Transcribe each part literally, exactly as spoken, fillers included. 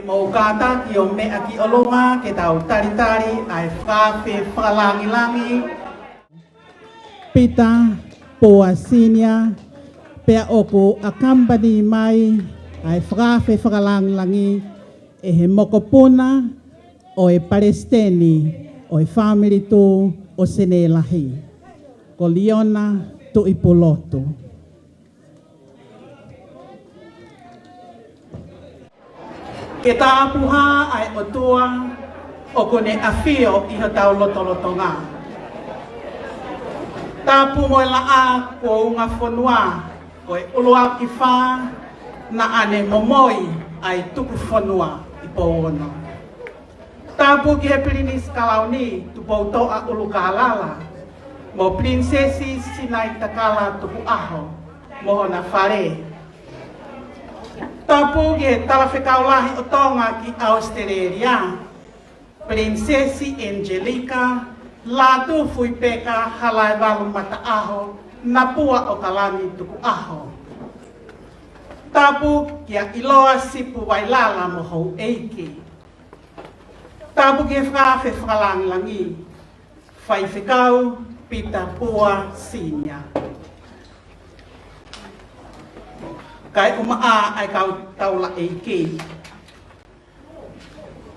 Mou kātaki ʻo meʻa ki ʻolunga ke tau talitali ʻa e fakaafe fakalangilangi. Pita Pua Senior, pea ʻoku accompany mai ʻa e fakaafe fakalangilangi ʻe he mokopuna ʻo e Palesiteni ʻo e Fāmili Tū ʻo Senē Lahi, ko Liona Tuʻipulotu. Ke tāpuhā ʻa e ʻOtua ʻoku ne ʻafio ʻi hotau lotolotonga. Tapu mo e laʻā kuo unga fonua, ko e ʻuluaki fā naʻa ne momoi ʻa e tuku fonua ʻi Pouono. Tapu ki he Pilinisi Kalauni Tupoutoʻa ʻUlukālala, mo Pilinisesi Sinaitakala Tukuʻaho mo hona fale. Tapu ki he Talafekau Lahi ʻo Tonga ki ʻAositelēlia, Pilinisesi Angelika Lātūfuipeka Halaevalu Mataʻaho Napua ʻOkalani Tukuʻaho. Tapu kia ʻIloa Sipu Vailala mo houʻeiki. Tapu ki he fakaafe fakalangilangi, Faifekau Pita Pua Senior. Kae ʻumaʻā ʻa e kau taulaʻeiki.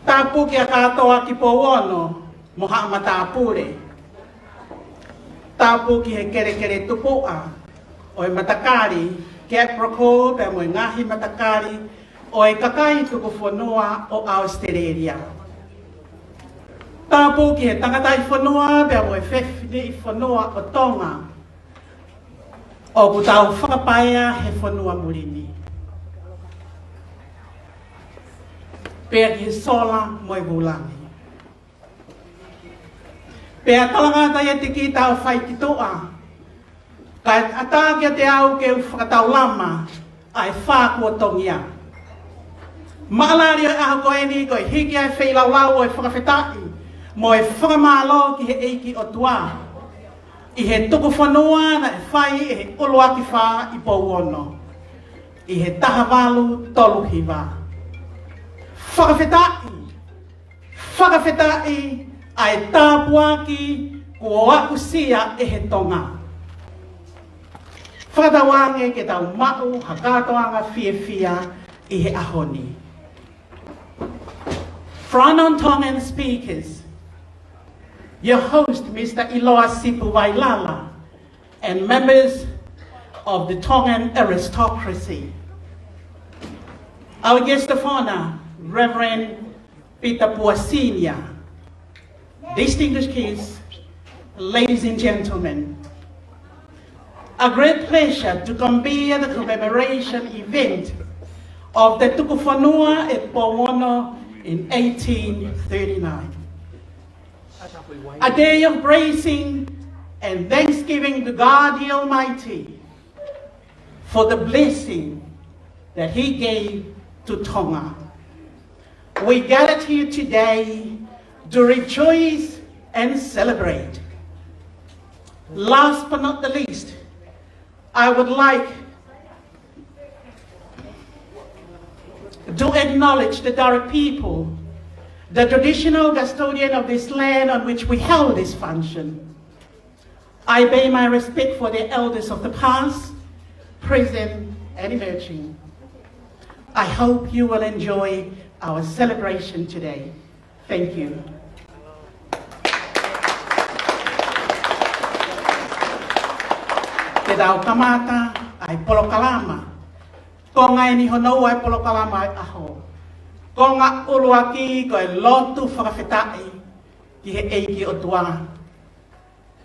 Tapu kia Kātoa ki Pouono mo haʻa matāpule. Tapu ki he kelekele tupuʻa ʻo e matakali, ki he Aproko pea mo e ngaahi matakali ʻo e kakai tuku fonua ʻo ʻAositelēlia. Tapu ki he tangataʻifonua pea mo e fefine fonua ʻo Tonga ʻoku tau fakapaea he fonua muli ni. Pea ki he sola mo e vūlangi. Pea talangata ia te kita ʻo fai ki tuʻa, kae ʻatā kiate au ke u fakataulama ʻa e fā kuo tongia. Maʻalali ʻo e ʻaho ko eni ko e hiki ʻa e feilaulau ʻo e fakafetaʻi mo e fakamālō ki he ʻEiki ʻOtua ʻi he tuku fonua naʻe fai ʻe he ʻuluaki fā ʻi Pouono ʻi he taha valu tolu hiva. Fakafetaʻi, fakafetaʻi ʻa e tāpuaki kuo aʻusia ʻe he Tonga. Fakatauange ke tau maʻu ha kātoanga fiefia ʻi he ʻaho ni. From non-Tongan speakers, your host, Mister ʻIloa Sipu Vailala, and members of the Tongan aristocracy. Our guest of honor, Reverend Pita Pua Senior, distinguished guests, ladies and gentlemen, a great pleasure to compere the commemoration event of the Tukufonua ʻo Pouono in eighteen thirty-nine. A day of praising and thanksgiving to God the Almighty for the blessing that He gave to Tonga. We gathered here today to rejoice and celebrate. Last but not the least, I would like to acknowledge the Darug people, the traditional custodian of this land on which we held this function. I pay my respect for the elders of the past, present, and emerging. I hope you will enjoy our celebration today. Thank you. Te tau kamata ʻa e polokalama. Konga eni hono ua ʻa e polokalama ʻo e ʻaho. Konga ʻuluaki ko e lotu fakafetaʻi ki he ʻEiki ʻOtua.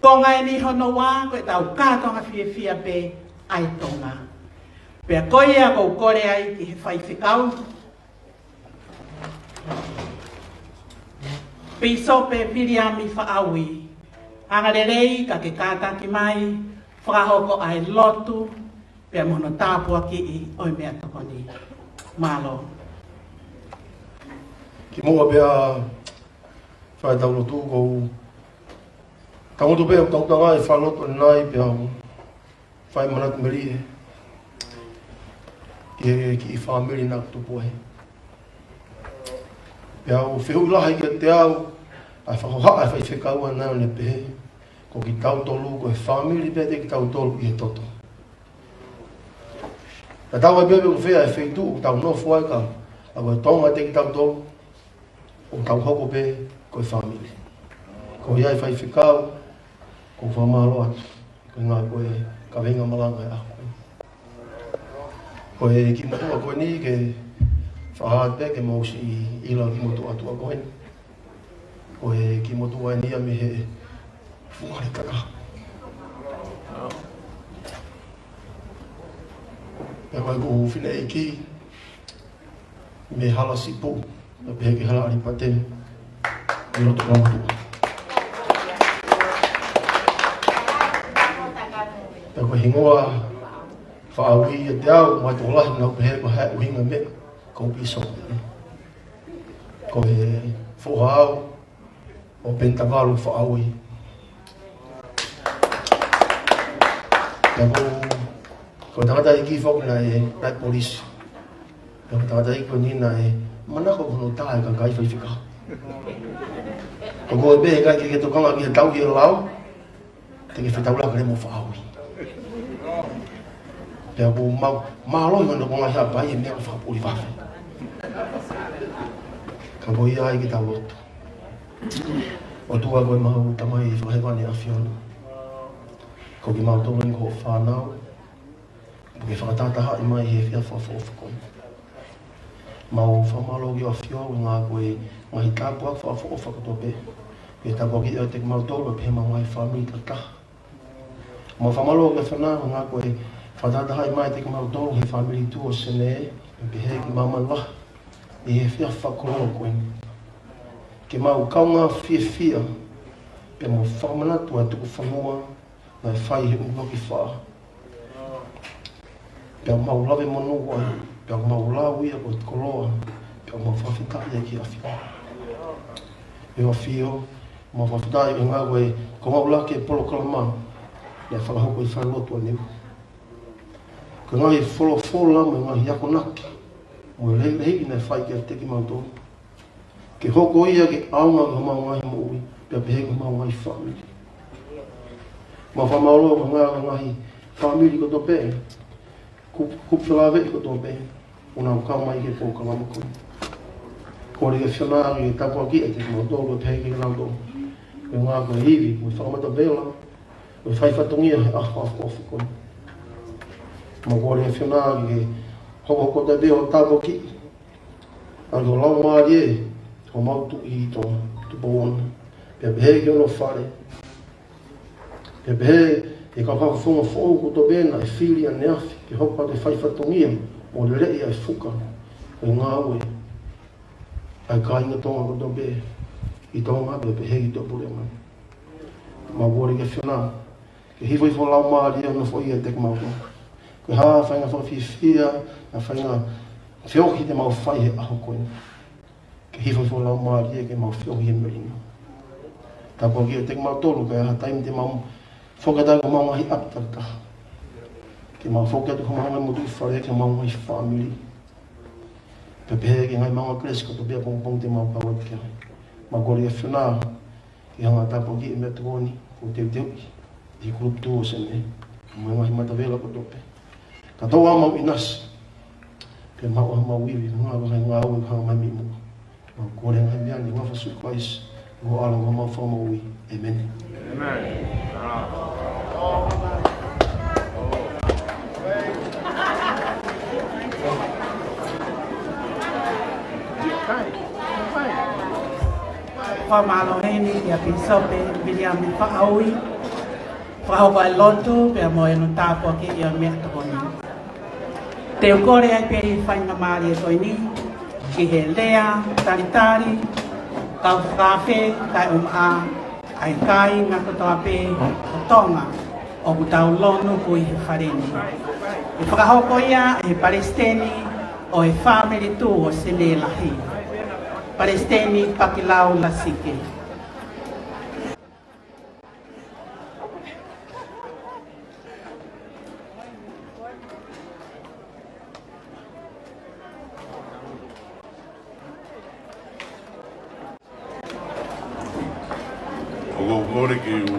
Konga eni hono ua ko ʻetau kātoanga fiefia pē ʻa e Tonga. Pea ko ia ʻoku ou kole ai ki he faifekau, Pīsope Viliami Faʻaui, angalelei ka ke kātaki mai, fakahoko ʻa e lotu, pea mo hono tāpuakiʻi ʻo e meʻatokoni. Mālō. Kimuʻa pea fai ʻetau lotu, ʻoku ou tangutu pē ʻo tautangaʻi e fakalotu ʻanenai pea u fai manatu melie ki he kiʻi fāmili naʻa ku tupu ai. Pea ʻoku fehuʻi lahi kiate au ʻa e fakahohaʻa ʻa e faifekau ʻanenai ʻo ne pehē, ko kitautolu ko e fāmili pē ʻiate kitautolu ʻi he toto. Tatau ai pē pe ko fē ʻa e feituʻu ʻoku tau nofo ai, ka ko e Tonga ʻiate kitautolu, ʻoku tau hoko pē ko e fāmili. Ko ia ʻa e faifekau, ʻoku ou fakamālō atu. Ko e ngaahi ko e kaveinga malanga ʻa e ʻaho ko eni. Ko e kiʻi motuʻa ko eni ke fakahā pē ke mau siʻi ʻilo ki he motuʻa tuʻa ko eni. Ko e kiʻi motuʻa eni ia mei he Funga Leka. Pea ko ʻeku fineʻeiki mei Halasipu, pea pehē ki Halaʻalipateni, ʻi loto Kalamotuʻa. Pea ko e hingoa Faʻaui ʻiate au, ʻoku ou tokolahi naʻa ku pehē ko e hā e ʻuhinga e meʻa, ko e pīsope. Ko e foha au, ʻo Penitavalu Faʻaui. Pea ko, ko e tangataʻi kiʻi foki naʻe, naʻe polisi. Pea ko e tangataʻi ko eni naʻe manako hono tā e kakai faifekau. Ko koe pē ʻikai ke ke tokanga ki he tau ʻi he lau, te ke fetaulaki leva mo Faʻaui. Pea ʻoku mau mālō ʻi hono konga hea pai e meʻa ko e fakapuli vafe. Ka ko ia ai ke tau lotu. ʻOtua ko ʻemau Tamai fakahēvani ʻa e ʻAfiona. Ko kimautolu eni ko hoʻo fānau. ʻOku ke fakatahatahaʻi mai he efiafi fakaʻofoʻofa ko eni. Mau fakamālō ki he ʻAfiona, ngaahi ko e ngaahi tāpuaki fakaʻofoʻofa kotoa pē. Ke tāpuakiʻi ʻiate kimautolu, pea pehē ki heʻemau ngaahi fāmili takitaha. Mau fakamālō ki he ʻAfiona, ngaahi ko e fakatahatahaʻi mai ʻiate kimautolu he fāmili tuʻa ʻo Sene, pea pehē ki māmani lahi ʻi he efiafi fakakoloa ko eni. Ke mau kaungā fiefia, pea mau fakamanatu ʻa e tuku fonua, naʻe fai he ʻuluaki fā. Pea mau lave monū ai, pea mau lau ia ko e koloa, pea mau fakafetaʻi ai ki he ʻAfiona. ʻE ʻAfio, mau fakafetaʻi ʻi he ngāue ko e konga ʻuluaki e polokalama naʻe fakahoko ʻi he falelotu ʻa Niua. Ko e ngaahi folofola mo e ngaahi akonaki mo e lelehiʻi naʻe fai kiate kimautolu, ke hoko ia ke ʻaonga ki homau ngaahi moʻui, pea pehē ki homau ngaahi fāmili. Mau fakamālō ki he ngaahi, ngaahi fāmili kotoa pē, kupu, kupu felāveʻi kotoa pē, ʻoku nau kau mai ki he polokalama ko eni. Kole ki he ʻAfiona ke tāpuakiʻi ʻiate kimautolu, pea pehē kiate kinautolu. Ko e ngaahi ko e ivi, mo e fakamatavela, mo e fai fatongia he ʻaho fakaʻofoʻofa ko eni. Mau kole ki he ʻAfiona ke hokohoko atu pē hoʻo tāpuakiʻi ʻa e Laumālie, homau Tuʻi ʻi Tonga, Tupou Ono. Pea pehē ki hono fale. Pea pehē ki he kau fakafofonga foʻou kotoa pē naʻe fili ʻaneafi ke hoko atu e fai fatongia mo leleʻi ʻa e fuka ʻo e ngāue ʻa e kāinga Tonga kotoa pē ʻi Tonga, pea pehē ki tuʻapuleʻanga. Mau kole ki he ʻAfiona ke hifo hifo ho Laumālie ʻo nofoʻia ʻiate kimautolu. Ko e hā e faʻahinga fakafiefia, ha faʻahinga feohi te mau fai he ʻaho ko eni, ke hifo hifo ho Laumālie ke mau feohi he melino. Tāpuakiʻi ʻiate kimautolu, ka ʻi ai ha taimi te mau foki atu ki homau ngaahi ʻapi takitaha, ke mau foki atu ki homau ngaahi motuʻi fale, ki homau ngaahi fāmili. Pea pehē ki he ngaahi maʻunga kelesi kotoa pē ʻapongipongi te mau kau atu ki ai. Mau kole ki he ʻAfiona ke hanga ʻo tāpuakiʻi e meʻatokoni kuo teuteuʻi ʻi he kulupu tuʻa ʻo Sene, mo e ngaahi matavela kotoa pē. Kātoa ʻemau ʻinasi, pea maʻu ʻemau ivi, ngāue, ngāue, ngāue mai mei muʻa. Mau kole e ngaahi meʻa ni ʻi he huafa ʻo Sīsū Kalaisi, ko ho ʻAlo mo homau Fakamoʻui. ʻĒmeni. Fakamālō heni kia Pīsope Viliami Faʻaui, fakahoko e lotu, pea mo hono tāpuakiʻi ʻo e meʻatokoni. Te u kole ai pē ʻi he faingamālie ko eni, ki he lea, talitali, kau fakaafe, kae ʻumaʻā ʻa e kāinga kotoa pē ʻo Tonga ʻoku tau lonu ʻi he fale ni. ʻE fakahoko ia ʻe he Palesiteni ʻo e Fāmili Tuʻa ʻo Sene Lahi, Palesiteni Pakilau Lasike. Ko e kole ke u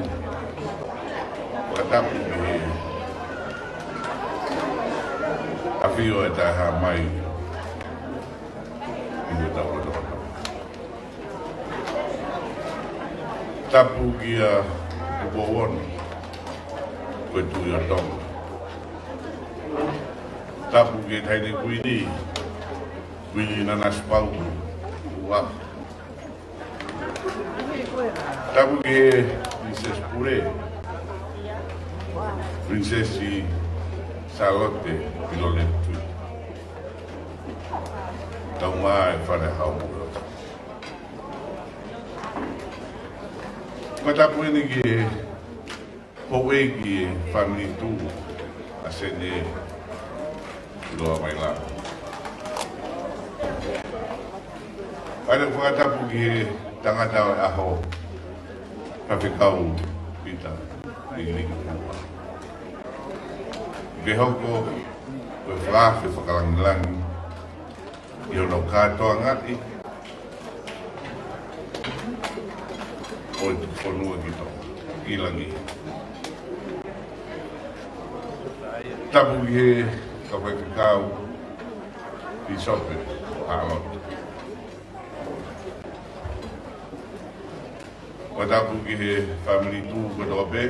fakatapu ki he ʻafio ʻa e Taʻehāmai ʻi hotau lotolotonga. Tapu kia Tupou Ono, ko e Tuʻi ʻo Tonga. Tapu ki he Taʻahine Kuini, Kuini Nanasipauʻu ua. Tapu ki he Princess Pule, Princess Sālote ʻIloletui. Tau mā e fale hau. Fakatapu eni ki he houʻeiki e fāmili Tū ʻa Sene ʻIloa Vailala. Pea ʻoku ou fakatapu ki he tangata ʻo e ʻaho, Faifekau Pita Liliki Pua. Ke hoko ko e fakaafe fakalāngilangi ʻi hono kātoangaʻi ʻo e tuku fonua ki Tonga, ki langi. Tapu ki he kau faifekau, Pīsope ʻo Haʻalotu. Fakatapu ki he fāmili Tū kotoa pē.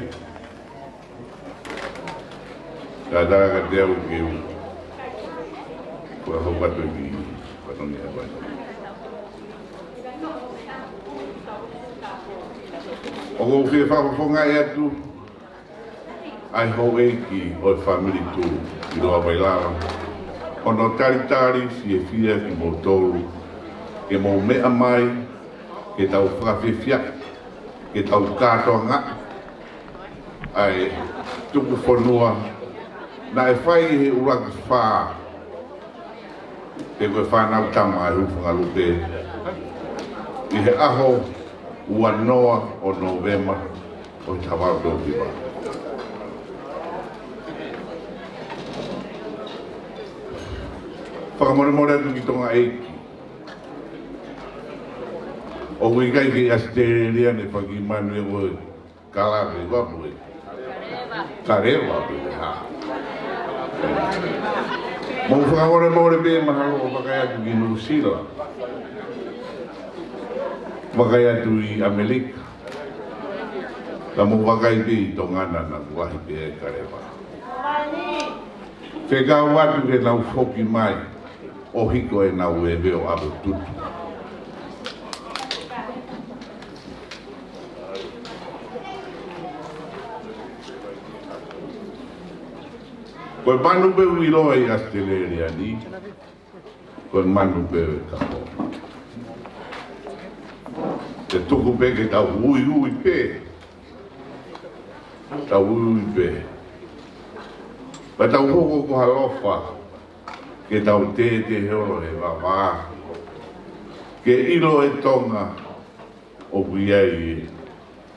Ka tala ka te au ke u. Kua hau atu ki Fatongia Vai. ʻOku ou fie fakafofongaʻi atu ʻa e houʻeiki ʻo e fāmili Tū ʻIloa Vailala. Hono talitali fiefia kimoutolu ke mou meʻa mai, ke tau fakafiefiaʻi, ke tau kātoangaʻi ʻa e tuku fonua naʻe fai ʻi he ʻuluaki fā, pe ko e fānau tama ʻa e Hūfangalupe, ʻi he ʻaho ua noa ʻo Nōvema ʻo e taha valu tolu hiva. Fakamolemole atu ki Tonga ʻEiki. ʻOku ʻikai ke ʻi ʻAositelēlia ne faki manu e koe. Kalave ua pue. Kaleva pue ha. Mou fakamolemole pē, mahalo ʻoku vakai atu ki Nuʻusila. Vakai atu ʻi ʻAmelika. Ka mou vakai pē ʻi Tonga na, naʻa ku lahi pē e kaleva. Fekau atu ke nau foki mai ʻo hiko ʻenau veve ʻo ʻalu tutu. Ko e manu pē ʻoku ʻiloa ʻi ʻAositelēlia ni, ko e manu pē ʻo e kaho. Te tuku pē ke tau uiui pē. Tau uiui pē. Pea tau hoko ko ha ʻaloʻofa. Ke tau tētē holo he vavā. Ke ʻilo e Tonga ʻoku ʻi ai e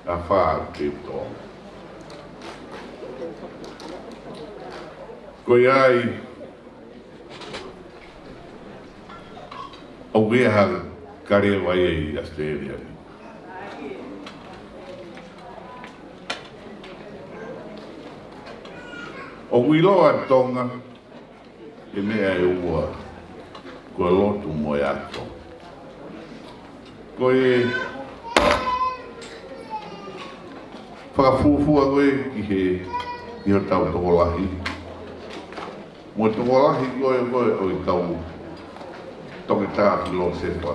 afā ʻoku tō. Ko ia ai, ʻoku ʻi ai ha kaleva ia ʻi ʻAositelēlia ni. ʻOku ʻiloa Tonga, ʻe meʻa ʻe ua, ko e lotu mo e ako. Ko e fakafuofua ko ē ki he, ki hotau tokolahi. Mo e tokolahi ko ē, ko ē ʻo e kau toketā filōsefa.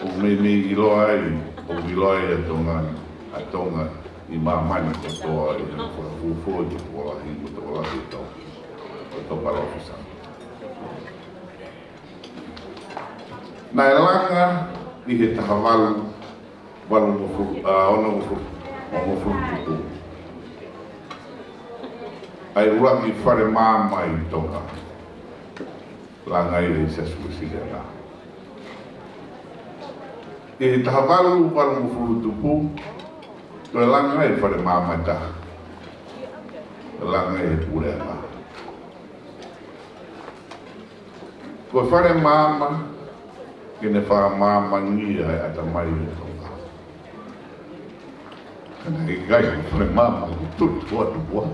ʻOku meimei ʻiloa ai, ʻoku ʻiloa ai ʻa Tonga, ʻa Tonga ʻi māmani kotoa ʻi he fakafuofua ʻo e tokolahi mo e tokolahi ʻo e kau, ʻo e kau palōfesa. Naʻe langa ʻi he taha valu valungofulu, ʻa, onongofulu, onongofulu tupu ʻa e ʻuluaki fale maama ʻi Tonga. Langa ai ʻe Siaosi Uēsiliana. ʻI he taha valu valungofulu tupu, toe langa ai e fale maama ʻe taha. Langa ai ʻe he Puleʻanga. Ko e fale maama, ke ne fakamaamangia e ʻatamai ʻo Tonga. Ka naʻe ʻikai ke fai maama, ko e tutu atu kuo.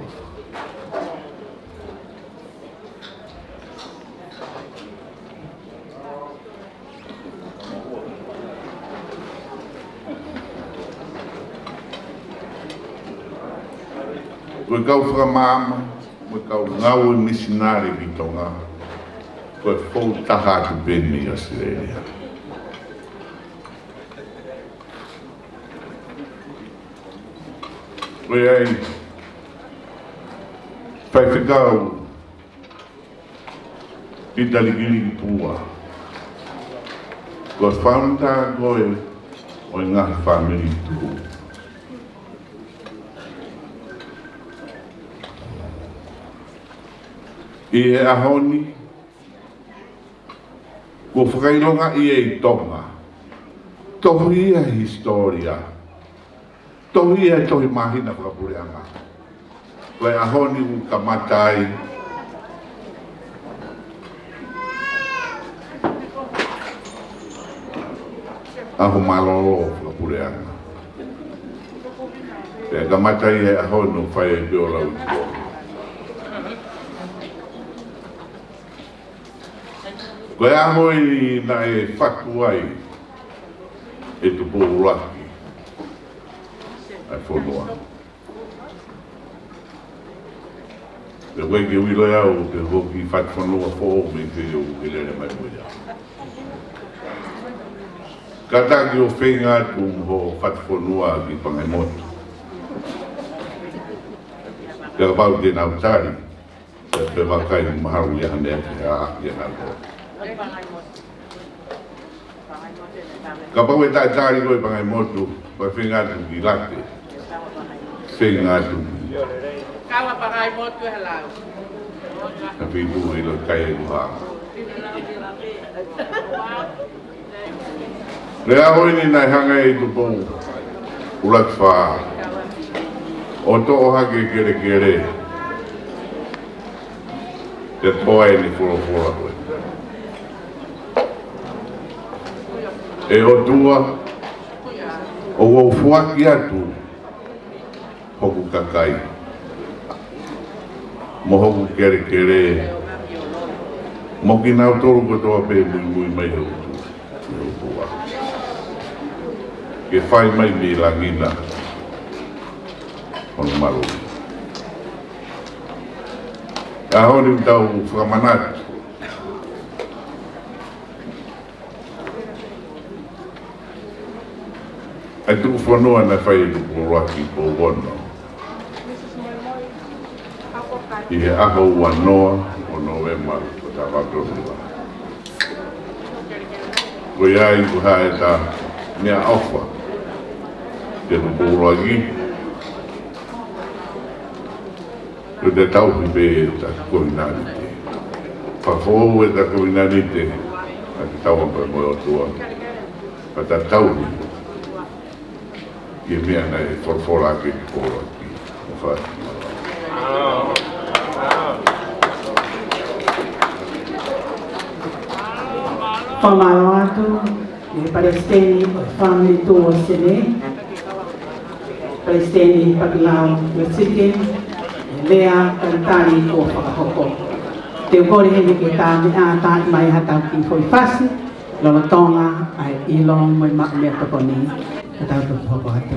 Ko e kau fakamaama, mo e kau ngāue misinale ki Tonga, ko e fou taha atu pē mei ʻAositelēlia. Ko ia ai, Faifekau Pita Likiliki Pua, ko e founder koe ʻo e ngaahi fāmili tuʻu. ʻI he ʻaho ni, kuo fakaʻilongaʻi ʻe Tonga, tohi ia he hisitōlia, tohi ia he tohi māhina fakapuleʻanga. Ko e ʻaho ni kuo kamata ai ʻaho mālōlō fakapuleʻanga. Pea kamata ia he ʻaho ni ʻo fai ai pē ʻo lauikuonga. Ko e ʻaho eni naʻe fatu ai ʻe Tupou ʻUluaki ʻa e fonua. Pea ʻoku ʻikai ke u ʻilo ʻe au pe ko e kiʻi fatu fonua foʻou mei fē ʻoku ke lele mai mo ia. Kātaki ʻo feinga atu mo hoʻo fatu fonua ki Pangaimotu. Pea kapau te nau tali, pea, pea vakai mahalo ia hane ake ha ia nako. Kapau ʻe taʻetali koe Pangaimotu, pea feinga atu ki Late. Feinga atu. Kava Pangaimotu he lau. Na pitu ʻilo kai e kuha. Lea ʻo eni naʻe hanga ʻe Tupou ʻUluaki Fā ʻo toʻo hake kelekele ke toʻo ʻene folofola ko ē. ʻE ʻOtua, ʻoku ou foaki atu hoku kakai mo hoku kelekele, mo kinautolu kotoa pē muimui mai he ʻutu, he ʻutu ʻa. Ke fai mai mei langi na hono mālō. ʻAho ni tau fakamanatu ʻa e tuku fonua naʻe fai ʻe Tupou ʻUluaki Pouono ʻi he ʻaho ua noa ʻo Nōvema ua noa tolu ua. Ko ia ai ko e hā ʻeta meʻaʻofa kia Tupou ʻUluaki, ko ʻeta tauhi pē ʻeta kovinānite. Fakafoʻou ʻeta kovinānite ʻaki e tauhi pē mo e ʻOtua. Pea ta tauhi ʻi he meʻa naʻe folofola ʻaki ʻe Tupou ʻUluaki. ʻOfa atu. Fakamālō atu ki he Palesiteni ʻo e Fāmili Tuʻu ʻo Senē, Palesiteni Pakilau Uesiliken, ʻi he lea talitali kuo fakahoko. Te u kole heni ke tā meʻa, tā mai haʻatau kiʻi foʻi fasi lolotonga ʻa e ʻilo mo e maʻu meʻatokoni. Ka tau toki hoko atu.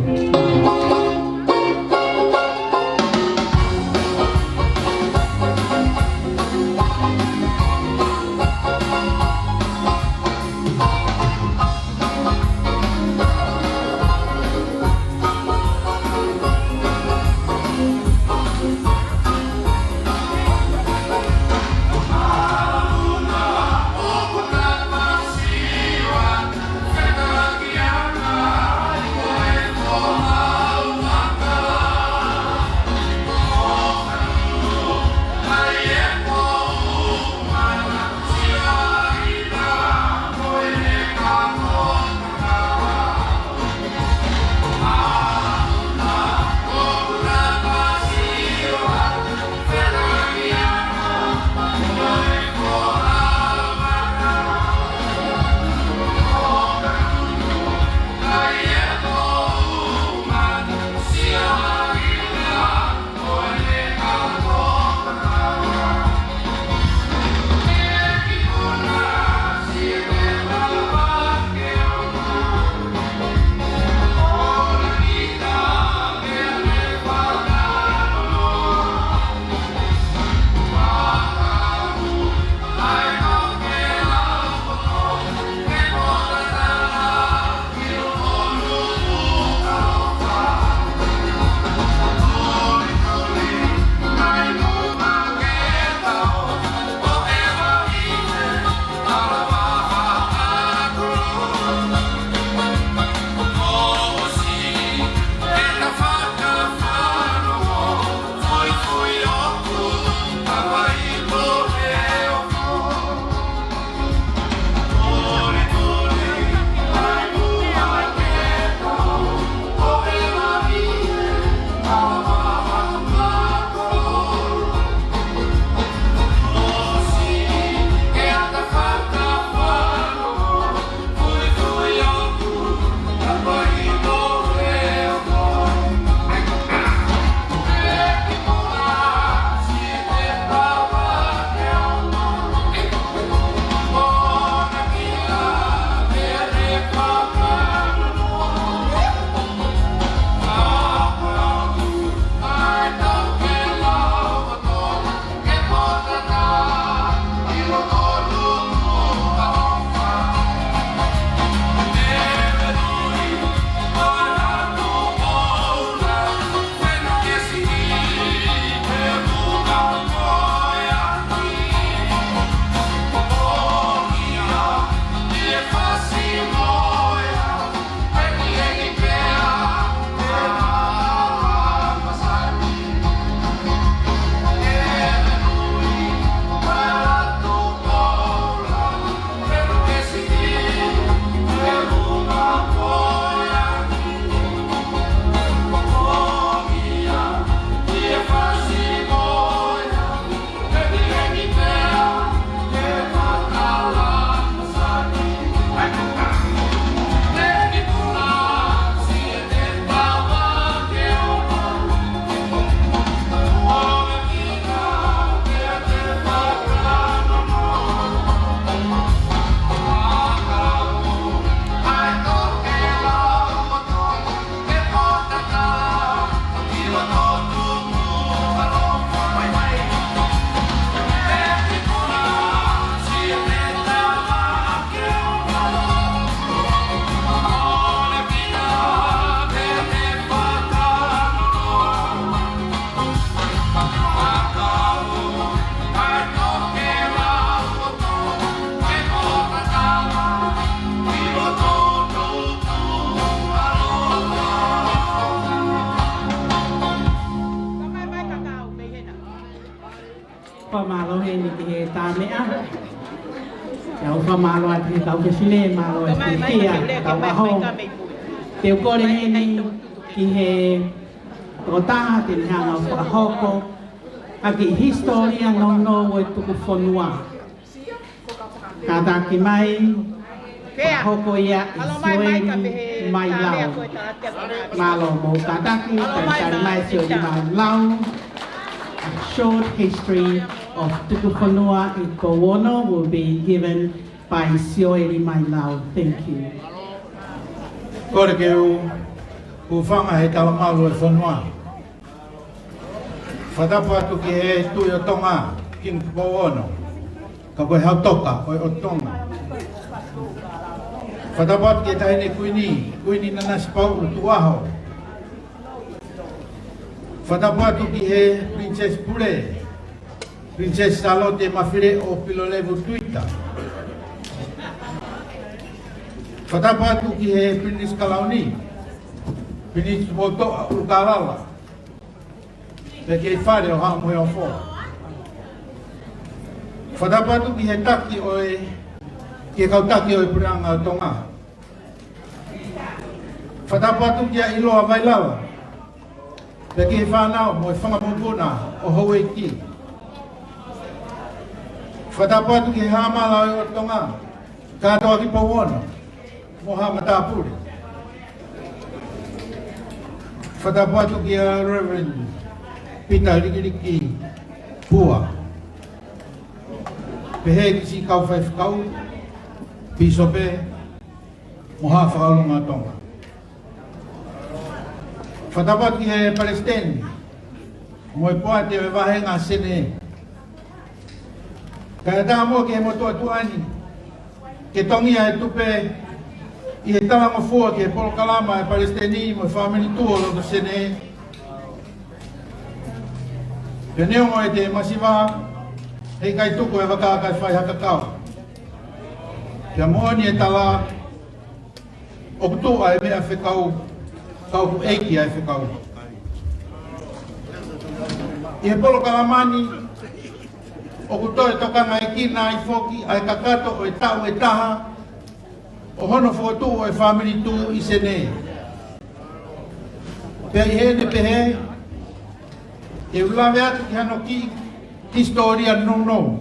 Tā meʻa. Pea ʻoku ou fakamālō atu ki he kau fefine, mālō e fiefia, kau ʻaho. Te u kole heni ki he tokotaha te ne hanga ʻo fakahoko ʻaki e hisitōlia nounou ʻo e tuku fonua. Kātaki mai, fakahoko ia ʻe Sioeli Mailau. Mālō mo kātaki, talitali mai Sioeli Mailau. A short history of Tukufonua ʻi Pouono will be given by Sioeli Mailau. Thank you. Kole ke u hūfanga he talamalu e fonua. Fakatapu atu ki he Tuʻi ʻo Tonga, Kingi Tupou Ono, ka ko e Hau Toka ʻo e ʻOtu Tonga. Fakatapu atu ki he Taʻahine Kuini, Kuini Nanasipauʻu Tukuʻaho. Fakatapu atu ki he Princess Pule, Princess Sālote Mafileʻo Pilolevu Tuita. Fakatapu atu ki he Pilinisi Kalauni, Pilinisi Tupoutoʻa ʻUlukālala, pea ki he Fale ʻo Haʻa Moheofo. Fakatapu atu ki he taki ʻo e, ki he kau taki ʻo e Puleʻanga ʻo Tonga. Fakatapu atu kia ʻIloa Vailala, pea ki he fānau mo e fanga mokopuna ʻo houʻeiki. Fakatapu atu ki he Haʻa Mala ʻo e ʻOtu Tonga, kātoa ki Pouono mo Haʻa Matāpule. Fakatapu atu kia Reverend Pita Likiliki Pua, pehē ki siʻi kau faifekau, pīsope, mo Haʻa Fakaʻulunga ʻo Tonga. Fakatapu atu ki he Palesiteni mo e poate ʻo e vāhenga Senē. Kae ʻatā muʻa ki he motuʻa tuʻa ni ke tongia e tupe ʻi he talangofua ki he polokalama ʻa e Palesiteni mo e fāmili tuʻu ʻo loto Senē. Pea neongo ʻete masiva, heʻikai tuku e vaka kae fai ha kakau. Pea moʻoni e tala, ʻoku tuʻu ʻa e meʻa fekau, ka ʻoku ʻeiki ʻa e fekau. ʻI he polokalama ni, ʻoku toe tokangaʻekina ai foki ʻa e kakato ʻo e taʻu ʻe taha ʻo hono fokotuʻu ʻo e fāmili tuʻu ʻi Senē. Pea ʻi heʻene pehē, te u lave atu ki hano kiʻi hisitōlia nounou.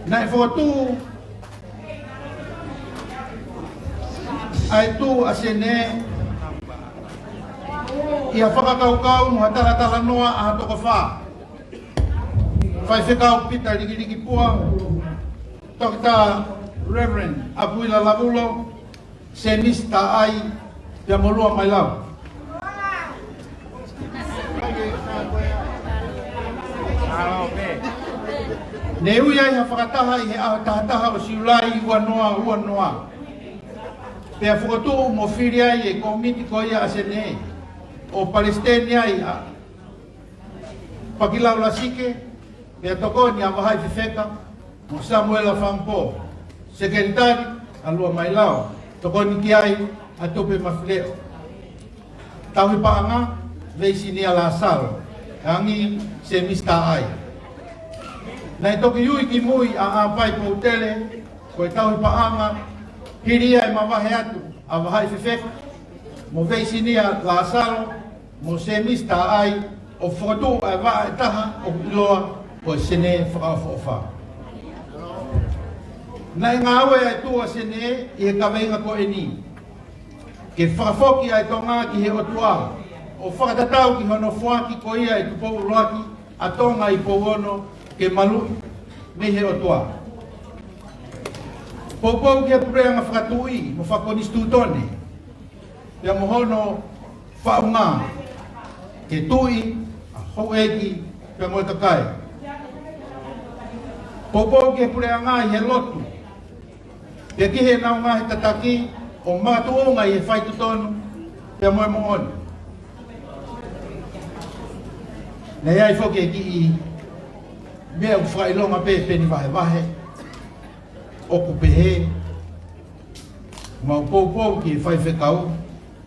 Naʻe fokotuʻu ʻa e tuʻu ʻa Senē ʻi ha fakakaukau mo ha talatalanoa ʻa ha toko fā. Faifekau Pita Likiliki Pua, Toketā Reverend ʻAkuila Lavulo, Semisi Taʻai, pea mo Lua Mailau. Ne ui ai ha fakataha ʻi he ʻaho taha taha ʻo Siulai ua noa ua noa. Pea fokotuʻu mo fili ai e kōmiti ko ia ʻa Senē, ʻo palesiteni ai ʻa Pakilau Lasike, pea tokoni ʻa Vahaʻi Fefeka mo Samuela Fangpo, sekelitali ʻa Lua Mailau, tokoni ki ai ʻa Tupe Mafileʻo. Tauhi paʻanga, Veisinia Lasalo, angi Semisi Taʻai. Naʻe toki ui ki mui ʻa ʻApai Poutele ko e tauhi paʻanga, hili ia e mavahe atu ʻa Vahaʻi Fefeka mo Veisinia Lasalo mo Semisi Taʻai ʻo fokotuʻu ʻa e vaʻa ʻe taha ʻoku ʻiloa ko e Senē Fakaʻofoʻofa. Naʻe ngāue ʻa e tuʻu ʻa Senē ʻi he kaveinga ko eni, ke fakafoki ʻa e Tonga ki he ʻOtua, ʻo fakatatau ki hono foaki ko ia ʻe Tupou ʻUluaki ʻa Tonga ʻi Pouono ke maluʻi mei he ʻOtua. Poupou ki he Puleʻanga Fakatuʻi mo Fakakonisitūtone, pea mo hono faʻunga ke tuʻi ʻa houʻeiki pea mo e kakai. Poupou ki he Puleʻanga ʻi he lotu, pea ki heʻenau ngaahi tataki ʻo makatuʻunga ʻi he faitotonu pea mo e moʻoni. Naʻe ʻi ai foki e kiʻi meʻa ʻoku fakaʻilonga pē peni vahevahe, ʻoku pehē, mau poupou ki he faifekau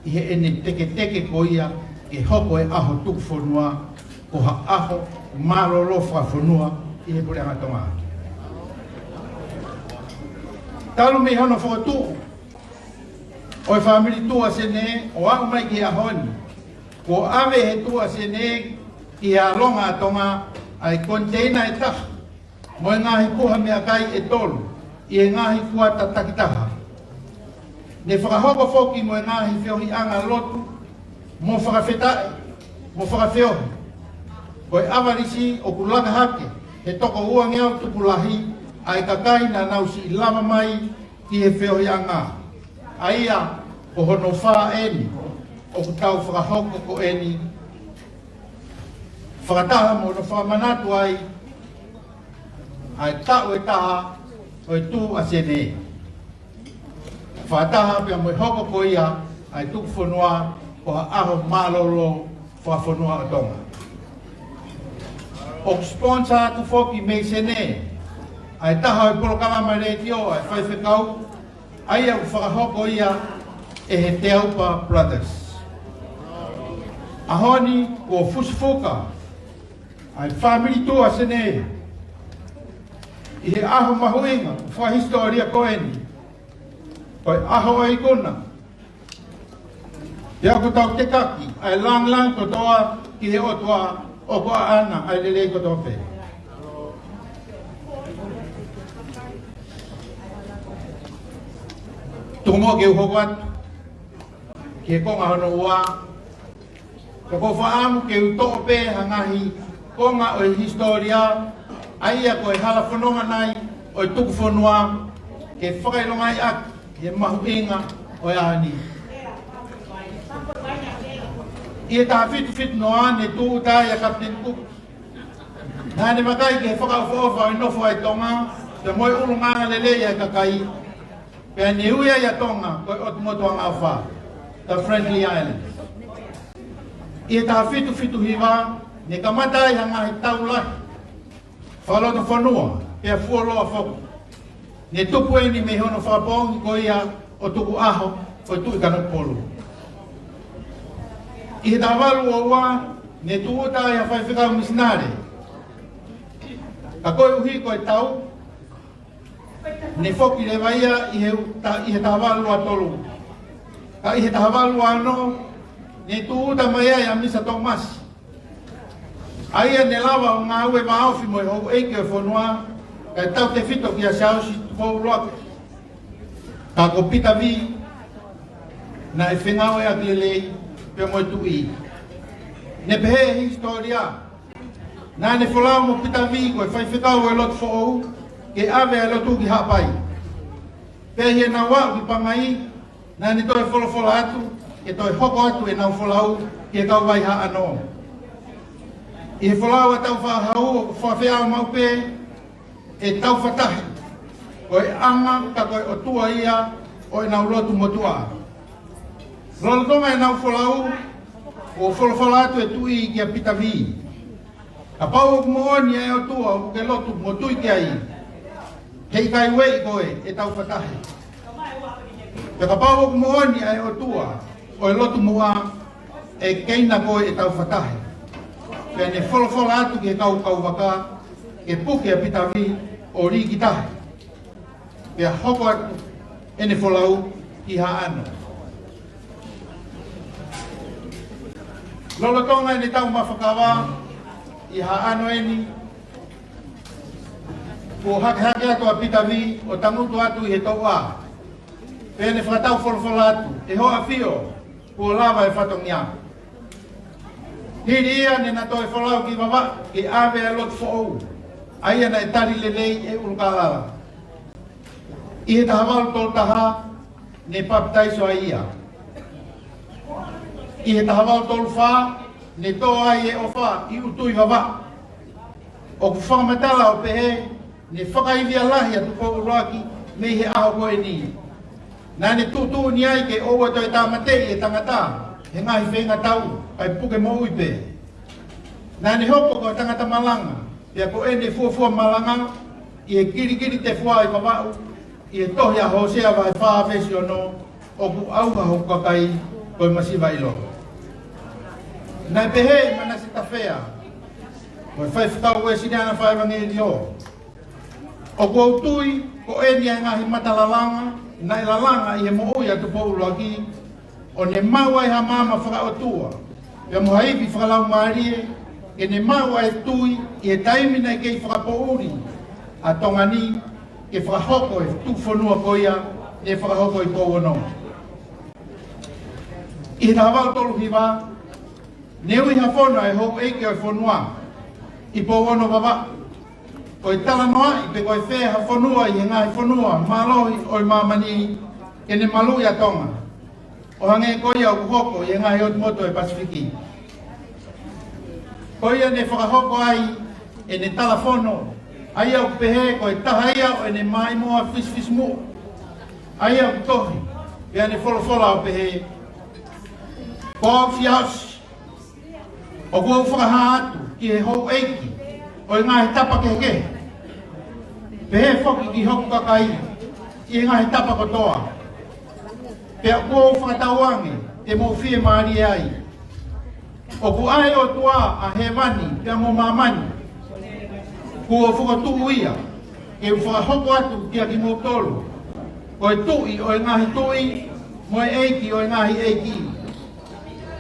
ʻi heʻene teketeke ko ia ke hoko e ʻaho tuku fonua ko ha ʻaho mālōlō fakafonua, ʻi he Puleʻanga Tonga. Talu mei hono fokotuʻu ʻo e fāmili Tuʻasene ʻo aʻu mai ki he ʻaho ni, kuo ʻave ʻe he Tuʻasene ki he ʻAlonga ʻa Tonga ʻa e koniteina ʻe taha mo e ngaahi puha meʻakai ʻe tolu ʻi he ngaahi kuata takitaha. Ne fakahoko foki mo e ngaahi feohiʻanga lotu mo fakafetaʻi mo fakafeohi. Ko e ʻavalisi ʻoku laka hake he toko uangeau tupulahi ʻa e kakai naʻa nau siʻi lava mai ki he feohiʻanga, ʻa ia ko hono fā eni ʻoku tau fakahoko ko eni, fakataha mo hono fakamanatu ai ʻa e taʻu ʻe taha ʻo e Tuʻasene, fakataha pea mo e hoko ko ia ʻa e tuku fonua ko ha ʻaho mālōlō fakafonua ʻo Tonga. ʻOku sponsor atu foki mei Sene ʻa e taha ʻo e polokalama letiō ʻa e faifekau, ʻa ia ʻoku fakahoko ia ʻe he Te Aupa Brothers. ʻAho ni kuo fusifuka ʻa e fāmili Tuʻasene ʻi he ʻaho mahuʻinga fakahisitōlia ko eni, ko e ʻaho ʻo e ikuna. Pea ʻoku tau tekaki ʻa e lāngilangi kotoa ki he ʻOtua, ʻoku ʻaʻana ʻa e lelei kotoa pē. Tuku muʻa ke u hoko atu ki he konga hono ua. Ka ʻoku ou fakaʻamu ke u toʻo pē ha ngaahi konga ʻo e hisitōlia, ʻa ia ko e hala fononga nai ʻo e tuku fonua, ke fakaʻilongaʻiʻaki e mahuʻinga ʻo e ʻaho ni. ʻI he taha fitu fitu noa ne tūʻuta ai ʻa Kapiteni Kuki. Naʻa ne vakai ki he fakaʻofoʻofa ʻo e nofo ʻa e Tonga, pea mo e ʻulungaanga lelei ʻa e kakai. Pea ne ui ai ʻa Tonga ko e ʻOtu Motu Angaʻofa, the Friendly Islands. ʻI he taha fitu fitu hiva, ne kamata ai ha ngaahi tau lahi fakalotofonua, pea fuoloa foki. Ne tupu eni mei hono fakapoongi ko ia ʻo tukuʻaho ko e Tuʻi Kanokupolu. ʻI he taha valu ua ua, ne tūʻuta ai ha faifekau misinale. Ka koeʻuhi ko e tau, ne foki leva ia ʻi he ta-, ʻi he taha valu ua tolu. Ka ʻi he taha valu ua ono, ne tūʻuta mai ai ʻa Misa Tomasi, ʻa ia ne lava ʻo ngāue vāofi mo e houʻeiki ʻo e fonua, kae tautefito kia Siaosi Tupou ʻUluaki. Ka ko Pita Vī naʻe fengāueʻaki lelei pea mo e Tuʻi. Ne pehē ʻe he hisitōlia, naʻa ne folau mo Pita Vī ko e faifekau ʻo e lotu foʻou, ke ʻave ʻa e lotu ki Haʻapai. Pea ʻi heʻenau aʻu ki Pangai, naʻa ne toe folofola atu ke toe hoko atu ʻenau folau ki he kau vai Haʻano. ʻI he folau ʻa Tāufaʻāhau ʻoku fakafeʻao maʻu pē ʻe Tāufatahi, ko e ʻanga ka ko e ʻotua ia ʻo ʻenau lotu motuʻa. Lolotonga ʻenau folau, ʻoku folofola atu e Tuʻi kia Pita Vī, kapau ʻoku moʻoni ʻa e ʻOtua ʻoku ke lotu mo tui ki ai, heʻikai ueʻi koe ʻe Tāufatahi. Pea kapau ʻoku moʻoni ʻa e ʻOtua ʻo e lotu muʻa, ʻe keina koe ʻe Tāufatahi. Pea ne folofola atu ki he kau kauvaka ke puke ʻa Pita Vī ʻo lī ki tahi. Pea hoko atu ʻene folau ʻi Haʻano. Lolotonga ʻene tau mafuakava ʻi Haʻano eni, kuo hakehake atu ʻa Pita Vī ʻo tangutu atu ʻi he touʻa. Pea ne fakatau folofola atu, ʻE Hoʻo ʻAfio, kuo lava e fatongia. Hili ia ne na toe folau ki Vavaʻu ke ʻave ʻa e lotu foʻou, ʻa ia naʻe tali lelei ʻe ʻUlukālala. ʻI he taha valu tolu taha, ne papitaiso ai ia. ʻI he taha valu tolu fā, ne tō ai e ʻofa ʻi ʻUtuʻi Vavaʻu. ʻOku fakamatala ʻo pehē, ne fakaivia lahi ʻa Tupou ʻUluaki mei he ʻaho ko eni. Naʻa ne tuʻutuʻuni ai ke ʻoua toe tāmateʻi e tangata he ngaahi feingatau kae puke moʻui pē. Naʻa ne hoko ko e tangata malanga, pea ko ʻene fuofua malanga ʻi he kilikili tefua ʻi Vavaʻu, ʻi he tohi ʻa Hōsea vahe fā veesi ono, ʻOku ʻauha hoku kakai ko e masiva ʻi loto. Naʻe pehē ʻe Manase Tafea, Ko e faifekau Uēsiliana fakaʻevangeliō. ʻOku ou tui ko eni ʻa e ngaahi mata lalanga naʻe lalanga ʻi he moʻui ʻa Tupou ʻUluaki, ʻo ne maʻu ai ha maama fakaʻotua pea mo ha ivi fakalaumālie, ke ne maʻu ai e tui ʻi he taimi naʻe kei fakapoʻuli ʻa Tonga ni, ke fakahoko e tuʻufonua ko ia ne fakahoko ʻi Pouono. ʻI he taha valu tolu hiva, ne ui ha fono ʻa e houʻeiki ʻo e fonua ʻi Pouono Vavaʻu, ko e talanoaʻi pe ko e fē ha fonua ʻi he ngaahi fonua mālohi ʻo e māmani ke ne maluʻi ʻa Tonga, ʻo hangē ko ia ʻoku hoko ʻi he ngaahi ʻotu motu ʻo e Pasifiki. Ko ia ne fakahoko ai ʻene talafono, ʻa ia ʻoku pehē ko e taha ia ʻo ʻene maimoa fisifisimuʻa, ʻa ia ʻoku tohi, pea ne folofola ʻo pehē: Ko au Siaosi, ʻoku ou fakahā atu ki he houʻeiki ʻo e ngaahi tapa kehekehe, pehē foki ki hoku kakai ʻi he ngaahi tapa kotoa, pea ʻoku ou fakatauange te mou fiemālie ai. ʻOku ʻa e ʻOtua ʻa hēvani pea mo māmani, kuo fokotuʻu ia ke u fakahoko atu kiate kimoutolu ko e Tuʻi ʻo e ngaahi tuʻi mo e ʻEiki ʻo e ngaahi ʻeiki.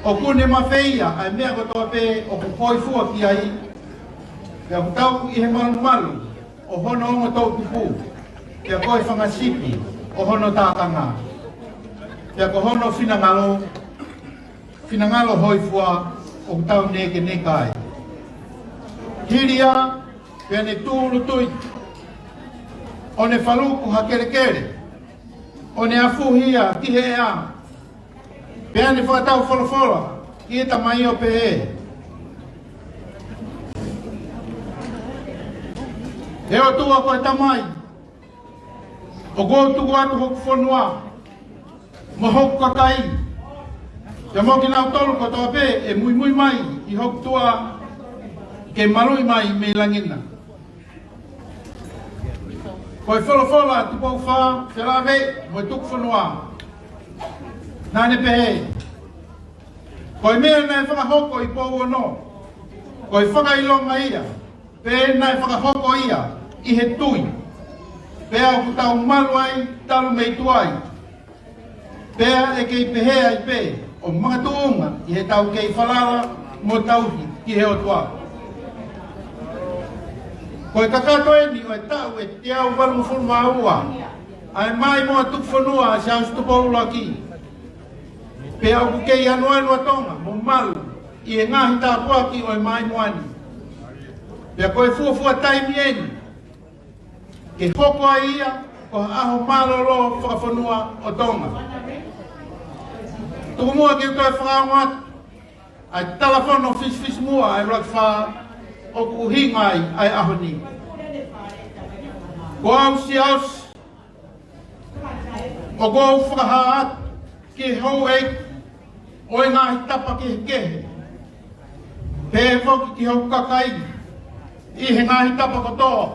ʻOku ne mafeia ʻa e meʻa kotoa pē ʻoku hōifua ki ai, pea ʻoku tau ʻi he malumalu ʻo hono ongo toʻutupu, pea ko e fanga sipi ʻo hono tākanga, pea ko hono finangalo, finangalo hōifua ʻoku tau nekeneka ai. Hili ia, pea ne tūʻulutui, ʻo ne faluku ha kelekele, ʻo ne afuhi ia ki he ʻea, pea ne fakatau folofola ki he Tamai ʻo pehē: ʻE ʻOtua ko e Tamai, ʻoku ou tuku atu hoku fonua mo hoku kakai, pea mo kinautolu kotoa pē ʻe muimui mai ʻi hoku tuʻa ke maluʻi mai mei langi na. Ko e folofola ʻa Tupou Fā, Felāveʻi mo e Tuku Fonua. Naʻa ne pehē: Ko e meʻa naʻe fakahoko ʻi Pouono, ko e fakaʻilonga ia, pea naʻe fakahoko ia ʻi he tui, pea ʻoku tau malu ai talu mei tuai, pea ʻe kei pehē ai pē ʻo makatuʻunga ʻi heʻetau kei falala mo tauhi ki he ʻOtua. Ko e kakato eni ʻo e taʻu ʻe teau valungofulu mā ua ʻa e maimoa tuku fonua ʻa Siaosi Tupou ʻUluaki, pea ʻoku kei anuanu ʻa Tonga mo malu ʻi he ngaahi tāpuaki ʻo e maimoa ni. Pea ko e fuofua taimi eni ke hoko ai ia ko ha ʻaho mālōlō fakafonua ʻo Tonga. Tuku muʻa ke u toe fakaongo atu ʻa e talafono fisifisimuʻa ʻa e ʻUluaki Fā ʻoku ʻuhinga ai ʻa e ʻaho ni. Ko au Siaosi, ʻoku ou fakahā atu ki he houʻeiki ʻo e ngaahi tapa kehekehe, pehē foki ki hoku kakai ʻi he ngaahi tapa kotoa,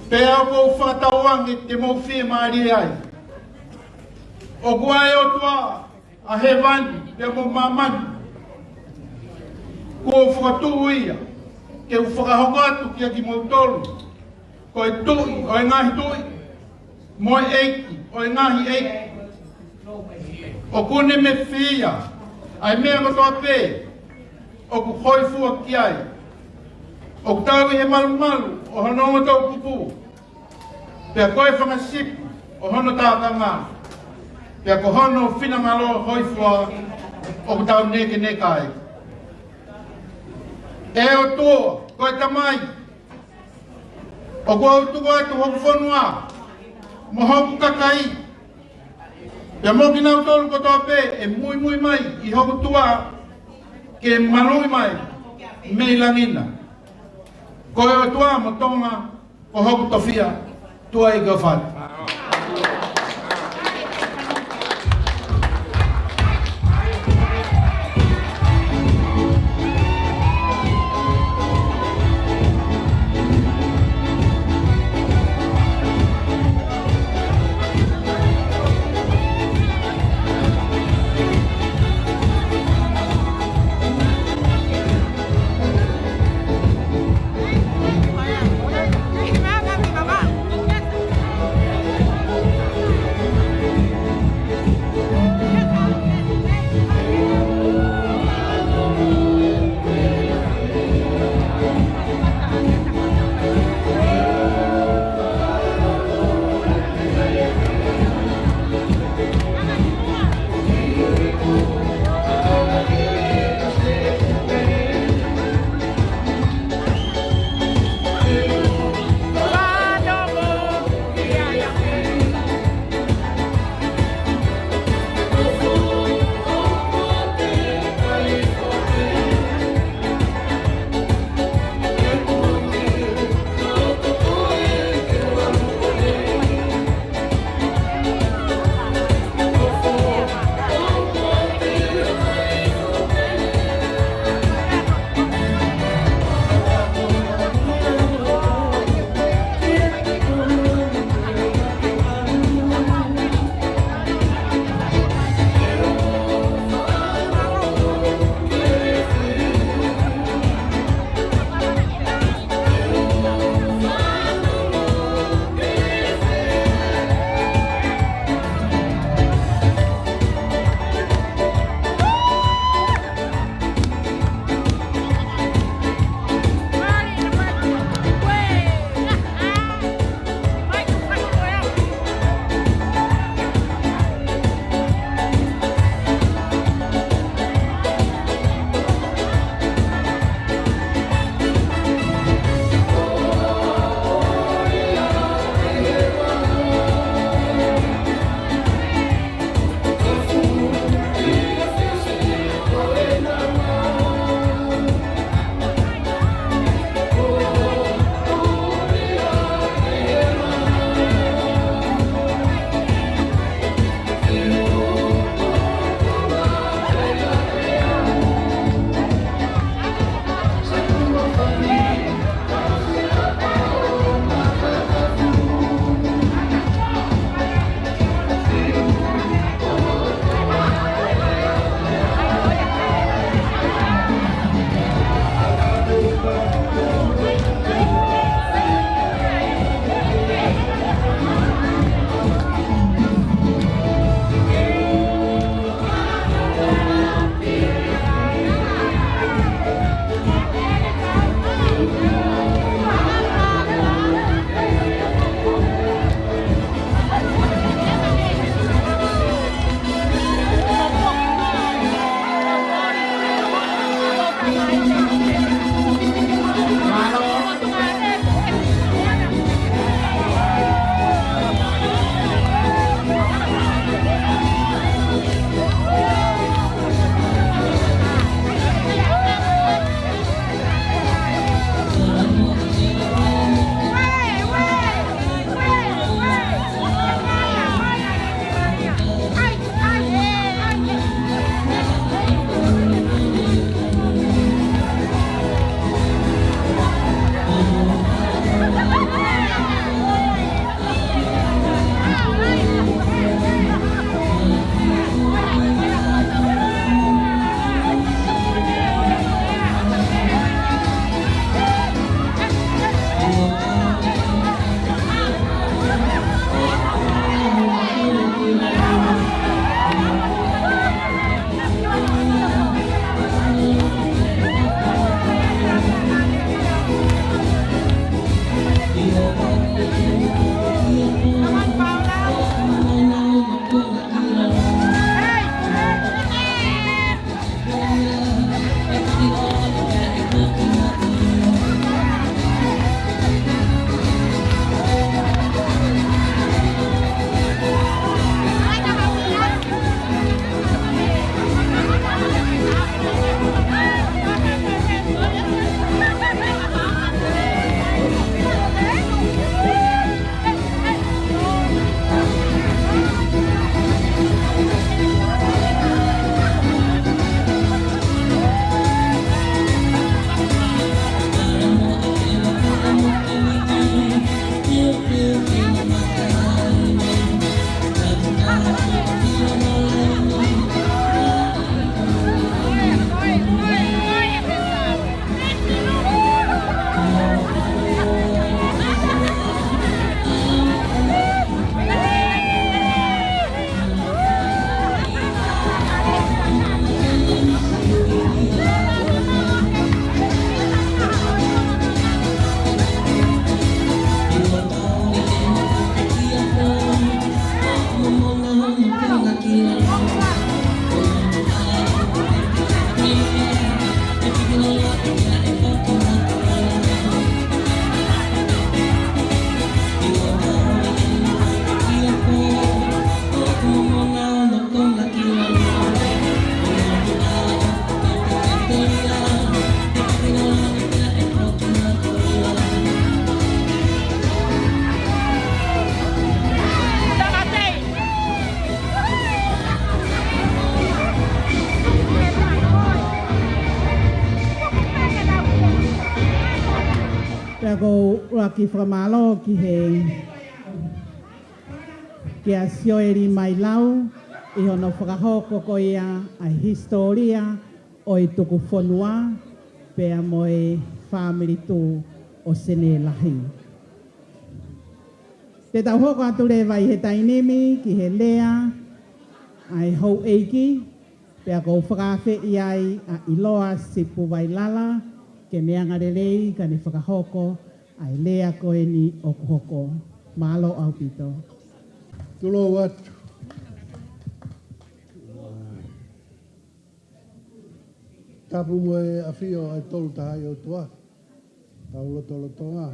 pea ʻoku ou fakatauange te mou fiemālie ai. ʻOku ʻa e ʻOtua ʻa hēvani pea mo māmani, kuo fokotuʻu ia ke u fakahoko atu kiate kimoutolu ko e Tuʻi ʻo e ngaahi tuʻi mo e ʻEiki ʻo e ngaahi ʻeiki. ʻOku ne mafeia ʻa e meʻa kotoa pē ʻoku hōifua ki ai. ʻOku tau ʻi he malumalu ʻo hono ongo toʻutupu, pea ko e fanga sipi ʻo hono tākanga, pea ko hono finangalo hōifua ʻoku tau nekeneka ai. ʻE ʻOtua ko e Tamai, ʻoku ou tuku atu hoku fonua mo hoku kakai, pea mo kinautolu kotoa pē ʻe muimui mai ʻi hoku tuʻa ke maluʻi mai mei langi na. Ko e ʻOtua mo Tonga ko hoku tofiʻa. Tuʻa ʻEiki ʻofa atu. ʻUluaki fakamālō ki he, kia Sioeli Mailau, ʻi hono fakahoko ko ia ʻa e hisitōlia ʻo e tuku fonua, pea mo e fāmili tuʻu ʻo Senē Lahi. Te tau hoko atu leva ʻi he taimi ni ki he lea ʻa e houʻeiki, pea ʻoku ou fakaafeʻi ai ʻa ʻIloa Sipu Vailala, ke ne anga lelei ka ne fakahoko ʻa e lea ko eni ʻoku hoko. Mālō ʻaupito. Tulou atu. Tapu mo e ʻafio ʻa e Tolu Tahaʻi ʻOtua, tau lotolotonga.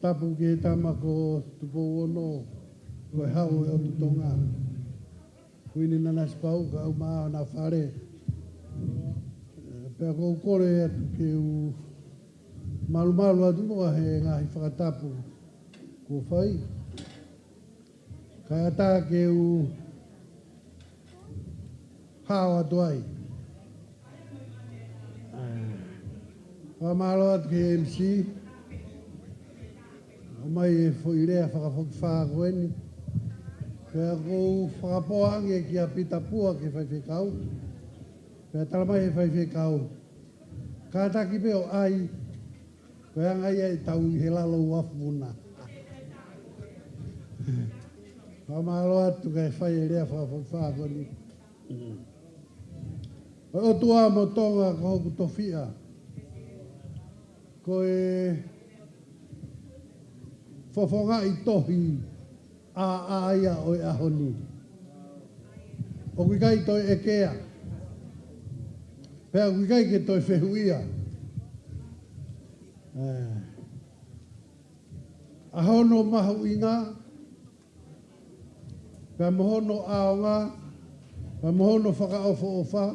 Tapu ki he tama ko Tupou Ono, ko e Hau ʻo e ʻOtu Tonga. Kuini Nanasipauʻu kae ʻumaʻā hona fale. Pea ʻoku ou kole atu ke u malumalu atu muʻa he ngaahi fakatapu kuo fai. Kae ʻatā ke u hao atu ai. Fakamālō atu ki he M C. ʻOmai e foʻi lea fakafokifā ko eni. Pea ʻoku ou fakapō ange kia Pita Pua ki he faifekau. Pea tala mai he faifekau, kātaki pē ʻo ʻai, ko e anga ia ʻetau ʻi he lalo uafu na. Fakamālō atu kae fai e lea fakafokifā ko eni. ʻOtua mo Tonga ko hoku tofiʻa. Ko e fofongaʻi tohi ʻāʻā ia ʻo e ʻaho ni. ʻOku ʻikai toe ʻekea. Pea ʻoku ʻikai ke toe fehuʻia. ʻA hono mahuʻinga, pea mo hono ʻaonga, pea mo hono fakaʻofoʻofa,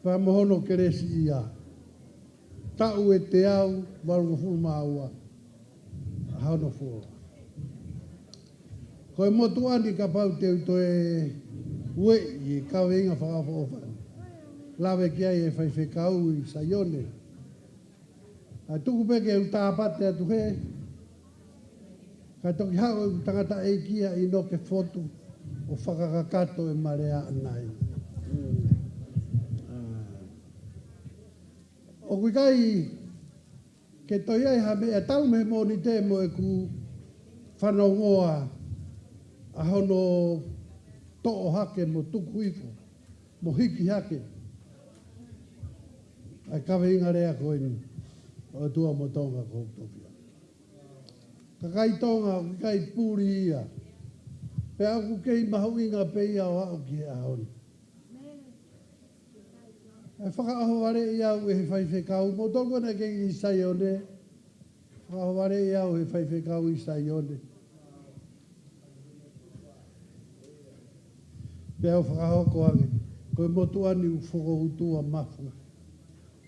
pea mo hono kelesiʻia. Taʻu ʻe teau valungofulu mā ua ʻa hono fola. Ko e motuʻa ni kapau te u toe ueʻi e kaveinga fakaʻofoʻofa ni. Lave ki ai e faifekau ʻi Saione. ʻA tuku pē ke u tāpate atu he, kae toki haʻu e tangataʻeiki ia ʻInoke Fotu ʻo fakakakato e maleaʻa nai. ʻOku ʻikai ke toe ʻi ai ha meʻa talu mei he Mōnite mo ʻeku fanongoa ʻa hono toʻo hake mo tuku hifo mo hiki hake ʻa e kaveinga lea ko eni, ʻOtua mo Tonga ko hoku tofiʻa. Kakai Tonga, ʻoku ʻikai puli ia. Pea ʻoku kei mahuʻinga pē ia ʻo aʻu ki he ʻaho ni. ʻE fakaʻohovaleʻi au ʻe he faifekau, mo toko na ke ʻi Saione. Fakaʻohovaleʻi au ʻe he faifekau ʻi Saione. Pea u fakahoko ange, ko e motuʻa ni ʻoku fokoutua mafu.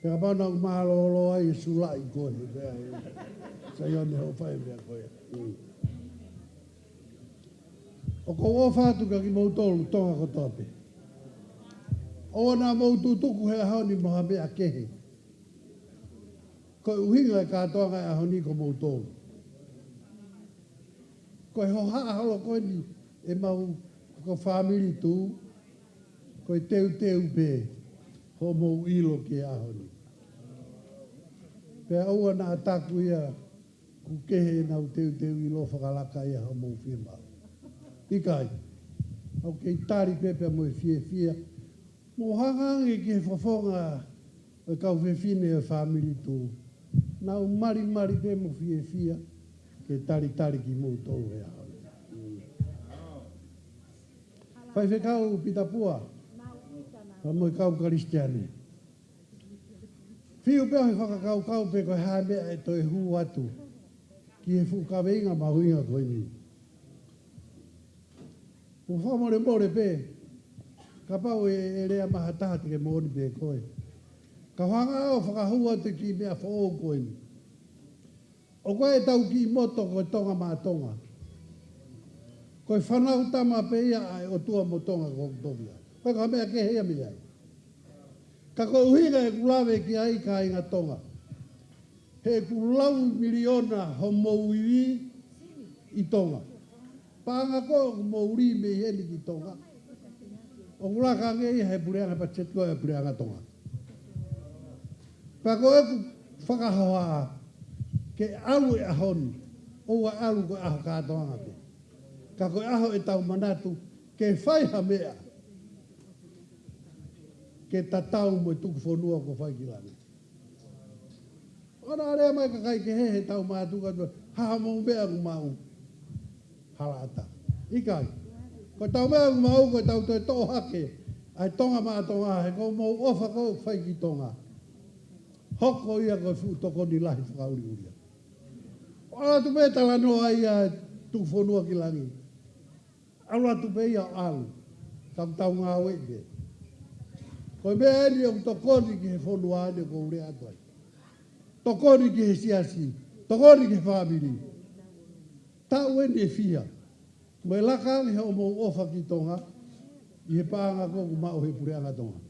Pea kapau naʻa ku mālōlō ai e sulaʻi ko ē, pea ʻe Saione hoʻo fai e meʻa ko ia. Mm. ʻOku ou ʻofa atu kia kimoutolu Tonga kotoa pē. ʻOua naʻa mou tutuku he ʻaho ni mo ha meʻa kehe. Ko e ʻuhinga e kātoanga e ʻaho ni ko moutolu. Ko e hohaʻa holo ko eni ʻemau ko e fāmili tuʻu, ko e teuteu pē hoʻomou ʻilo ki he ʻaho ni. Pea ʻoua naʻa taku ia ʻoku kehe ʻenau teuteu ʻilo fakalaka ia hoʻomou fiemaʻu. ʻIkai. ʻOku kei tali pē pea mo e fiefia. Mou hanga ange ki he fofonga ʻo e kau fefine ʻo e fāmili tuʻu. Nau malimali pē mo fiefia ke talitali kimoutolu he ʻaho ni. Faifekau Pita Pua, pea mo e kau Kalisitiane. Fiu pē au he fakakaukau pe ko e hā e meʻa ʻe toe hū atu ki he fuʻu kaveinga mahuʻinga ko eni. ʻOku fakamolemole pē, kapau ʻe, ʻe lea mai ha taha te ke moʻoni pē koe. Ka u hanga ʻo fakahū atu e kiʻi meʻa foʻou ko eni. ʻOku ʻi ai ʻetau kiʻi moto ko e Tonga maʻa Tonga. Ko e fānau tama pē ia ʻa e ʻOtua mo Tonga ko hoku tofiʻa. ʻOku ʻikai ko ha meʻa kehe ia mei ai. Ka ko e ʻuhinga ʻeku lave ki ai kāinga Tonga. He ʻoku lau miliona homou ivi ʻi Tonga. Paʻanga ko ē ʻoku mou lī mei heni ki Tonga, ʻoku laka ange ia he puleʻanga, patiseti ko ē ʻa e puleʻanga Tonga. Pea ko ʻeku fakahohaʻa ke ʻalu e ʻaho ni, ʻoua ʻe ʻalu ko e ʻaho kātoanga pē, ka ko e ʻaho ʻetau manatu ke fai ha meʻa ke tatau mo e tuku fonua kuo fai ki langi. ʻOua naʻa lea mai kakai kehe he tau mātuku atu, ha homou meʻa ʻoku maʻu. Hala ʻatā. ʻIkai. Ko ʻetau meʻa ʻoku maʻu, ko ʻetau toe toʻo hake ʻa e Tonga maʻa Tonga, he ko homou ʻofa ko ē ʻoku fai ki Tonga, hoko ia ko e fuʻu tokoni lahi fakaʻuliʻulia. ʻAlu atu pē talanoa ia e tuku fonua ki langi. ʻAlu atu pē ia ʻo ʻalu. Ka ʻoku tau ngāueʻi pē. Ko e meʻa eni ʻoku tokoni ki he fonua eni ʻoku ou lea atu ai. Tokoni ki he siasi. Tokoni ki he fāmili. Taʻu eni ʻe fiha mo e laka ange hoʻomou ʻofa ki Tonga ʻi he paʻanga ko ē ʻoku maʻu he puleʻanga Tonga.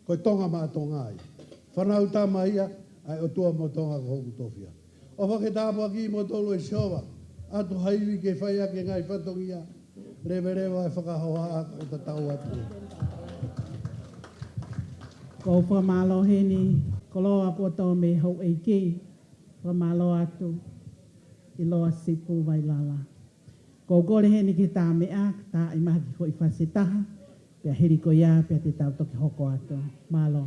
Ko e Tonga maʻa Tonga ia. Fānau, tama ia ʻa e ʻOtua mo Tonga ko hoku tofiʻa. ʻOfa ke tāpuakiʻi kimoutolu ʻe Sihova, ʻatu ha ivi ke fai ʻaki e ngaahi fatongia, leveleva e fakahohaʻa ko e tatau atu. ʻOku ou fakamālō heni, koloa kuo tō mei he houʻeiki, fakamālō atu ʻi Loa Sipu Vailala. ʻOku ou kole heni ki he tā meʻa, tā ʻi maha ki foʻi fasi taha, pea hili ko ia, pea te tau toki hoko atu. Mālō.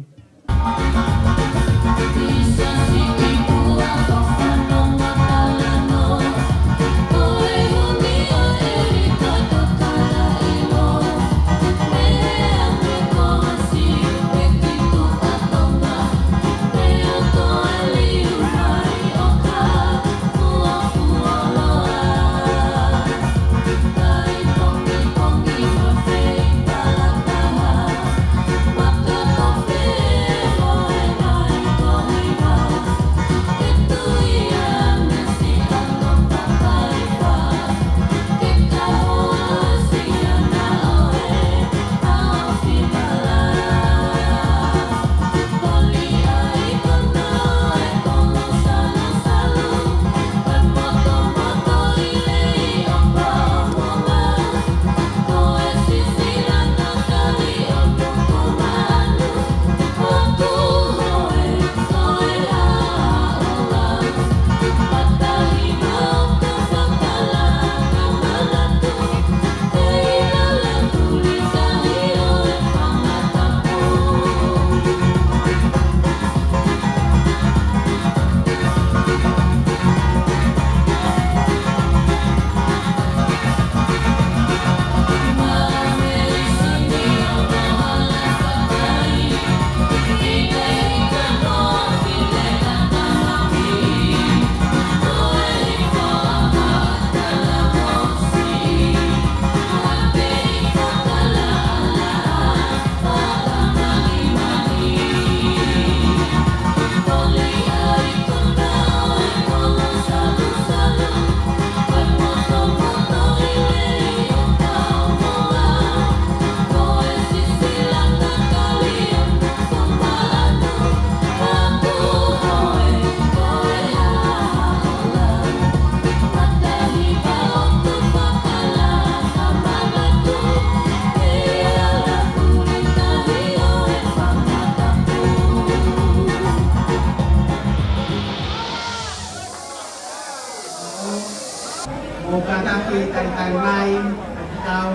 ʻO kātaki talitali mai ʻa e kau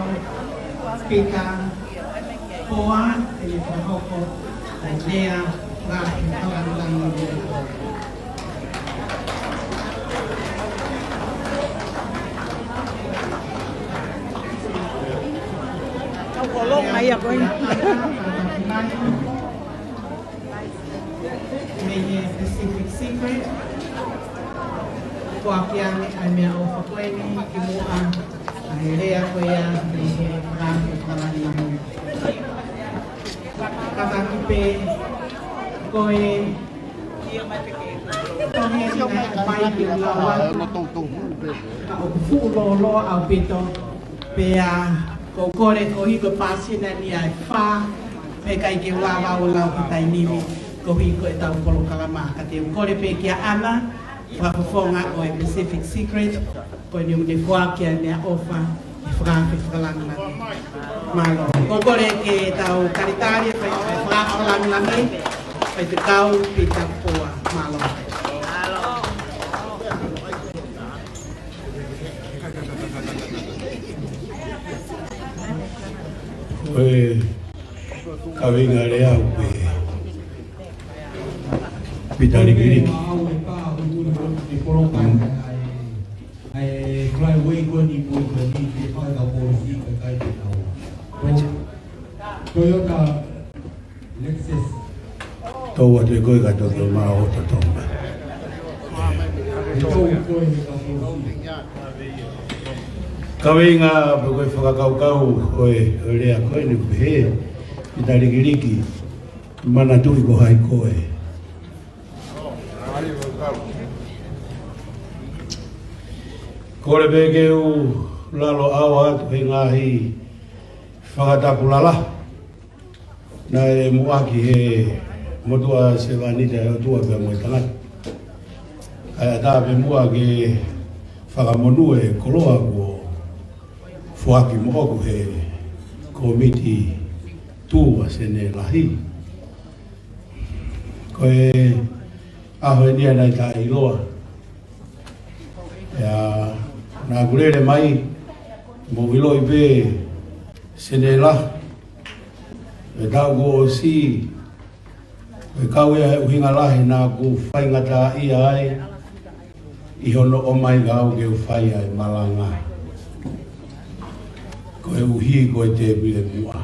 speaker poa, ʻe fakahoko ʻa e lea ngāue fakalangilangi. Kau kolonga ia ko ē. Mei he Pacific Secret, ko ʻAkiane ʻa e meʻaʻofa ko eni ki muʻa ʻa e lea ko ia mei he ngāue fakalangilangi. Kātaki pē ko e tohi eni naʻe ʻomai ke u lau atu. Ka ʻoku fuʻu lōloa ʻaupito, pea ʻoku ou kole koeʻuhi ko e pāsina ni ʻa e fā, pea ʻikai ke u lava ʻo lau ki he taimi ni. Koeʻuhi ko ʻetau polokalama, ka te u kole pē kia ʻAna, fakafofonga ʻo e Pacific Secret, ko ʻene ʻunefuaki ʻa e meʻaʻofa, ʻe fakaafe fakalāngilangi. Mālō. Ko e kole ke tau talitali, fai, fai fakaafe fakalāngilangi, Faifekau Pita Pua. Mālō. Ko e kaveinga lea ʻoku Pita Likiliki. Toyota Lexus. Tau atu e koe ka toto ma o toto ma. Kaveinga pe ko e fakakaukau ʻo e, ʻo e lea ko eni pehē, Pita Likiliki, manatuʻi ko hai koe. Kole pē ke u lalo ʻaoa atu he ngaahi fakatapu lalahi naʻe muʻaki he motuʻa sevāniti ʻa e ʻOtua pea mo e tangata. ʻA ia ʻatā pē muʻa ke fakamonū e koloa kuo foaki moʻoku he kōmiti tū ʻa Senē Lahi. Ko e ʻaho eni ia naʻe taʻeʻiloa. ʻIa, naʻa ku lele mai, mou ʻiloʻi pē Senē Lahi. ʻI he taʻu kuo ʻosi, ʻe kau ia he ʻuhinga lahi naʻa ku faingataʻaʻia ai ʻi hono ʻomai kiate au ke u fai ʻa e malanga. Koeʻuhi ko e tēpile muʻa.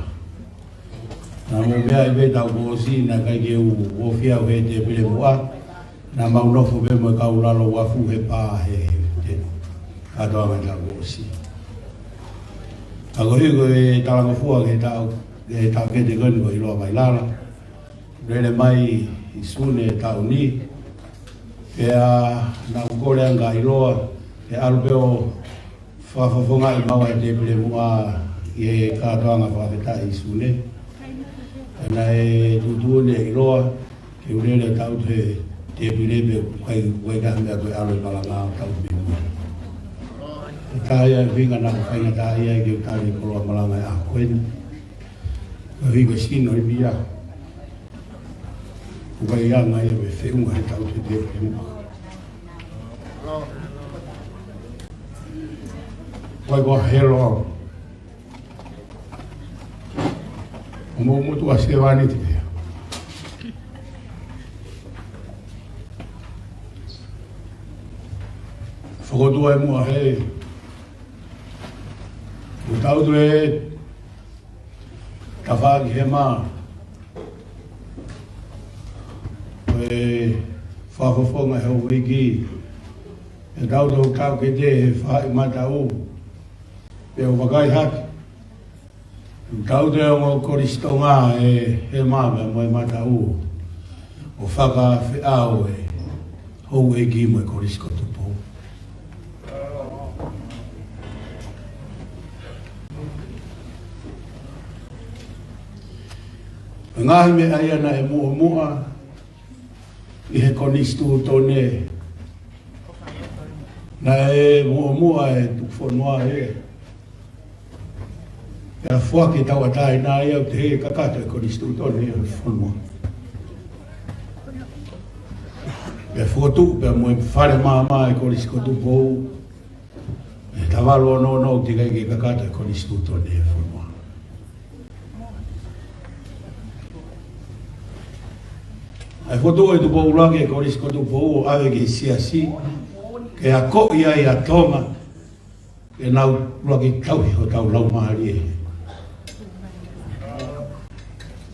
Naʻa mou meaʻi pē taʻu kuo ʻosi naʻe ʻikai ke u ofi au he tēpile muʻa. Naʻa mau nofo pē mo e kau lalo uafu he pā he, he, he kātoanga taʻu kuo ʻosi. Ka koeʻuhi ko e talangofua ki he taʻu, ki he taʻokete ko eni ko ʻIloa Vailala. Lele mai ʻi Sune taʻu ni. Pea naʻa ku kole ange kia ʻIloa, ke ʻalu pē ʻo fakafofongaʻi maua e tēpile muʻa ʻi he kātoanga fakafetaʻi ʻi Sune. Naʻe tuʻutuʻuni ʻe ʻIloa ke u lele ʻo tautu he tēpile pea ʻikai, ʻikai ha meʻa ko e ʻalu e malanga ʻo tautu pē muʻa. Ko e taha ia e ʻuhinga naʻa ku faingataʻaʻia ai ke u tali e koloa malanga he ʻaho ko eni. Koeʻuhi ko e sino ʻi mia. ʻOku ʻikai anga ia mei he feʻunga he tautu he tēpile muʻa. Ko e ko helo. ʻO mo motuʻa sevāniti pea fokotuʻu e muʻa he. Ko e tautu e tafaʻaki hema. Ko e fakafofonga he houʻeiki. ʻE tautu ʻo taʻokete he faʻahi mataʻu. Pea u vakai hake. ʻE tautu e ongo Kolisi Tonga he, he hema mo e mataʻu. ʻO fakafeʻao e houʻeiki mo e Kolisi ko Tupou. Ngaahi meʻa ia naʻe muʻomuʻa ʻi he konisitūtone. Naʻe muʻomuʻa e tuku fonua ē. Pea foaki e tauʻatāina ia ʻo teʻeki kakato e konisitūtone ia ʻo e fonua. Pea fokotuʻu pea mo e fale maama e Kolisi ko Tupou. ʻI he taha valu ono ono ʻoku teʻeki ai ke kakato e konisitūtone e fonua. ʻA e fokotuʻu ʻe Tupou ʻUluaki e Kolisi ko Tupou ʻo ʻave ki he siasi, ke akoʻi ai ʻa Tonga, ke nau ʻuluaki tauhi hotau laumālie.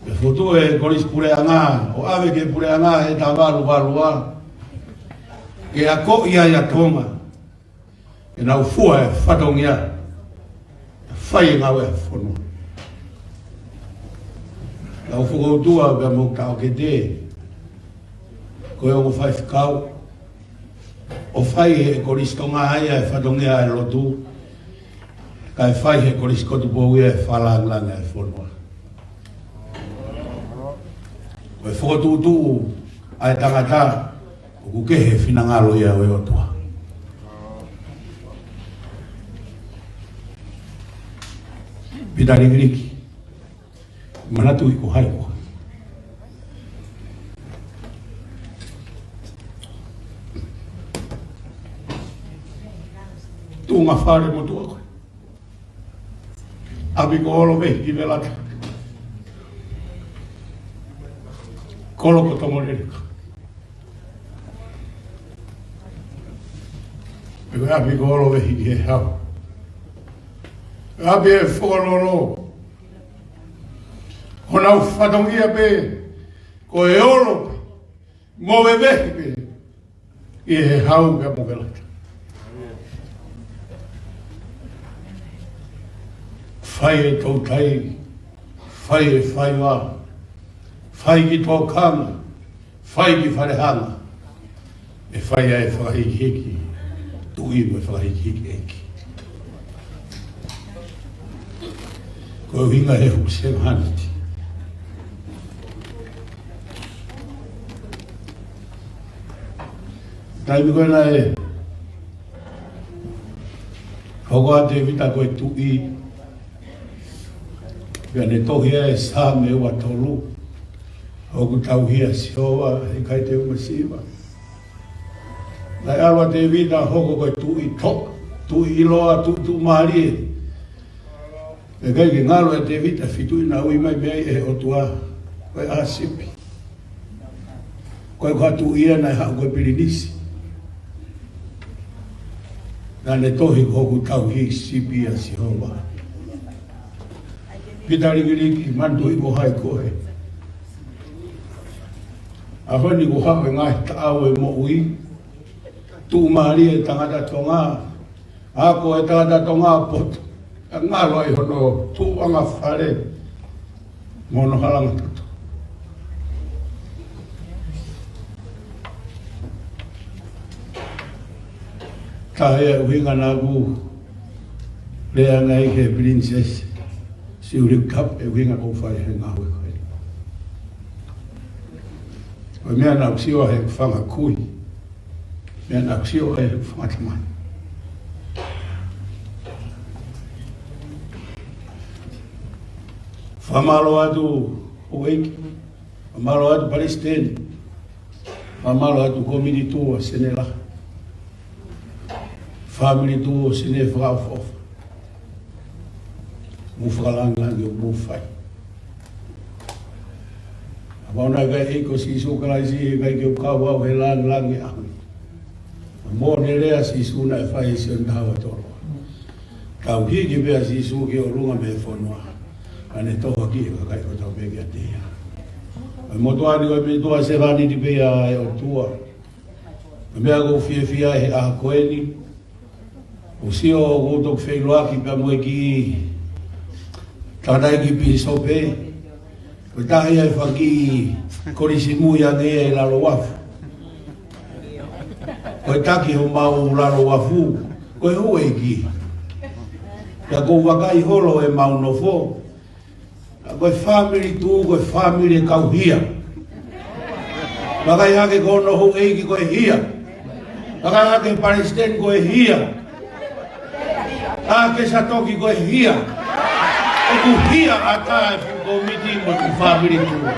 ʻE fokotuʻu e Kolisi Puleʻanga, ʻo ʻave ki he Puleʻanga he taha valu valu ua, ke akoʻi ai ʻa Tonga, ke nau fua e fatongia, fai e ngāue ʻa e fonua. Kau fokoutua pea mo taʻokete, ko e ongo faifekau, ʻo fai he Kolisi Tonga ia e fatongia e lotu, kae fai he Kolisi ko Tupou ia e fakalāngilangi e fonua. Ko Ko e fokotuʻutuʻu ʻa e tangata ʻoku kehe e finangalo ia ʻo e ʻOtua. Pita Likiliki, manatuʻi ko hai koe. Tuʻunga fale motuʻa koe. ʻApi ko Olovehi ki Velata. Kolo ko Tongoleleka. Pea ko e ʻapi ko Olovehi ki Hehau. ʻApi ʻe Fokololo. Honau fatongia pē ko e olo pē mo vevehi pē ʻi Hehau pea mo Velata. Fai e toutai, fai e faiva, fai ki tokanga, fai ki falehanga, ʻe fai ai e fakahikihiki tuʻi mo e fakahikihiki ʻeiki. Ko e ʻuhinga he huku seven hundred. Taimi ko ē naʻe hoko ʻa Tēvita ko e tuʻi, pea ne tohi ai e Saame ua tolu, ʻoku tauhi ʻa Sihova, ʻe ʻikai te u masiva. Naʻe ʻalu ʻa Tēvita ʻo hoko ko e tuʻi toʻa, tuʻi ʻiloa, tuʻi tuʻumālie. ʻE ʻikai ke ngalo ʻe Tēvita e feituʻu naʻe ui mai mei ai ʻe he ʻOtua, ko e ʻā sipi. Ko e, ko e tuʻi ia naʻe haʻu ko e pilinisi. Naʻa ne tohi ko hoku tauhi sipi ʻa Sihova. Pita Likiliki, manatuʻi ko hai koe. ʻAho ni kuo haʻu e ngaahi taʻau ʻo e moʻui, tuʻumālie e tangata Tonga, ako e tangata Tonga poto, ʻe ngalo ai hono tuʻunga fale mo hono halanga toto. Taha ia e ʻuhinga naʻa ku lea ange ai ki he Princess Siuliu Kapu, e ʻuhinga ʻoku ou fai he ngāue ko eni. Ko e meʻa naʻa ku sio ai he fanga kui, meʻa naʻa ku sio ai he fanga tamai. Fakamālō atu houʻeiki, fakamālō atu palesiteni, fakamālō atu kōmiti tuʻa, senela, fāmili tuʻa, sene fakaʻofoʻofa. Mou fakalāngilangi ʻo mou fai. ʻApana ka ʻi he ʻEiki ko Sīsū Kalaisi, ʻe ʻikai ke u kau au he lāngilangi ʻaho ni. Mo ne lea Sīsū naʻe fai ʻe Sione taha ua tolu. Tau hiki pē ʻa Sīsū ki ʻolunga mei he fonua, ʻa ʻene tohoakiʻi e kakai kotoa pē kiate ia. ʻA e motuʻa ni ko e motuʻa sevāniti pē ia ʻa e ʻOtua. Ko e meʻa ʻoku ou fiefia ai he ʻaho ko eni, ʻoku ou sio ʻoku ou toki feʻiloaki pea mo e kiʻi tangataʻeiki pīsope, ko e taha ia e fanga kiʻi kolisi mui ange ia ʻi lalo uafu. Ko e taki homau lalo uafu ko e houʻeiki. Pea ʻoku ou vakai holo ʻemau nofo, ka ko e fāmili tuʻu ko e fāmili e kau hia. Vakai hake ko hono houʻeiki ko e hia. Vakai hake palesiteni ko e hia. Hake Satoki ko e hia. ʻOku hia ʻatā e fuʻu kōmiti mo e fuʻu fāmili tuʻu.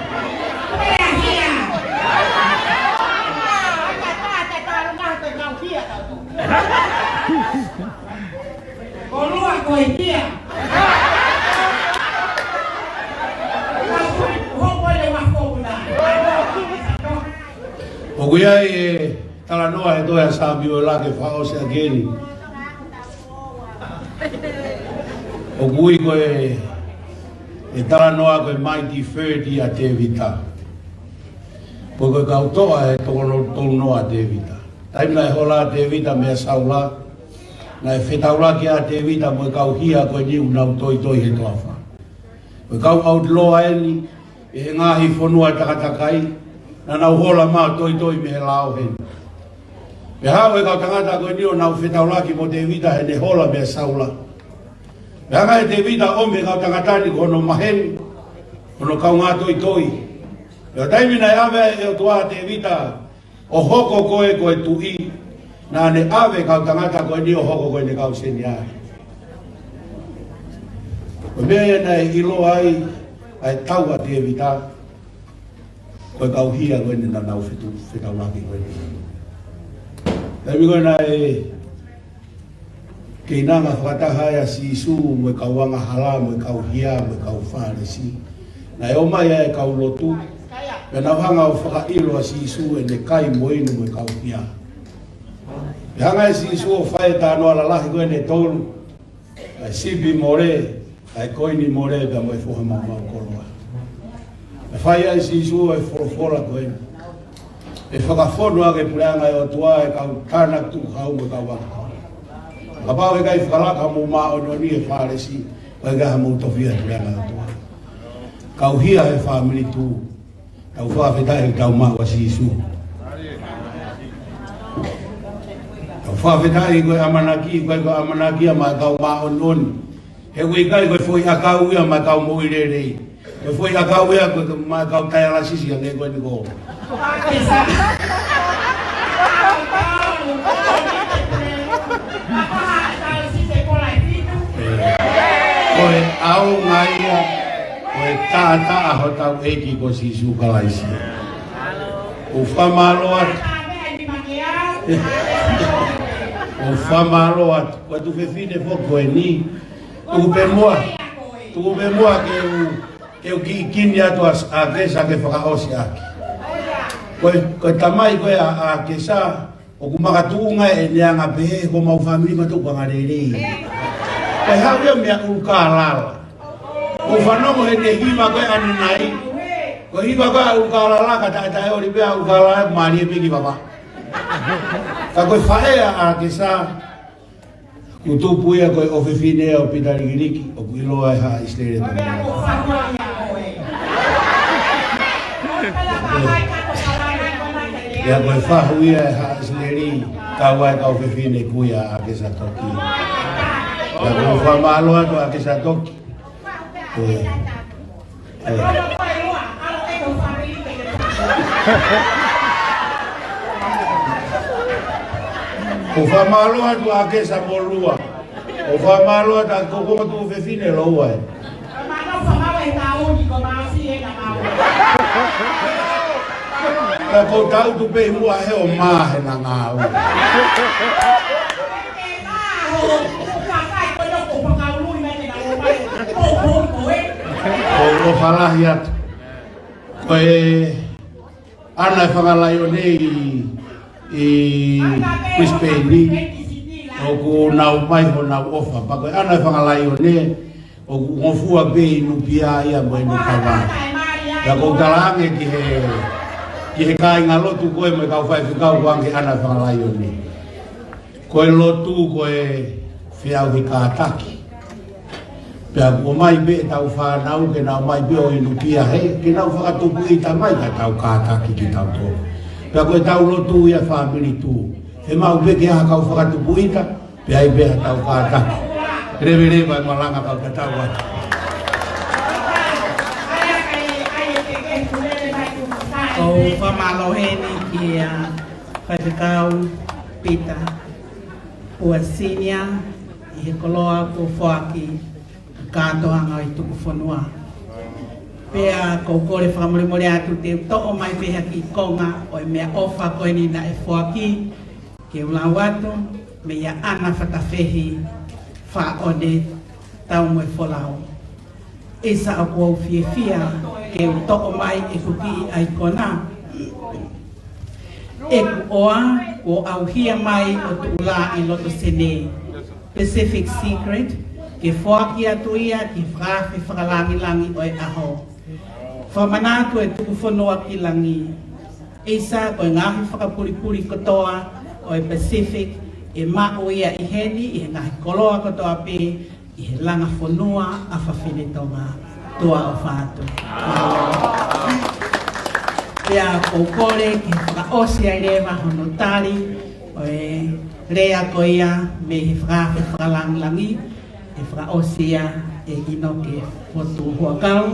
Ko lua ko e hia. ʻOku ʻi ai e talanoa he tohi ʻa Saame ʻo laka fakaʻosi ʻaki eni. ʻOku ui ko e, e talanoa ko e Mighty Thirty ʻa Tēvita. Ko e, ko e kau toʻa ʻe toko tolu noa ʻa Tēvita. Taimi naʻe hola ai ʻa Tēvita meia Saula, naʻe fetaulaki ai ʻa Tēvita mo e kau hia ko eni ʻoku nau toitoi he toafa. Ko e kau outlaw eni, ʻi he ngaahi fonua takatakai, naʻa nau hola mai ʻo toitoi mei he lao heni. Pea haʻu e kau tangata ko eni ʻo nau fetaulaki mo Tēvita heʻene hola meia Saula. Pea hanga ʻe Tēvita ʻo ʻomi e kau tangata ni ko hono maheni, hono kaungā toitoi. ʻI he taimi naʻe ʻave ai ʻe he ʻOtua ʻa Tēvita ʻo hoko ko ē ko e tuʻi, naʻa ne ʻave e kau tangata ko eni ʻo hoko ko ʻene kau seniae. Ko e meʻa ia naʻe ʻiloa ai ʻa e tau ʻa Tēvita, ko e kau hia ko eni naʻa nau fetu-, fetaulaki ko eni. Taimi ko ē naʻe keinanga fakataha ai ʻa Sīsū mo e kau angahala, mo e kau hia, mo e kau Fālesi, naʻe ō mai ai e kau lotu, pea nau hanga ʻo fakaʻilo ʻa Sīsū ʻene kai mo inu mo e kau hia. Pea hanga ʻe Sīsū ʻo fai e talanoa lalahi ko eni ʻe tolu: ʻa e sipi mole, ʻa e koini mole, pea mo e foha maumau koloa. ʻE fai ai ʻe Sīsū e folofola ko eni: ʻE fakafonu ʻaki e puleʻanga ʻo e ʻOtua e kau tānaki tukuhau mo e kau angahala. Kapau ʻe ʻikai fakalaka hoʻomou māʻoniʻoni ʻe Fālesi, ʻe ʻikai haʻamou tofiʻa e puleʻanga ʻo e ʻOtua. Kau hia he fāmili tuʻu, tau fakafetaʻi ʻetau maʻu ʻa Sīsū. Tau fakafetaʻi ko e ʻamanaki, ko e, ko e ʻamanaki ia maʻa e kau māʻoniʻoni. He ʻoku ʻikai ko e foʻi ʻakau ia maʻa e kau moʻui lelei. Ko e foʻi ʻakau ia ko e maʻa e kau taialasisi ʻa e ngaahi ko eni ko. Ko e ʻaonga ia, ko e taʻataʻa hotau ʻEiki ko Sīsū Kalaisi. ʻOku fakamālō atu. ʻOku fakamālō atu. Ko e tuofefine foki ko eni, tuku pē muʻa, tuku pē muʻa ke u, ke u kiʻi kini atu ʻa, ʻa ʻAkesa ke fakaʻosi ʻaki. Ko e, ko e tamai ko ē ʻa, ʻa ʻAkesa, ʻoku makatuʻunga ʻene anga pehē, ko homau fāmili mātuʻaki anga lelei. Ko e haʻu ia mei ʻUlukālala. ʻOku fanongo heʻene hiva ko ē ʻanenai. Ko e hiva ko ē ʻa ʻUlukālala, ka taʻetaʻeoli pē ʻa ʻUlukālala, mālie pē ki vavā. Ka ko e faʻē ʻa ʻAkesa, kuo tupu ia ko e ʻofefine ʻo Pita Likiliki, ʻoku ʻiloa ʻe Haʻa ʻIsileli. Ia ko e fahu ia ʻe Haʻa ʻIsileli, kau ai e kau fefine kui ʻa ʻAkesa Toki. Ia ʻoku fakamālō atu ʻa ʻAkesa Toki. Ē. Ē. ʻOku fakamālō atu ʻa ʻAkesa Molua. ʻOku fakamālō atu ʻa e koukou tuofefine lōua ē. Ka ʻoku ou tautu pē ʻi muʻa he ʻo mā he ngāue. ʻOku ou fakalahi atu. Ko e ʻAna e Fanga Laione ʻi, ʻi Brisbane, ʻoku nau ʻomai honau ʻofa. Pea ko e ʻAna e Fanga Laione, ʻoku ngofua pē ʻi Nūpeá ia mo ʻene kava. Pea ʻoku ou talaange ki he, ki he kāingalotu ko ē mo e kau faifekau ko ē ki he ʻAna e Fanga Laione. Ko e lotu ko e feʻauhi kātaki. Pea ʻoku ʻomai pē ʻetau fānau ke nau ō mai pē ʻo inu pē ia he, ke nau fakatupuʻita mai ka tau kātaki kitautolu. Pea ko ʻetau lotu ia fāmili tuʻu. He maʻu pē ke ʻi ai ha kau fakatupuʻita, pea ʻi ai pē haʻatau kātaki. Leveleva e malanga pea ka tau atu. ʻOku fakamālō heni kia Faifekau Pita Pua Senior, ʻi he koloa kuo foaki ki he kātoanga ʻo e tuku fonua. Pea ʻoku ou kole fakamolemole atu te u toʻo mai pē ha kiʻi konga ʻo e meʻaʻofa ko eni naʻe foaki, ke u lau atu, meia ʻAna Fatafehi Faʻone Taumoefolau. ʻIsa, ʻoku ou fiefia ke u toʻo mai ʻeku kiʻi ʻaikona. ʻEku ʻoa, kuo ʻauhia mai ʻo tuʻu lā ʻi loto Senē, Pacific Secret, ke foaki atu ia ki he fakaafe fakalāngilangi ʻo e ʻaho. Fakamanatu e tuku fonua ki langi. ʻIsa, ko e ngaahi fakapulipuli kotoa ʻo e Pacific, ʻe maʻu ia ʻi heni, ʻi he ngaahi koloa kotoa pē, ʻi he langa fonua ʻa fafine Tonga. Tuʻa ʻofa atu. Pea ʻoku ou kole ke fakaʻosi ai leva hono tali ʻo e lea ko ia mei he fakaafe fakalāngilangi, ʻe fakaʻosi ia ʻe ʻInoke Fotu Huʻakau.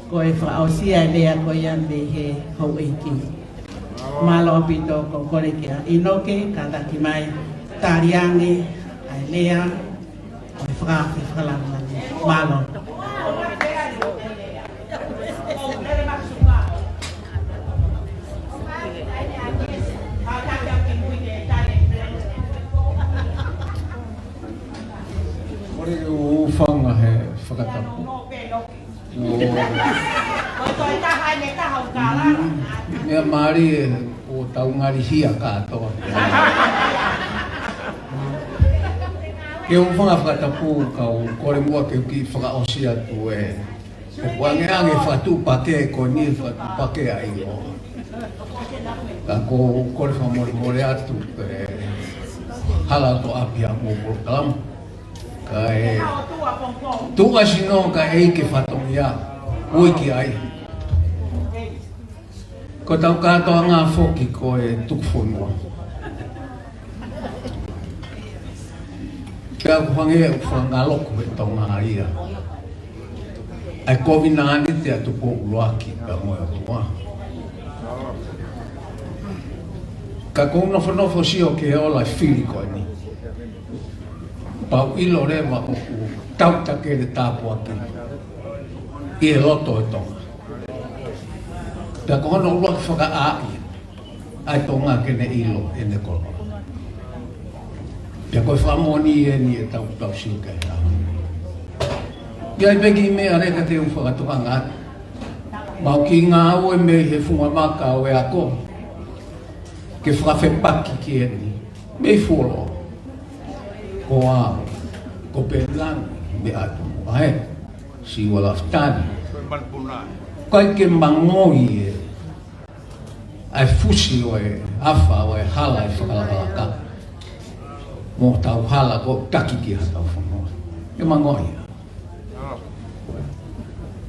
Ko e fakaʻosi ʻa e lea ko ia mei he houʻeiki. Mālō ʻaupito, ko e kole kia ʻInoke, kātaki mai, tali ange ʻa e lea, ʻo e fakaafe fakalāngilangi. Mālō. Kole ke u hūfanga he fakatapu. ʻO. Meʻa mālie ʻoku tau ngali hia kātoa. Ke u hūfanga he fakatapu, kau kole muʻa ke u kiʻi fakaʻosi atu e, ʻoku angeange fakatuʻupakē ko eni, fakatuʻupakē ʻa e ʻilo. Ka ko e kole fakamolemole atu, ʻe hala atu ʻapi ʻa mo polokalama. Kae tuʻa sino kae ʻai ke fatongia, ui ki ai. Ko ʻetau kātoanga foki ko e tuku fonua. Pea ʻoku hangē ʻoku fakangaloku he Tonga ia ʻa e kovinānite ʻa Tupou ʻUluaki pea mo e ʻOtua. Ka ʻoku ou nofonofo sio ki he ola ʻo e fili ko eni. Pau ʻilo leva ʻoku tautakele tāpuaki ʻi he loto ʻo Tonga. Pea ko hono ʻuluaki fakaʻaʻi ʻa e Tonga ke ne ʻilo ʻene koloa. Pea ko e fakamoʻoni eni ʻetau tau sio ki ai. ʻI ai pē kiʻi meʻa leka te u fakatokanga atu. Mau kiʻi ngāue mei he funga maka ʻo e ako ke fakafepaki ki heni. Mei fuoloa. Ko au, ko Pēlani, mei ʻAtu Moa, ē. Siua Lafitani. ʻIkai ke mangoi ē. ʻA e fusi ʻo e afa ʻo e hala ʻe fakalakalaka. Mo tau hala ko taki ki ha tau fonua. ʻIkai mangoi ia.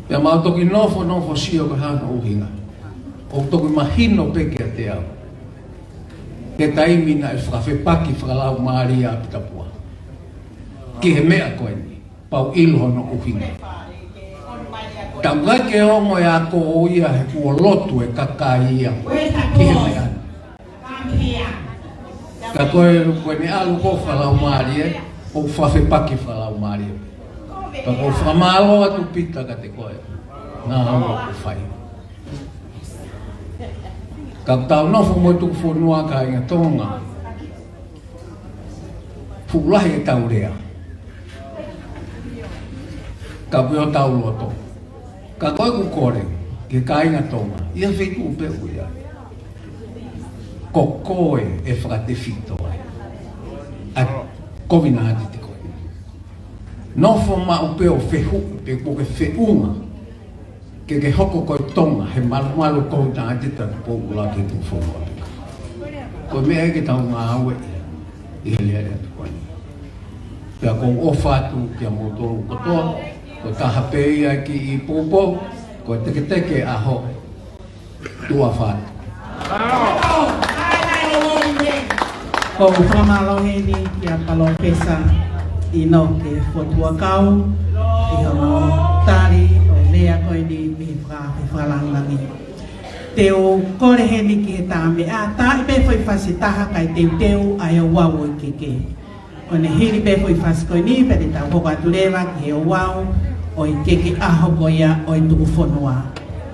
Pea mau toki nofonofo sio ko e hā hono ʻuhinga. ʻOku toki mahino pē kiate au. He taimi naʻe fakafepaki fakalaumālie ʻa Pita Pua ki he meʻa ko eni, pau ʻilo hono ʻuhinga. Tau ʻikai ke ongo e ako ia he kuo lotu e kakai ia ki he meʻa ni. Ka ko e, ko ʻene ʻalu ko e fakalaumālie, ʻoku fakafepaki fakalaumālie. Ka ʻoku ou fakamālō atu Pita kiate koe. Ngāue ʻoku fai. Ka tau nofo mo e tuku fonua kāinga Tonga. Fuʻu lahi ʻetau lea. Ka pio tau loto. Ka ko ʻeku kole ki he kāinga Tonga, ʻi ha feituʻu pē ʻoku ʻi ai, ko koe ʻe fakatefito ai ʻa e kovinānite ko ē. Nofo maʻu pē ʻo fehuʻi pe ko e feʻunga ke ke hoko ko e Tonga he malumalu kovinānite ʻa Tupou ʻUluaki he tuku fonua. Ko e meʻa ia ke tau ngāue ʻi he lele atu ko eni. Pea ʻoku ou ʻofa atu kia moutolu kotoa, ko e taha pē ia e kiʻi poupou, ko e teketeke ʻaho, tuʻa ʻofa atu. ʻOku ou fakamālō heni kia Palōfesa ʻInoke Fotu Huʻakau, ʻi hono tali ʻo e lea ko eni mei he fakaafe fakalāngilangi. Te u kole heni ki he tā meʻa, tā ʻi pē foʻi fasi ʻe taha kae teuteu ʻa e ouau ʻo e keke. ʻO ne hili pē foʻi fasi ko eni, pea te tau hoko atu leva ki he ouau ʻo e keke ʻaho ko ia ʻo e tuku fonua.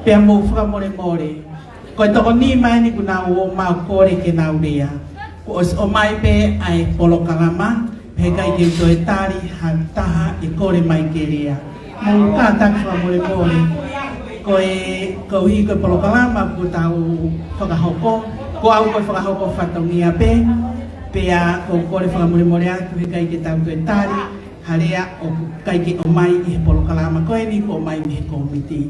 Pea mou fakamolemole, ko e toko nima eni kuo nau ō, mau kole ke nau lea. Kuo ʻosi ʻomai pē ʻa e polokalama, pea heʻikai ke u toe tali ha taha ʻe kole mai ke lea. Mou kātaki fakamolemole. Ko e, koeʻuhi ko e polokalama kuo tau fakahoko, ko au ko e fakahoko fatongia pē, pea ʻoku ou kole fakamolemole atu heʻikai ke tau toe tali ha lea ʻoku ʻikai ke ʻomai ʻi he polokalama ko eni kuo ʻomai mei he kōmiti.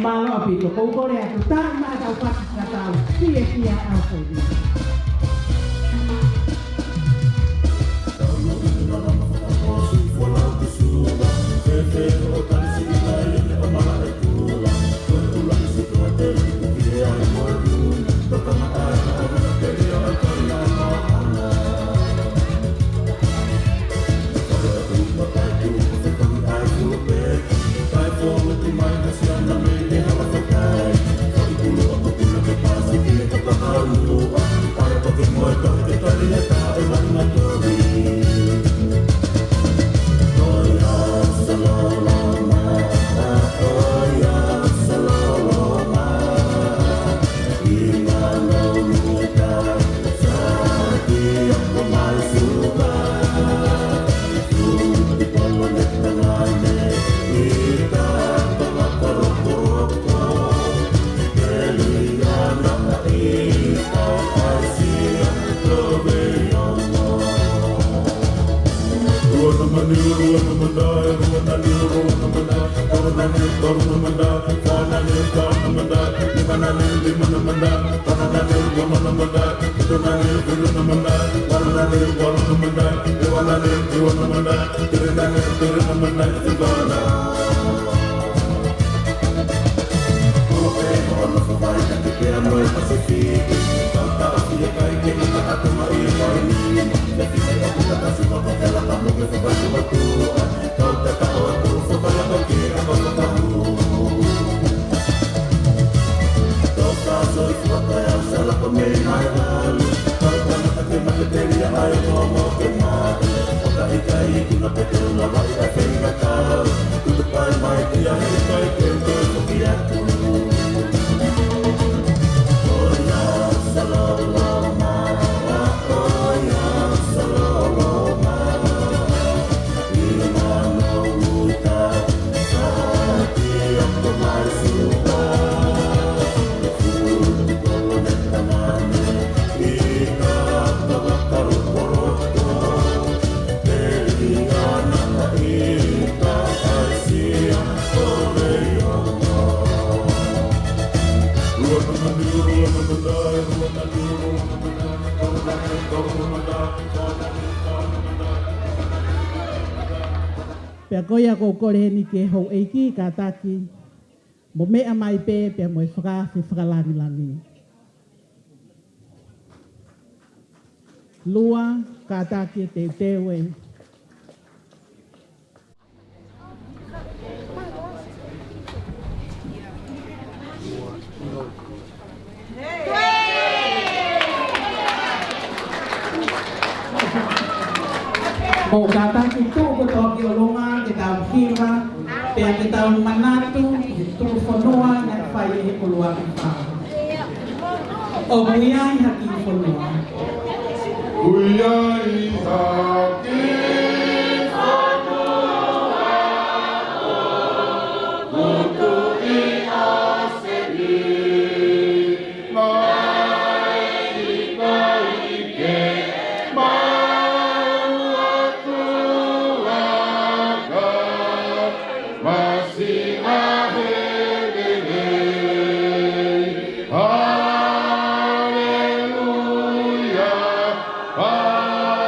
Mālō ʻaupito, ʻoku ou kole atu, tā mai ʻetau paki ka tau fiefia ʻaupito. Pea ko ia ʻoku ou kole heni ki he houʻeiki, kātaki mo meʻa mai pē pea mo e fakaafe fakalāngilangi. Lua, kātaki e teuteu ē. Mou kātaki tuʻu kotoa ki ʻolunga ke tau hiva, pea ke tau manatu ki he tuʻufonua naʻe fai ʻe he ʻuluaki fā. ʻOku ʻi ai ha kiʻi fonua. ʻOku ʻi ai ha kiʻi fonua ʻoku tuʻu ʻi ʻAseni. Mai, mai ke mau atu aka, masiʻi ʻa e lelei. Haleluia, haleluia.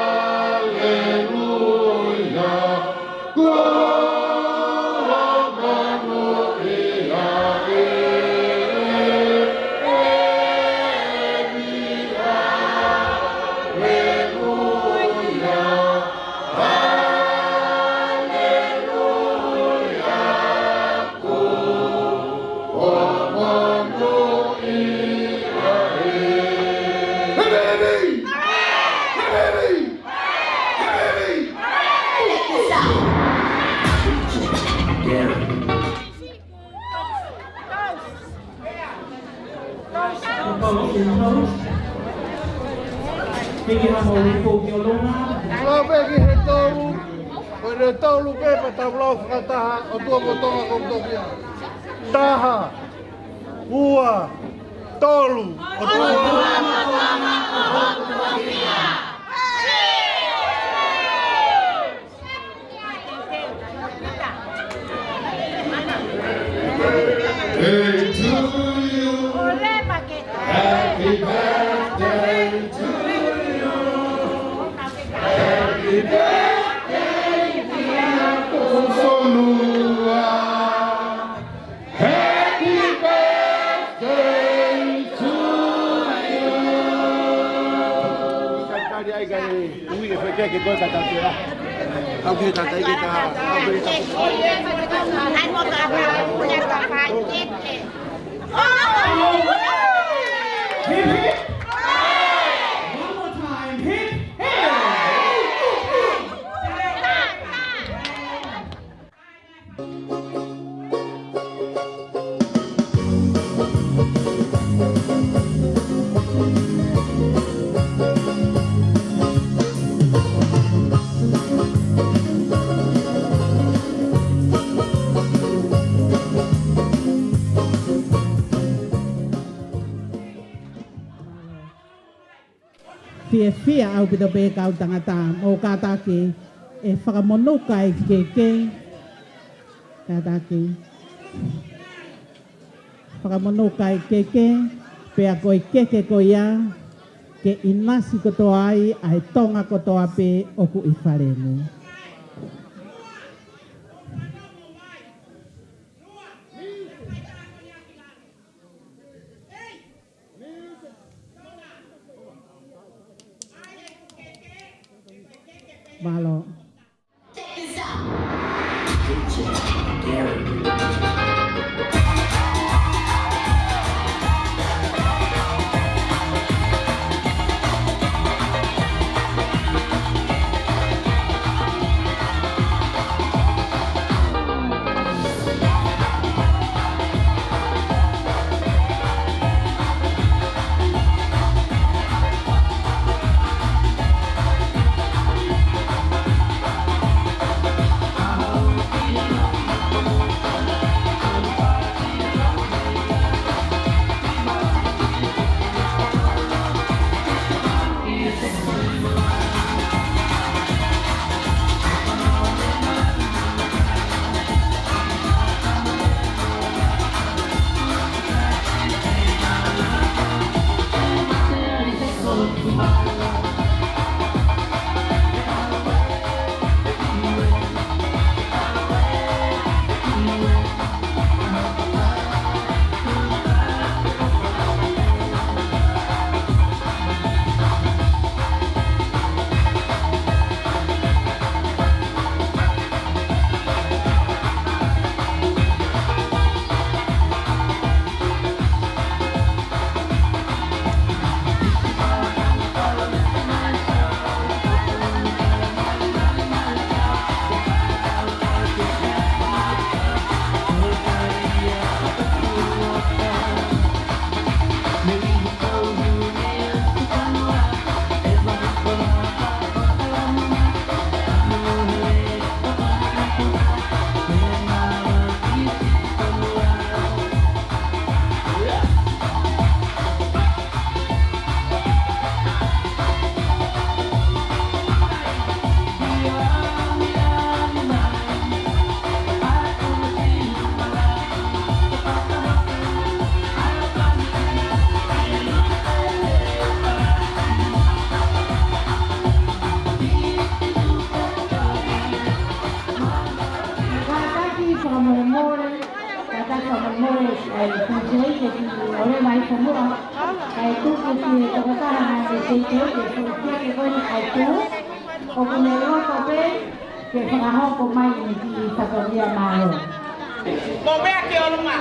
Lau pē ki he tolu, ko e tolu pē pea tau lau fakataha, ʻOtua mo Tonga ko hoku tofiʻa. Taha, ua, tolu, ʻOtua mo Tonga ko hoku tofiʻa. Birthday to you. Happy birthday to you. Happy birthday, dear Kufonua. Happy birthday to you. Kātaki ai kai, ui e fekeke koe kātaki ai. Au ki he kātaki ai ka, au ki he kātaki. Hip, hip. One more time. Hip, hip. Fiefia ʻaupito pē kau tangata, mou kātaki ʻE fakamonū kae keke, kātaki. Fakamonū kae keke, pea ko e keke ko ia, ke ʻinasi kotoa ai ʻa e Tonga kotoa pē ʻoku ʻi fale ni. Mālō. Kātaki fakamolemole, kātaki fakamolemole, ʻa e DJ ke kiʻi ʻoleva hifo muʻa, kae tuku ki he tokotaha naʻe teitei ke fuʻu kia ke koe ni ʻai tū, ʻoku ne loto pē ke fakahoko mai ʻene kiʻi fatongia. Mālō. Ko mea ke ʻolunga.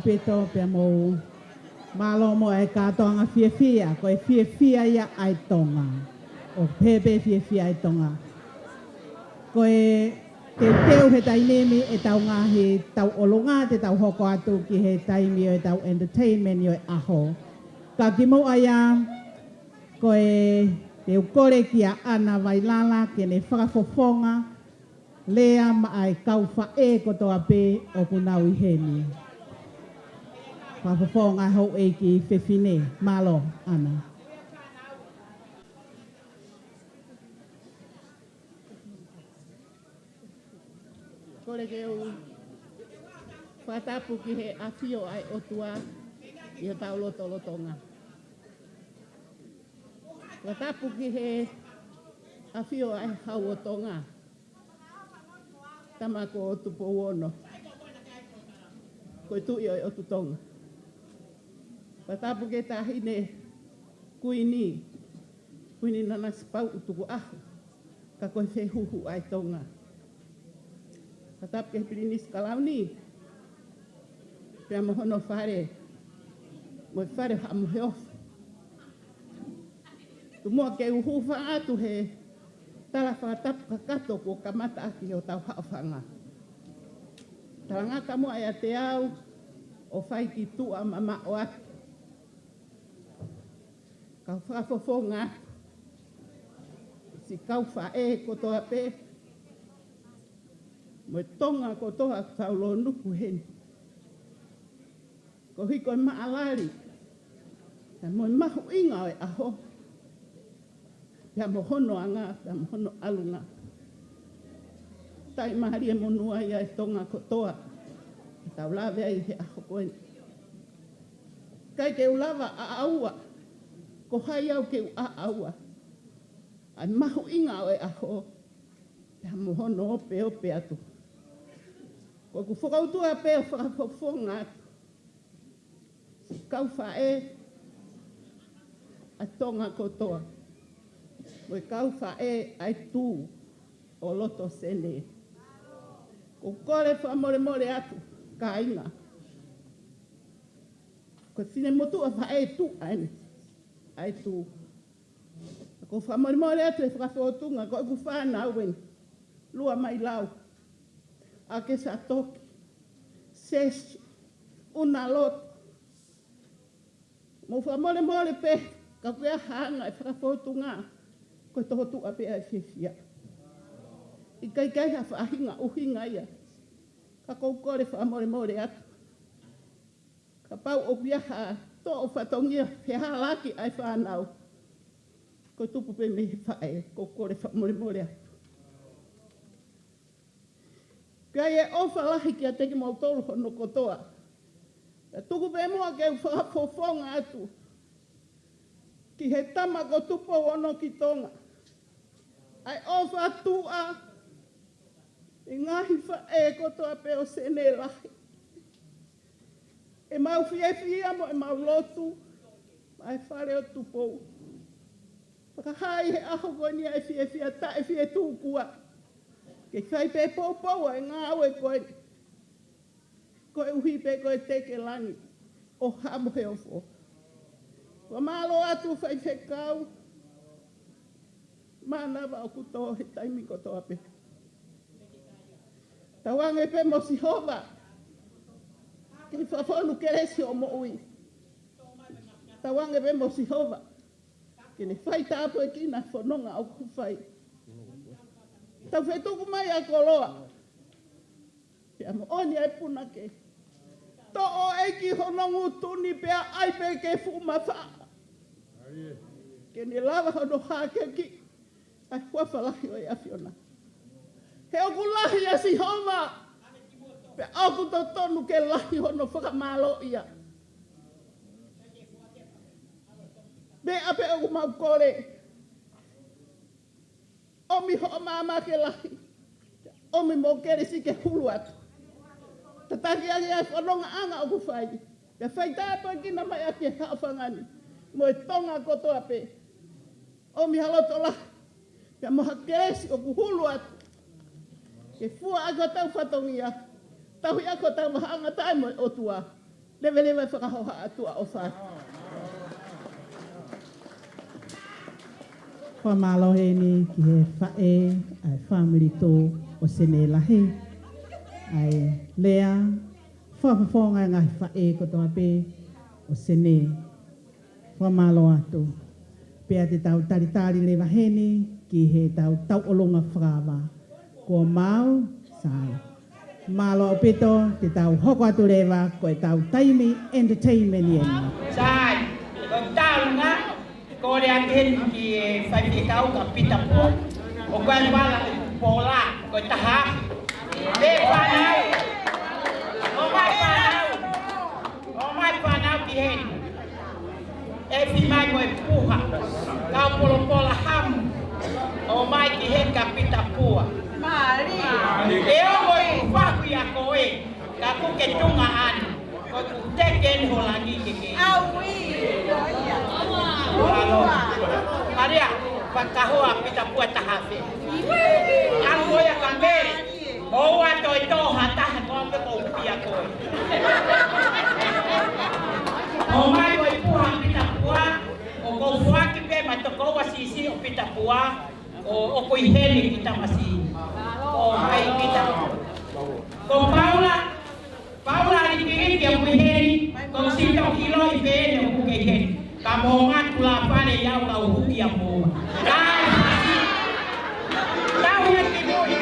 Pito pea mou mālō mo e kātoanga fiefia, ko e fiefia ia ʻa e Tonga. ʻOku pehē pē fiefia ʻa e Tonga. Ko e teuteu he taimi ni ʻetau ngaahi tauʻolunga, te tau hoko atu ki he taimi ʻo ʻetau entertainment ʻo e ʻaho. Ka kimuʻa ia, ko e te u kole kia ʻAna Vailala ke ne fakafofonga lea maʻa e kau faʻē kotoa pē ʻoku nau ʻi heni. Fakafofonga houʻeiki fefine, mālō, ʻAna. Kole ke u fakatapu ki he ʻafio ʻa e ʻOtua ʻi hotau lotolotonga. Fakatapu ki he ʻafio ʻa e Hau ʻo Tonga. Tama ko Tupou Ono. Ko e Tuʻi ʻo e ʻOtu Tonga. Fakatapu ki he Taʻahine Kuini, Kuini Nanasipauʻu Tukuʻaho, ka ko e fehuhu ʻa e Tonga. Fakatapu ki he Pilinisi Kalauni, pea mo hono fale, mo e fale Haʻa Moheofo. Tuku muʻa ke u hūfanga atu he tala fakatapu kakato kuo kamata ʻaki hotau haʻofanga. Talangata muʻa ʻiate au ʻo fai ki tuʻa mamaʻo atu. Kau fakafofonga atu. Siʻi kau faʻē kotoa pē. Mo e Tonga kotoa ʻoku tau lōnuku heni. Koeʻuhi ko e maʻalali, pea mo e mahuʻinga ʻo e ʻaho, pea mo hono anga, pea mo hono ʻalunga. Talitali mālie monū ai ʻa e Tonga kotoa, ʻoku tau lave ai he ʻaho ko eni. ʻIkai ke u lava ʻaʻaua, ko hai au ke u ʻaʻaua ʻa e mahuʻinga ʻo e ʻaho, pea mo hono opeope atu. Ko ʻeku fakaʻutua pē ʻo fakafofonga atu. Kau faʻē ʻa Tonga kotoa. Mo e kau faʻē ʻa e Tuʻi ʻo loto Senē. ʻOku ou kole fakamolemole atu, kāinga. Ko e finemotuʻa faʻē tuʻa eni ʻa e Tuʻi. ʻOku ou fakamolemole atu he fakafōtunga, ko ʻeku fānau eni. Lua mai lau. ʻAke Satoki, Sesi, ʻUnaloto. Mou fakamolemole pē, ka ʻoku ʻi ai ha anga e fakafōtunga, ko e tohotuʻa pē ʻa e fiefia. ʻIkai ke ʻi ai ha faʻahinga ʻuhinga ia. Ka ʻoku ou kole fakamolemole atu. Kapau ʻoku ʻi ai ha toʻo fatongia fehālaaki ʻa e fānau, ko e tupu pē mei he faʻē, ʻoku ou kole fakamolemole atu. Ka ʻi ai e ʻofa lahi kiate kimoutolu hono kotoa. Pea tuku pē muʻa ke u fakafofonga atu ki he tama ko Tupou Ono ki Tonga. ʻA e ʻofa tuʻa, ʻi he ngaahi faʻē kotoa pē ʻo Senē lahi. ʻEmau fiefia mo ʻemau lotu maʻa e fale ʻo Tupou. Fakahā ʻi he ʻaho ko eni ʻa e fiefia taʻefietuʻukua. Ke fai pē poupou ʻa e ngāue ko eni. Koeʻuhi pē ko e teke langi ʻo Haʻa Moheofo. Fakamālō atu faifekau. Mānava ʻoku tō he taimi kotoa pē. Tauange pē mo Sihova ke fakafonu kelesi ʻo moʻui. Tauange pē mo Sihova ke ne fai tāpuekina fononga ʻoku fai. Tau fetuku mai ʻa e koloa. Pea moʻoni ʻa e punake. Toʻo ʻEiki hono ngutu ni pea ʻai pē ke fuʻu mafaʻa. Ke ne lava hono hākeakiʻi ʻa e huafa lahi ʻo e ʻAfiona. He ʻoku lahi ʻa Sihova. Pea ʻoku totonu ke lahi hono fakamālōʻia. Meʻa pē ʻoku mau kole. ʻOmi hoʻo maama ke lahi. ʻOmi mo kelesi ke hulu atu. Tataki ange ʻa e fonongaʻanga ʻoku fai. Pea fai tāpuekina mai ʻaki e haʻofanga ni. Mo e Tonga kotoa pē. ʻOmi ha loto lahi. Pea mo ha kelesi ʻoku hulu atu. Ke fua ʻaki hotau fatongia. Tauhi ʻaki hotau vāhenga taʻe mo e ʻOtua. Leveleva e fakahoha atu ʻa ʻofa atu. Fakamālō heni ki he faʻē ʻa e fāmili tō ʻo Sene Lahi. ʻA e lea, fakafofonga e ngaahi faʻē kotoa pē ʻo Sene. Fakamālō atu. Pea te tau talitali leva heni ki heʻetau tauʻolunga fakaava. Ko Mau, Sai. Mālō ʻaupito, te tau hoko atu leva ko ʻetau taimi entertainment eni. Sai, ko e tauʻolunga, kole atu heni ki he faifekau ko Pita Pua. ʻOku ʻi ai e vala ʻo e pola, ko e taha. Pea fānau. ʻOmai fānau. ʻOmai fānau ki heni. ʻEfi mai mo e puha. Kau polopola hamu. ʻOmai ki heni kia Pita Pua. Mālie. ʻE ongo ʻeku faku ʻia koe. Ka kuo ke tunga ʻana. Ko ʻeku teke eni ho langi ke ke. ʻAuē. Mālō. Malia, fakahoa Pita Pua taha afe. ʻAlu ia ka mele. ʻOua toe tō ha taha ko au pe ko u pia koe. ʻOmai ko e puha Pita Pua, ʻoku ou foaki pē maʻa e tokoua siʻisiʻi ʻo Pita Pua, ʻo, ʻoku ʻi heni ki tamasiʻi. ʻOmai Pita. Ko Paula, Paula Likiliki ʻoku ʻi heni, ko Sito Kiloi pē eni ʻoku kei heni. Ka mo ma tula pale ia ka u huki a mo. Kai, tau ia ki mui.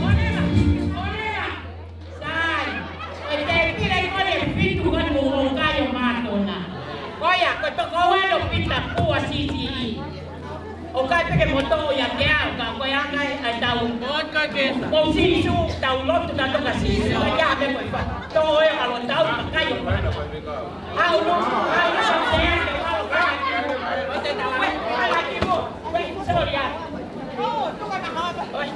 Onela, onela. Sai. Ko e tēpile ko eni ʻe fitu ko eni mo kai ʻo mātona. Ko ia, ko e tokoua eni ʻo Pita Pua siʻisiʻi. ʻOku ʻikai pē ke mo toʻo ia ke au, ka ko e anga ē ʻa e tau. Mou Sīsū, tau lotu ka toka Sīsū, ka ia me ko e fa. Toʻo e alo tau, ka kai o. Au lo, au lo, se ake, au lo, ka. Wait, wait, sorry, ah. Oi.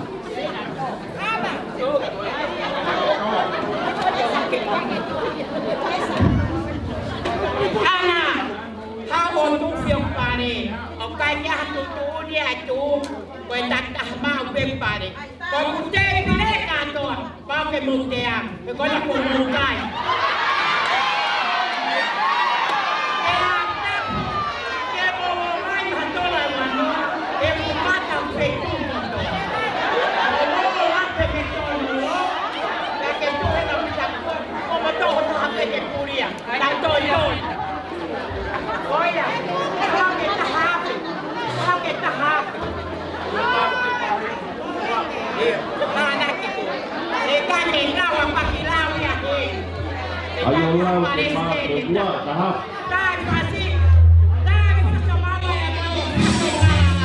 Ana, hao tu fio pale, ʻoku ʻikai ke ha tuʻutuʻuni atu, ko e tataha maʻu pē pale. Ko e kute pile kātoa, pau ke mou teau, pe ko ena kuo mou kai. Ke mou mai ha tola mano, ʻe mou mata pē tu koto. Ko mou ape ke tonu lo, ka ke tu ena mita ko, ko mou toho toho ape ke pulia. Tau toi toi. Ko ia, ko ke taha ape, ko ke taha ape. Mānaki ko. E ka ke kau a paki lau ia he. E ai o lau ke mā ke ua, taha. Tae fasi. Tae fasi o mau e mau.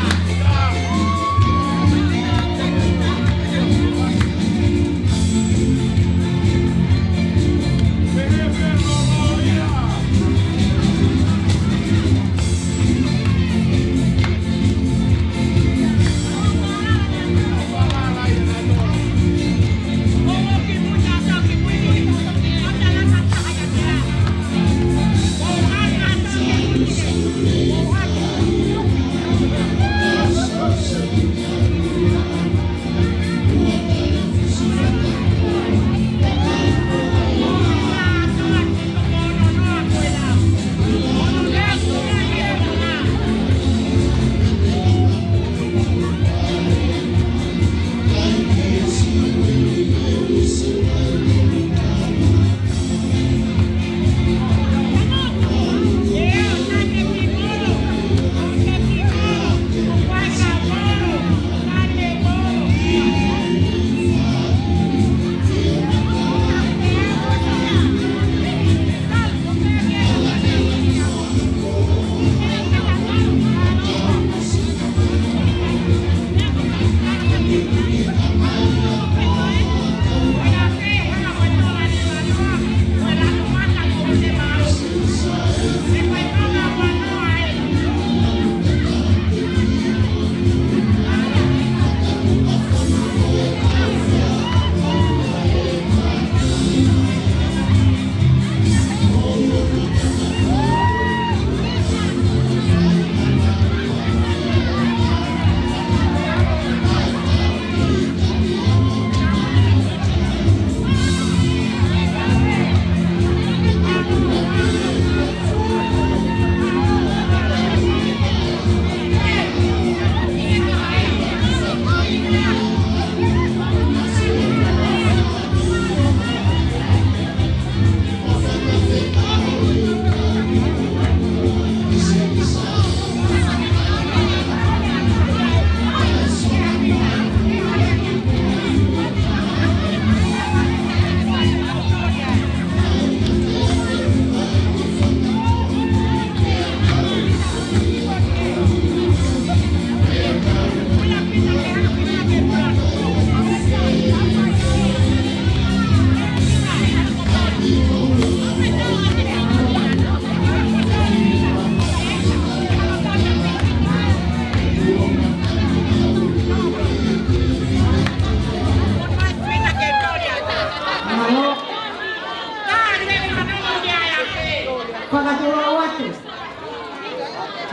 Fakatulou atu.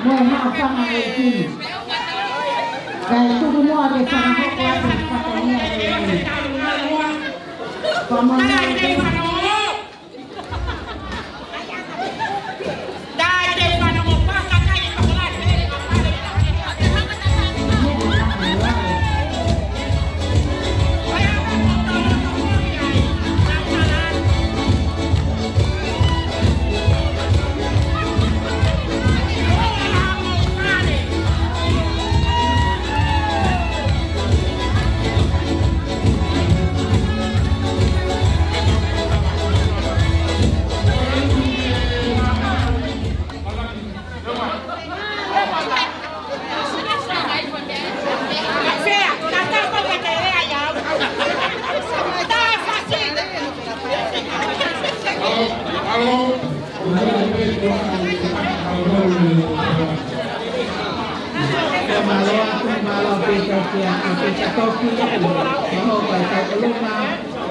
Mo e haʻa fanga ʻeiki ni. Kae tuku muʻa ke fakahoko atu e fatongia ʻo e ʻeiki. Fakamolemole.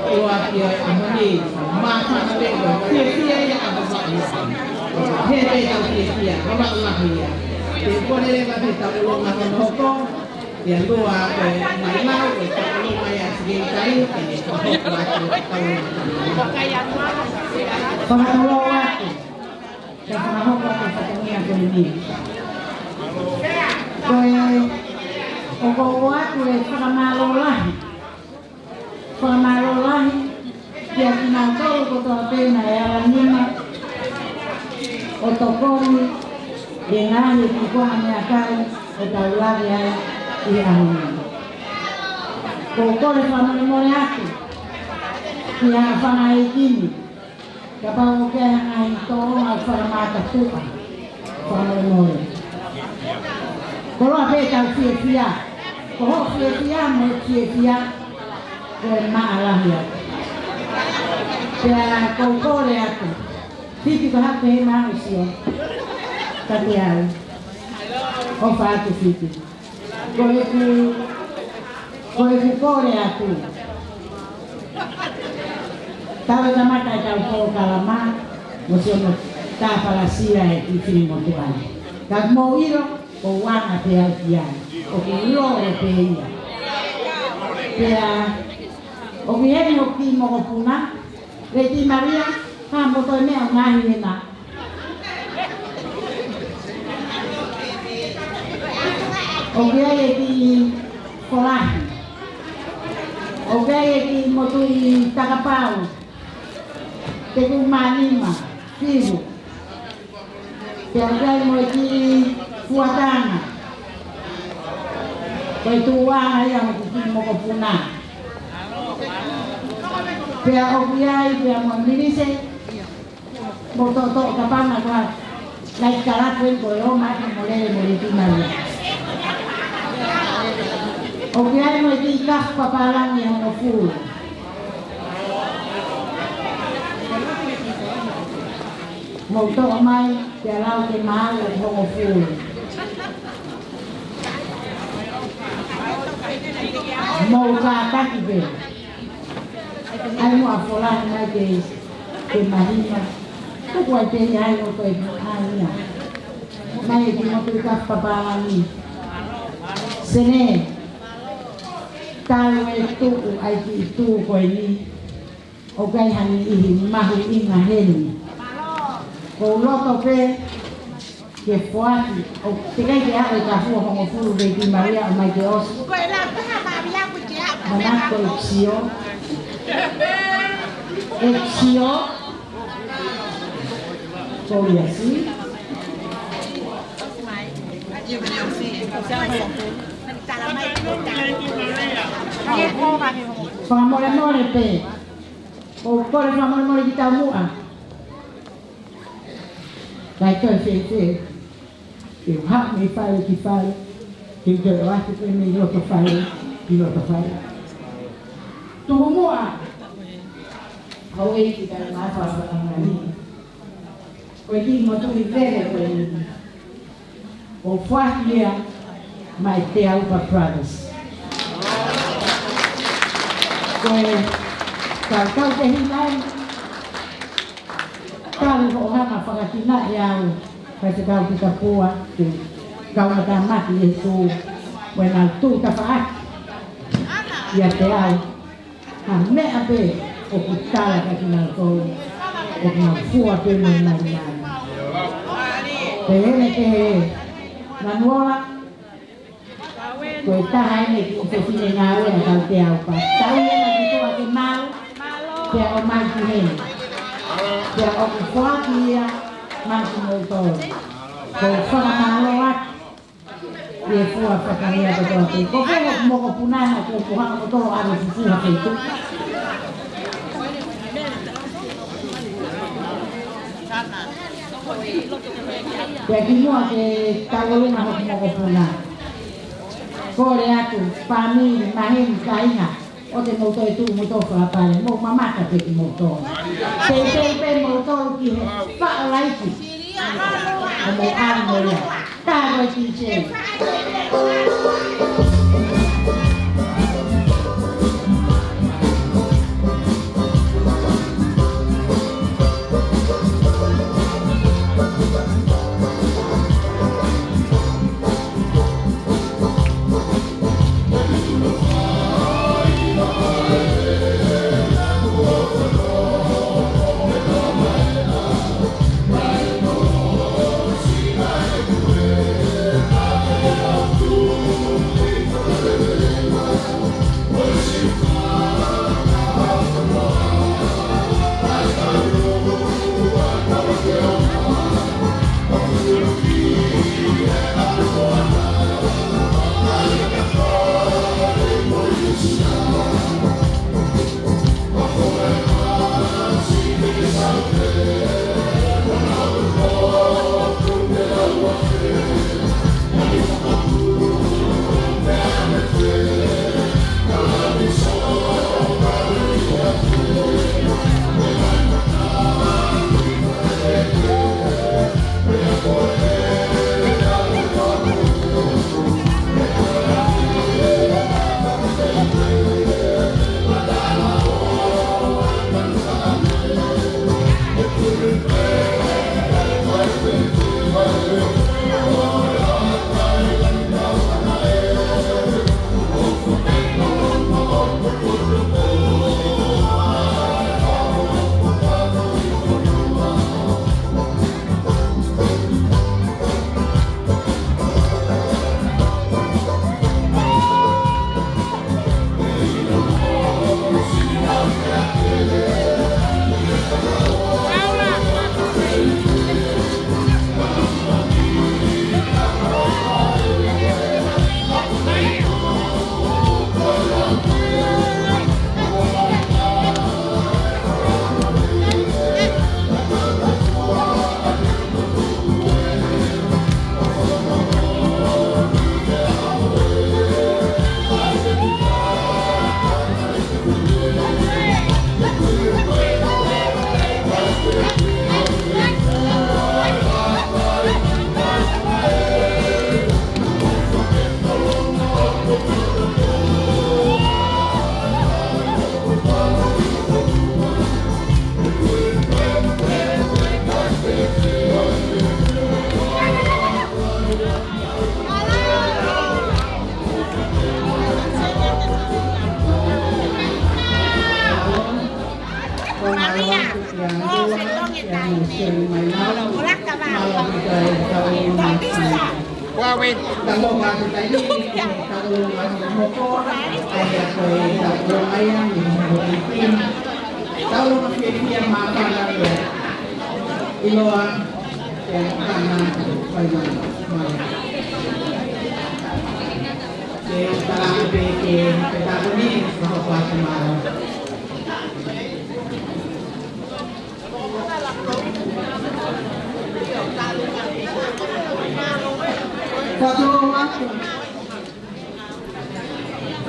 Ua ki ai a mani, ma ka na le ko, fiefia ia a mani. He te tau fiefia, ma ma la ia. Te ko le le ma te tau lo ma no ko. Ia lua ko mai lau, ko tau lo ma ia si ke tai, ko ko atu tau lo ma. Fakatulou atu. Ka fakahoko atu fatongia ko eni. Ko e, ʻoku ou ʻoatu e fakamālō lahi. Fakamālō lahi kia kinautolu kotoa pē naʻe ala nima ʻo tokoni ʻi he ngaahi kiʻi konga meʻakai ʻo tau lave ai ʻi he ʻaho ni. ʻOku ou kole fakamolemole atu ki he haʻa fanga ʻeiki ni. Kapau ʻoku ʻi ai ha ngaahi tōʻonga fakamātapuʻa, fakamolemole. Koloa pē tau fiefia. Ko hoʻo fiefia mo e fiefia, ko e maʻa lahi atu. Pea ʻoku ou kole atu. Fiti ko hape he maʻu sio. Ka te au. ʻOfa atu Fiti. Ko ʻeku, ko ʻeku kole atu. Tau e kamata e tau polokalama, mo siʻono tāpalasia e kiʻi fili motuʻa ni. Ka mou ʻilo, ʻoku ou anga pē au ki ai. ʻOku ou lolo pē ia. Pea, ʻoku ʻi heni hoku kiʻi mokopuna, Lady Maria, ha mo toe meʻa ʻo ngaohi hena. ʻOku ʻi ai e kiʻi Folahi. ʻOku ʻi ai e kiʻi motuʻi Takapau. Te ku manima, Fihu. Pea ʻoku ʻi ai mo e kiʻi Fuatanga. Ko e tuʻuʻanga ia hoku kiʻi mokopuna. Pea ʻoku ʻi ai pea mo Milise. Mo toʻotoʻo kapanga kua. Lai kalapu en ko e o maki mo lele mo le tina ia. ʻOku ʻi ai mo e kiʻi kafu papālangi hongofulu. Mou toʻo mai, pea lau ke maau ʻo hongofulu. Mou kātaki pē. ʻAi mo a Folahi mai ke, ke mahina. Tuku ai pē ia ai ʻo koe ai ia. Mai e kiʻi motuʻi kafu papālangi. Sene. Tau e tuku ai kiʻi tuʻu ko eni. ʻOku ʻi ai ha niʻihi mahuʻinga heni. Ko u loto pē ke foaki, ʻo teʻeki ai ke aʻu e kafu ʻo hongofulu Lady Maria ʻo mai ke ʻosi. Ko e la taha Maria ku te aʻu. Manako e sio. E sio. Ko ia si. Fakamolemole pē. ʻOku ou kole fakamolemole ki taumuʻa. Kae toe fēfē. Ke u haʻu mei fale ki fale. Ke u toe ʻoatu pē mei loto fale ki loto fale. Tuku muʻa. Houʻeiki kae mafa fakamolemole. Ko e kiʻi motuʻi vele ko eni. ʻOku foaki ia mei Te Aupa Brothers. Ko e kaukau ke hinai, kali hoʻo hanga Fakatinaʻi au, Faifekau Pita Pua, ke kau matamaki ʻi he tuʻu, ʻo ʻenau tuʻu tafaʻaki ʻiate au ha meʻa pē ʻoku tala kia kinautolu, ʻoku nau fua pē mo e malimali. Pehē ni ki he Manuola, ko e taha eni e kiʻi fefine ngāue ʻa Tautea Upa. Tau ia na ki tuʻa ke malu, pea ʻomai ki heni. Pea ʻoku foaki ia maʻa kimoutolu. Ko e fakamālō atu ʻi he fua fakangia kotoa pē. Ko e fua mokopuna na ko e fua kotoa ʻa e fufuha feituʻu. Pea kimuʻa ke tau ʻolunga hoku mokopuna, kole atu, fāmili, maheni, kāinga, ʻoua te mou toe tuʻu mou toe fakapale, mou mamata pē kimoutolu. Teitei pē moutolu ki he faʻo laiki. ʻO mou ʻalu mo ia. Taha ko e D J.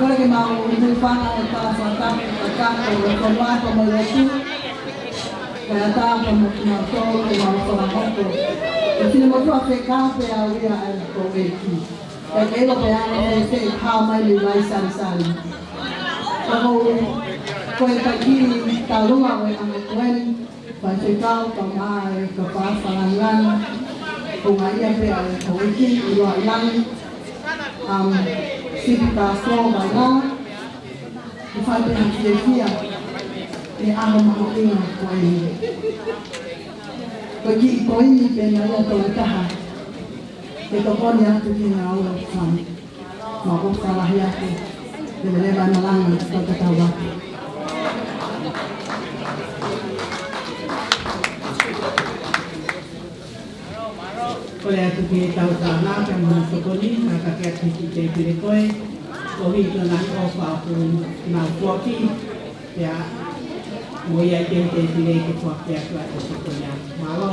Kole ke mau ui fanga e tala fakatapu, fakatapu, ʻo e koloa ko mo lotu. Kae ʻatā pē mo kimoutolu ke mau fakahoko e finemotuʻa fekau pē ʻa e ʻEiki. Kae ʻilo pē ʻa e fekau mai mei Vaisalisali. Ka ko e, ko e taki taulua ʻo e anga ko eni. Faifekau, kaeʻumaʻā e kau faifekau lāngilangi, ko e ngaahi pē ʻa e houʻeiki ʻi Loʻailangi, um, Sipi Kāsō Vailala, ʻoku fai pē ha fiefia he ʻaho mahuʻinga ko eni. Ko e kiʻi poini pē naʻe ʻi ai ʻa e taha, ke tokoni atu ki he ngāue ʻoku fai. Mau ʻofa lahi atu, leveleva e malanga, tau tatau atu. Kole atu ki he tau tānaki mo e tokoni, ka ke ʻatu ki he tēpile ko ē, koeʻuhi ko e ngaahi ʻofa ʻoku nau foaki, pea mo ia ki he tēpile ke foaki atu ʻa e tokoni. Mālō.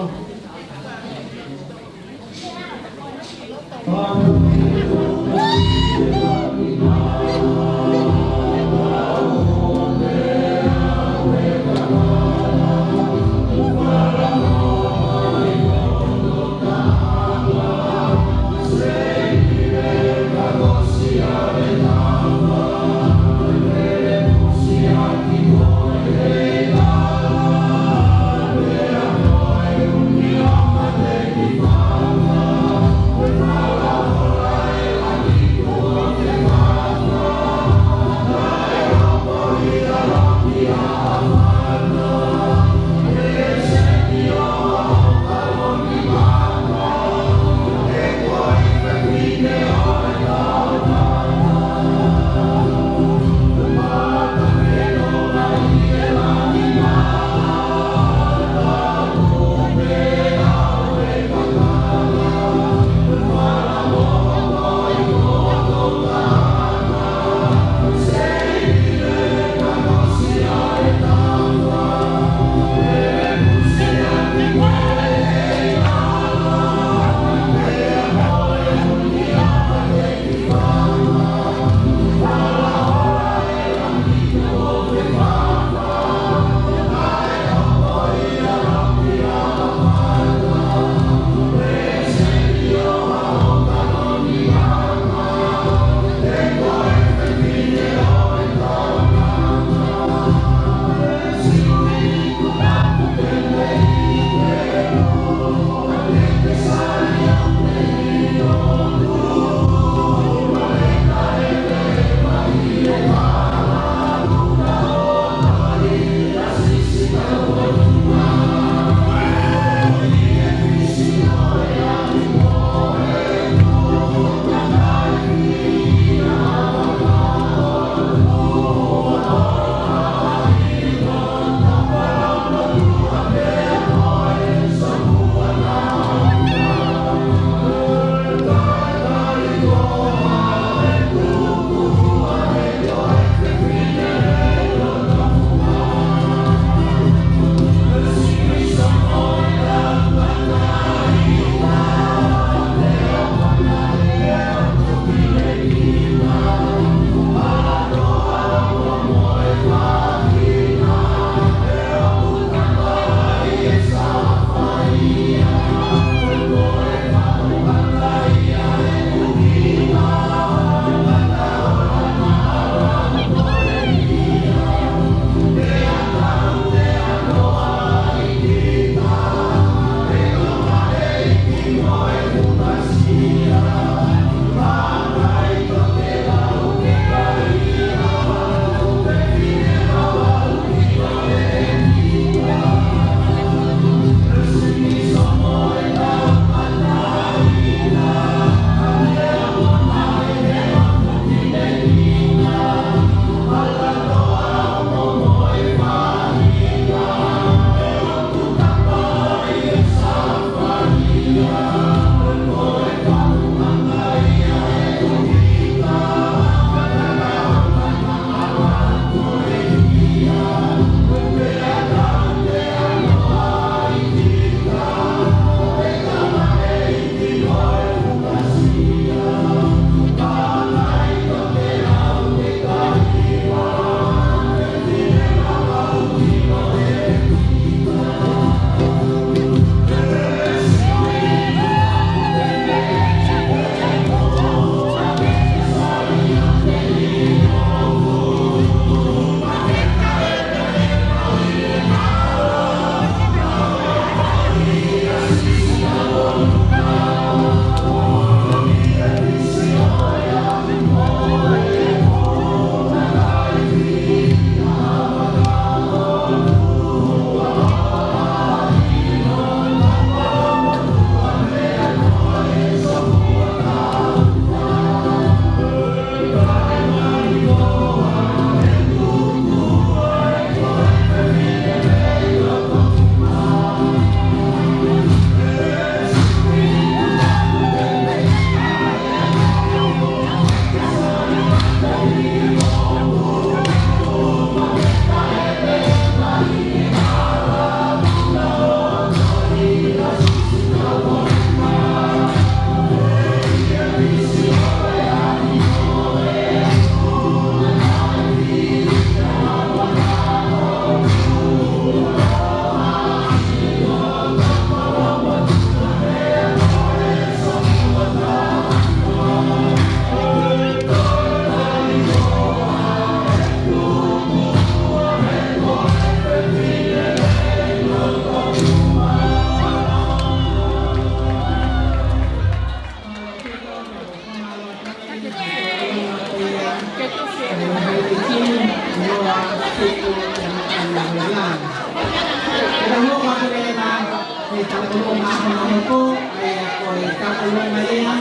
Hoko, ʻa ia ko e kakolonga ia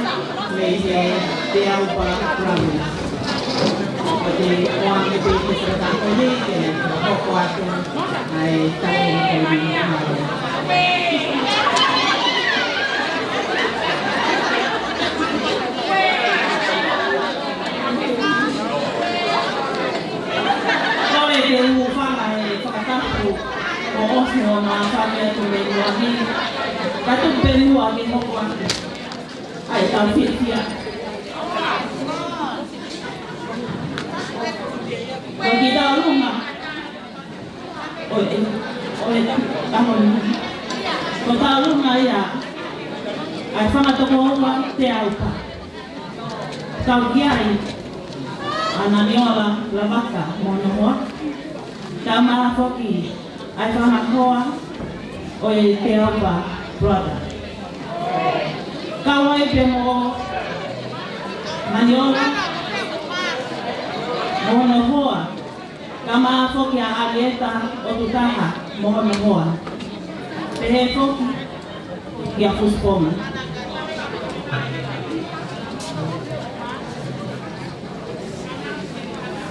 mei he Te Aupa Brothers. Ko te ʻoange pē ke fakataha ko eni ke hoko atu ʻa e kakolonga ko eni. Kole ke u hūfanga he fakatapu ʻo ʻosi hono ʻafani atu mei Nuʻuhiki. Ka tuku pē muʻa ke hoko atu ʻa e tau fiefia. Ko kitaulunga ʻo e, ʻo e tangoni. Ko taulunga ia ʻa e fanga tokoua Te Aupa. Kau ki ai ʻa Naniola Lavaka mo hono hoa. Kae ʻumaʻā foki ʻa e fanga hoa ʻo e Te Aupa Brother. Kau ai pē mo Naniola mo hono hoa. Kae ʻumaʻā foki ʻa ʻAlieta ʻOtutaha mo hono hoa. Pehē foki kia Fusiponga.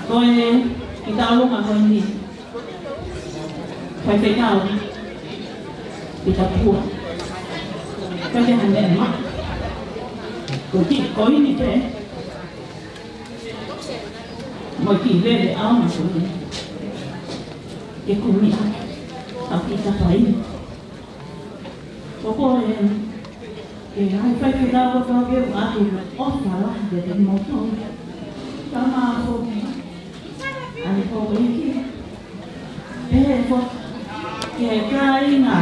Ko e kitaulunga ko eni. Faifekau Pita Pua. Ko e hane ma. Ko ki, ko eni pē. Mo e kiʻi lele ʻaonga ko eni. Ke kumi ʻaki ʻa Pita Pai. Ko ko e, ke hai fai ke lau ko tau ke atu ʻo fala ke te moto. Tama ko ki. Ani ko e ki. Pehē foki ki he kāinga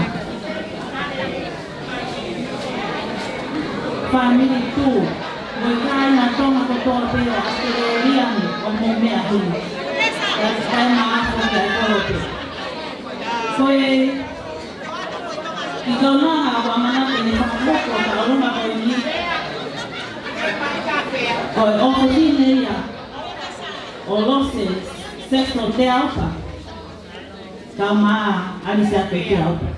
Fāmili Tū, mo e kāinga Tonga kotoa pē ʻo ʻAositelēlia ni ʻoku mou meʻa heni. Kae, kae maʻa foki ʻa e kolope. Ko e, ʻi kona ʻa ʻamanaki ke ne fakahoko ʻa e taulunga ko eni. Ko e ʻofefine ia ʻo Lose Sexto Te Aupa. Kae ʻumaʻā ʻa ʻAlisi ʻAte Te Aupa.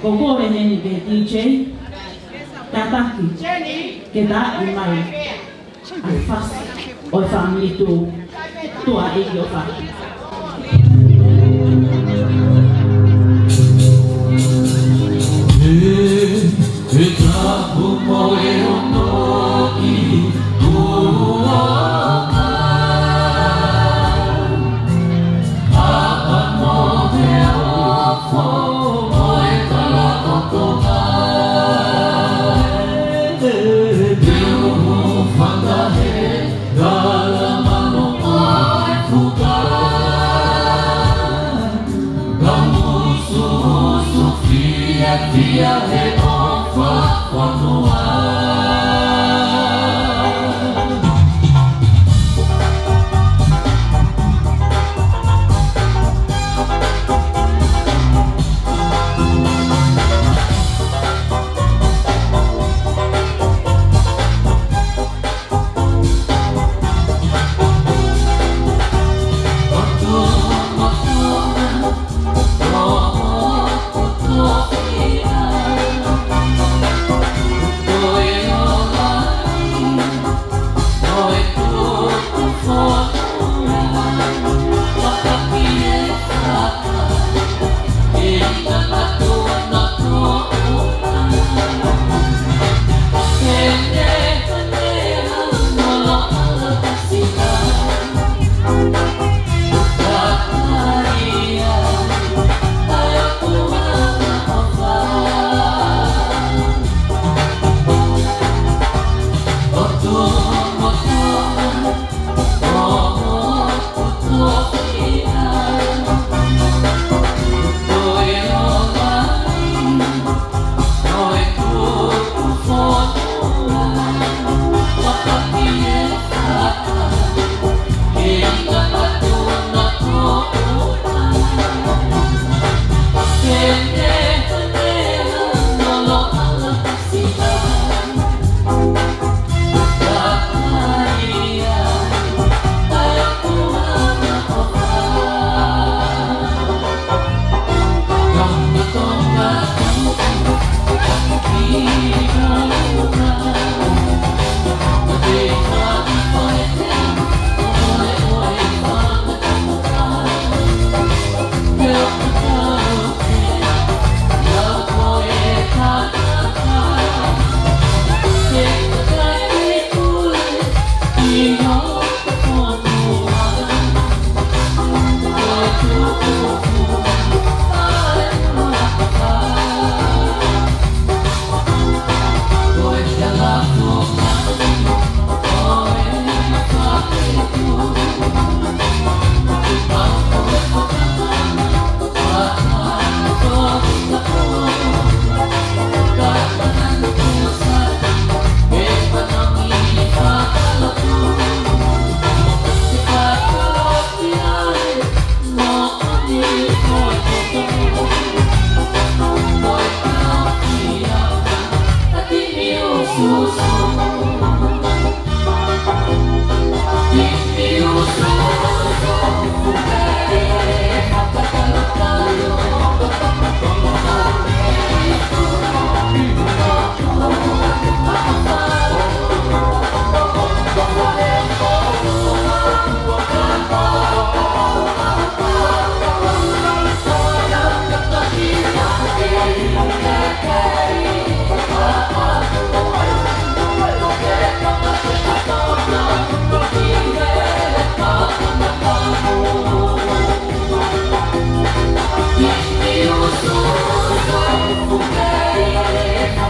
Ko e kole heni ki he D J, tataki, ke taaʻi mai ʻa e fasi ʻo e Fāmili Tū, Tuʻa ʻEiki ʻo Fatu. He tapu mo e ono ʻi Tonga. Papa mo e ofo mo e kala ʻo Tonga. Te uhu fakahe, kala mano ʻo e fuka. Kamususu fiefia he ʻofa fonua.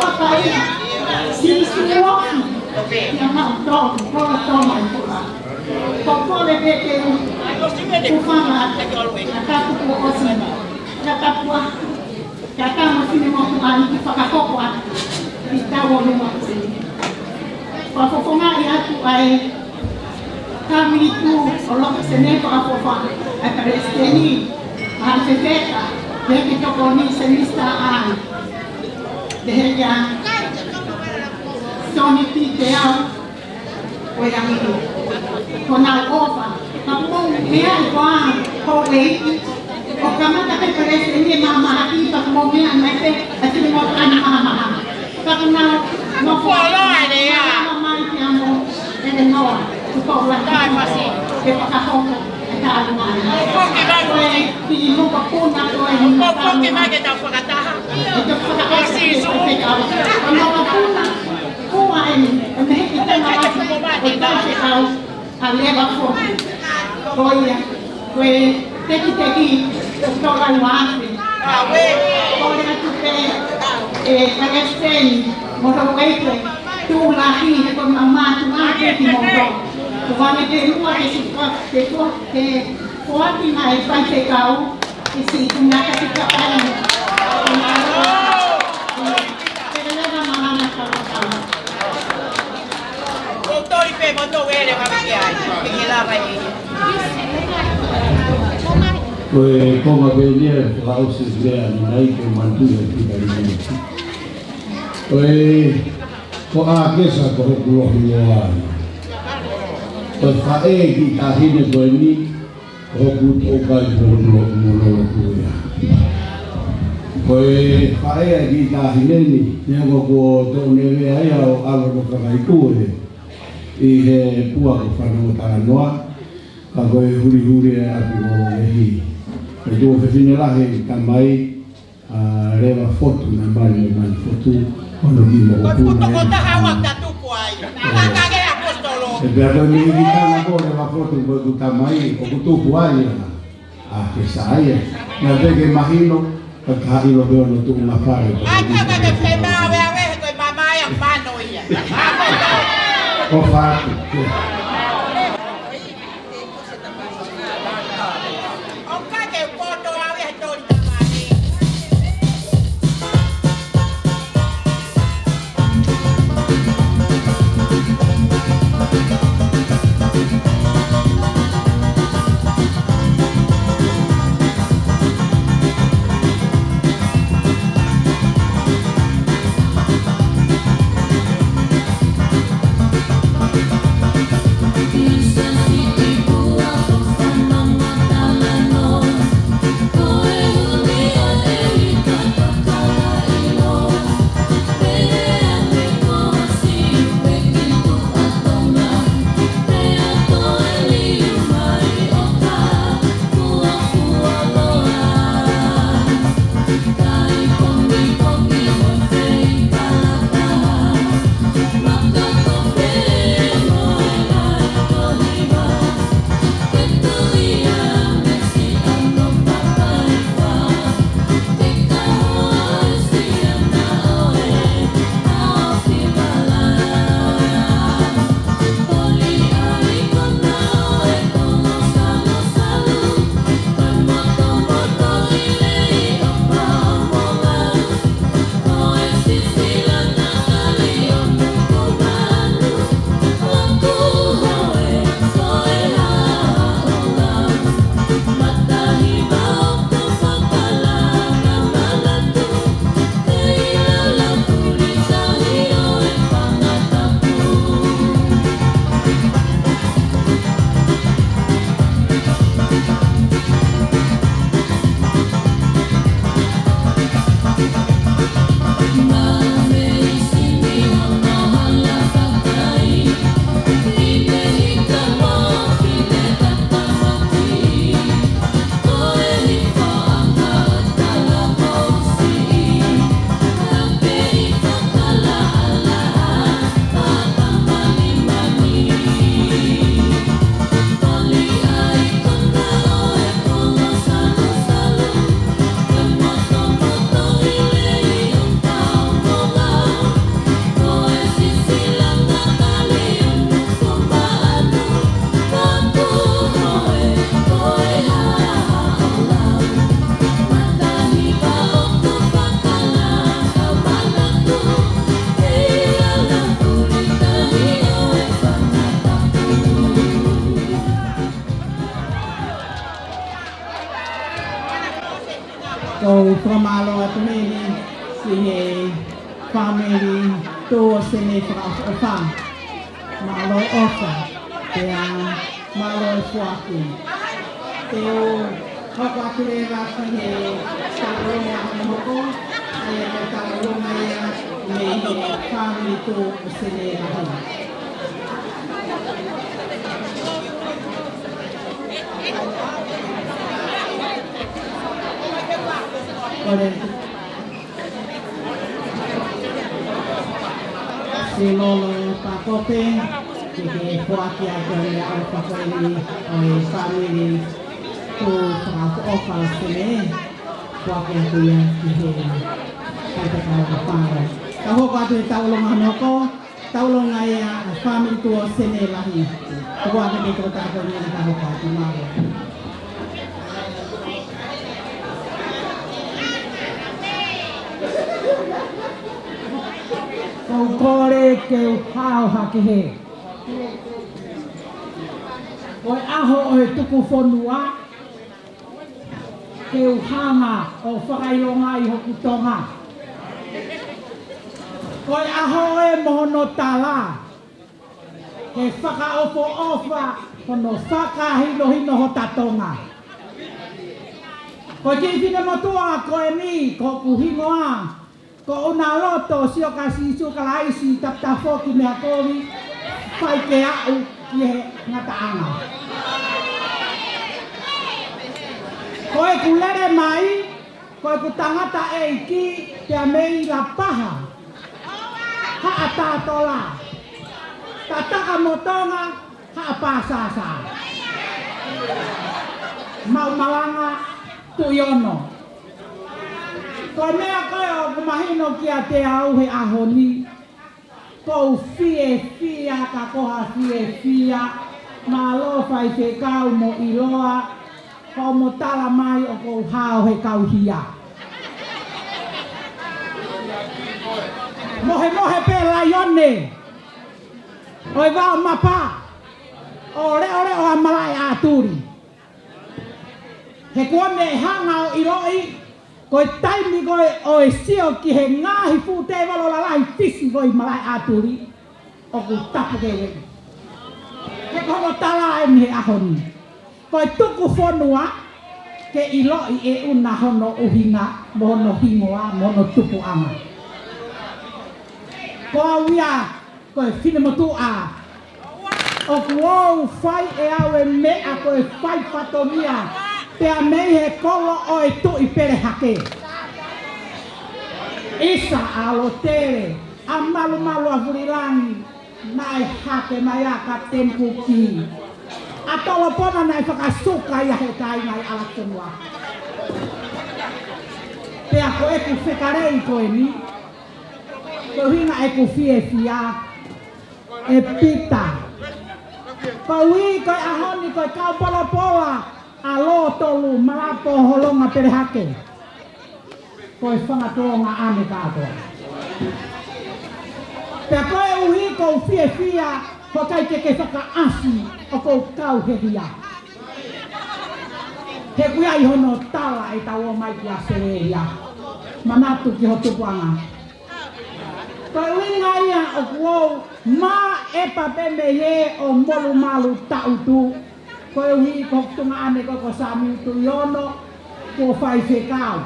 Papa ia, Sīsū ofi, ia mau tau, tau, tau mai kula. Ko kole pē ke u, u fanga, na kapu ko osi, na kapua, ka tama fine mo ku ai ki fakakoko atu, ki tau o luma ko e. Fakafofongaʻi atu ai, Kamitu ʻo Loka Senetō ʻa Fofa, ʻa Palesiteni, ʻa Fefeka, Leke Tokoni Semista ʻAi. Leheka, Soni Piteau, ʻo e Langi. Ko nau ʻofa, ka mou meʻa i koa, ko e iʻi, ʻo kamata ke Palesiteni e mahamahaki, ka mou meʻa mai pē, ʻa tini mo tani mahamaha. Ka kuna, no ko aloha e lea. Mama mai ki amo, e le noa, ko ko la. Tae fasi. Ke fakahoko, e tālunga. Ko ki mai. Ko e ki mo ka puna ko e. Ko ko ki mai ke tau fakataha. E tau fakataha. Ko Sīsū. Ko no ka puna, ko ai, e meʻa ki tana. Ko tau se kau. ʻA Leva Fotu. Ko ia, ko e tekiteki, ko e toka i wafe. Ko e atu pē, e, Palesiteni, mo Houʻeiki, tuʻu lahi, he ko e mama tuʻu ake ki moto. Ko vane pē mua ke si, ke ko, ke ko ati mai e faifekau, ke si kuna ka si ka pai. Ke leva malanga kau kau. Ko e toi pē mo tou ele ma ke ai, ke ke lava e. Ko e konga pē eni ʻe fakaʻosi lea ni nai ke manatu e pika ni. Ko e, ko ʻAkesa ko hoku lohi loa. Ko e faʻē ki he taʻahine ko eni, hoku toukai mo lo-, mo loloku ia. Ko e faʻē ʻa e kiʻi taʻahine ni, neongo kuo toʻo nevea ia ʻo ʻalu ʻo kakai kue ʻi he pua ko Fanongo Talanoa, ka ko e hulihuli e ʻapi mo lovehi. Ko e tuofefine lahi e tamai, ʻa Leva Fotu, na mali mo Mali Fotu, ono ki mo ko e puna puna ko e taha ua tatuku ai. Ē. Ka ke ʻapositolo. E pea ko e mihi ki tana ko Leva Fotu, ko e ku tamai, ʻoku tupu ai, ʻa, ʻAkesa ia. Na pē ke mahino, ka ka ʻilo pē ono tuʻu na fale. Ai, ka ka ke fema ave ave, ko e mamae ʻa mano ia. ʻOfa atu. Fakamālō atu heni ki he fāmili tuʻu ʻo Sene Fakaʻofoʻofa. Mālō ʻofa, pea mālō e foaki. Te u hoko atu leva ki he tauʻolunga hono hoko, ʻa ia ko e tauʻolunga ia mei he fāmili tuʻu ʻo Sene Lahi. Kole. Silolo Pakope, ke ke foaki atu e meʻaʻofa ko eni ʻo e fāmili tuʻu Fakaʻofoʻofa ʻo Sene, foaki atu ia ki he faifekau ʻo Falo. Ka hoko atu e tauʻolunga hono hoko, tauʻolunga ia ʻa e fāmili tuʻu ʻo Sene Lahi. Ko ua ke te toko tako ni ka hoko atu, mālō. Ko u kole ke u hao hake hē. Ko e ʻaho ʻo e tuku fonua, ke u hanga ʻo fakaʻilongaʻi hoku Tonga. Ko e ʻaho ē mo hono tala, ke fakaʻofoʻofa hono fakahinohino hota Tonga. Ko e kiʻi finemotuʻa ko eni, ko hoku hingoa ko ʻUnaloto Sioka Sīsū Kalaisi Taputapufoki Meʻakovi, fai ke aʻu ki he ngataʻanga. Ko ʻeku lele mai, ko ʻeku tangataʻeiki, pea mei Lapaha, Haʻatātola, Tatakamotonga, Haʻapāsasa, Maʻumalanga, Tuʻiono. Ko e meʻa ko ē ʻoku mahino kiate au he ʻaho ni, ko u fiefia, ka ko ha fiefia. Mālō faifekau mo ʻiloa, ko mo tala mai ʻoku ou hao he kau hia. Mohemohe pē laione ʻo e vao mapa, ʻo leʻoleʻo ʻa malaʻe ʻatuli. He kuo ne hanga ʻo ʻiloʻi, ko e taimi ko ē ʻo e sio ki he ngaahi fuʻu tēvolo lalahi fisi ko ē ʻi malaʻe ʻatuli, ʻoku tapu ke ueʻi. He ko hono tala eni he ʻaho ni, ko e tuku fonua, ke ʻiloʻi ʻe ʻuna hono ʻuhinga, mo hono hingoa, mo hono tupuʻanga. Ko au ia, ko e finemotuʻa, ʻoku ou fai ʻe au e meʻa ko e fai fatongia, pea mei he kolo ʻo e Tuʻi Pele Hake. ʻIsa, ʻa Lotele, ʻa Malumalu, ʻa Fulilangi, naʻe hake mai ʻa Kapiteni Kuki, ʻa Tolopona naʻe fakasuka ia he kāinga ʻi ʻAlafonua. Pea ko ʻeku fekalei ko eni, ko e ʻuhinga ʻeku fiefia, ʻe Pita. Koeʻuhi ko e ʻaho ni ko e kau polopola ʻa Lotolu, Malapo, Holonga, Pele Hake. Ko e fanga Tonga ʻeni kātoa. Pea koeʻuhi ko u fiefia, ʻoku ʻikai ke ke fakaʻasi ʻoku ou kau he hia. He ʻoku ʻi ai hono tala ʻetau ō mai ki ʻAositelēlia. Manatu ki ho tupuʻanga. Ko e ʻuhinga ia ʻoku ou maʻu e pape mei he ʻo Molumalu Taʻutu. Koeʻuhi ko hoku tuongaʻane ko, ko Samiu Tuʻiono, kuo faifekau.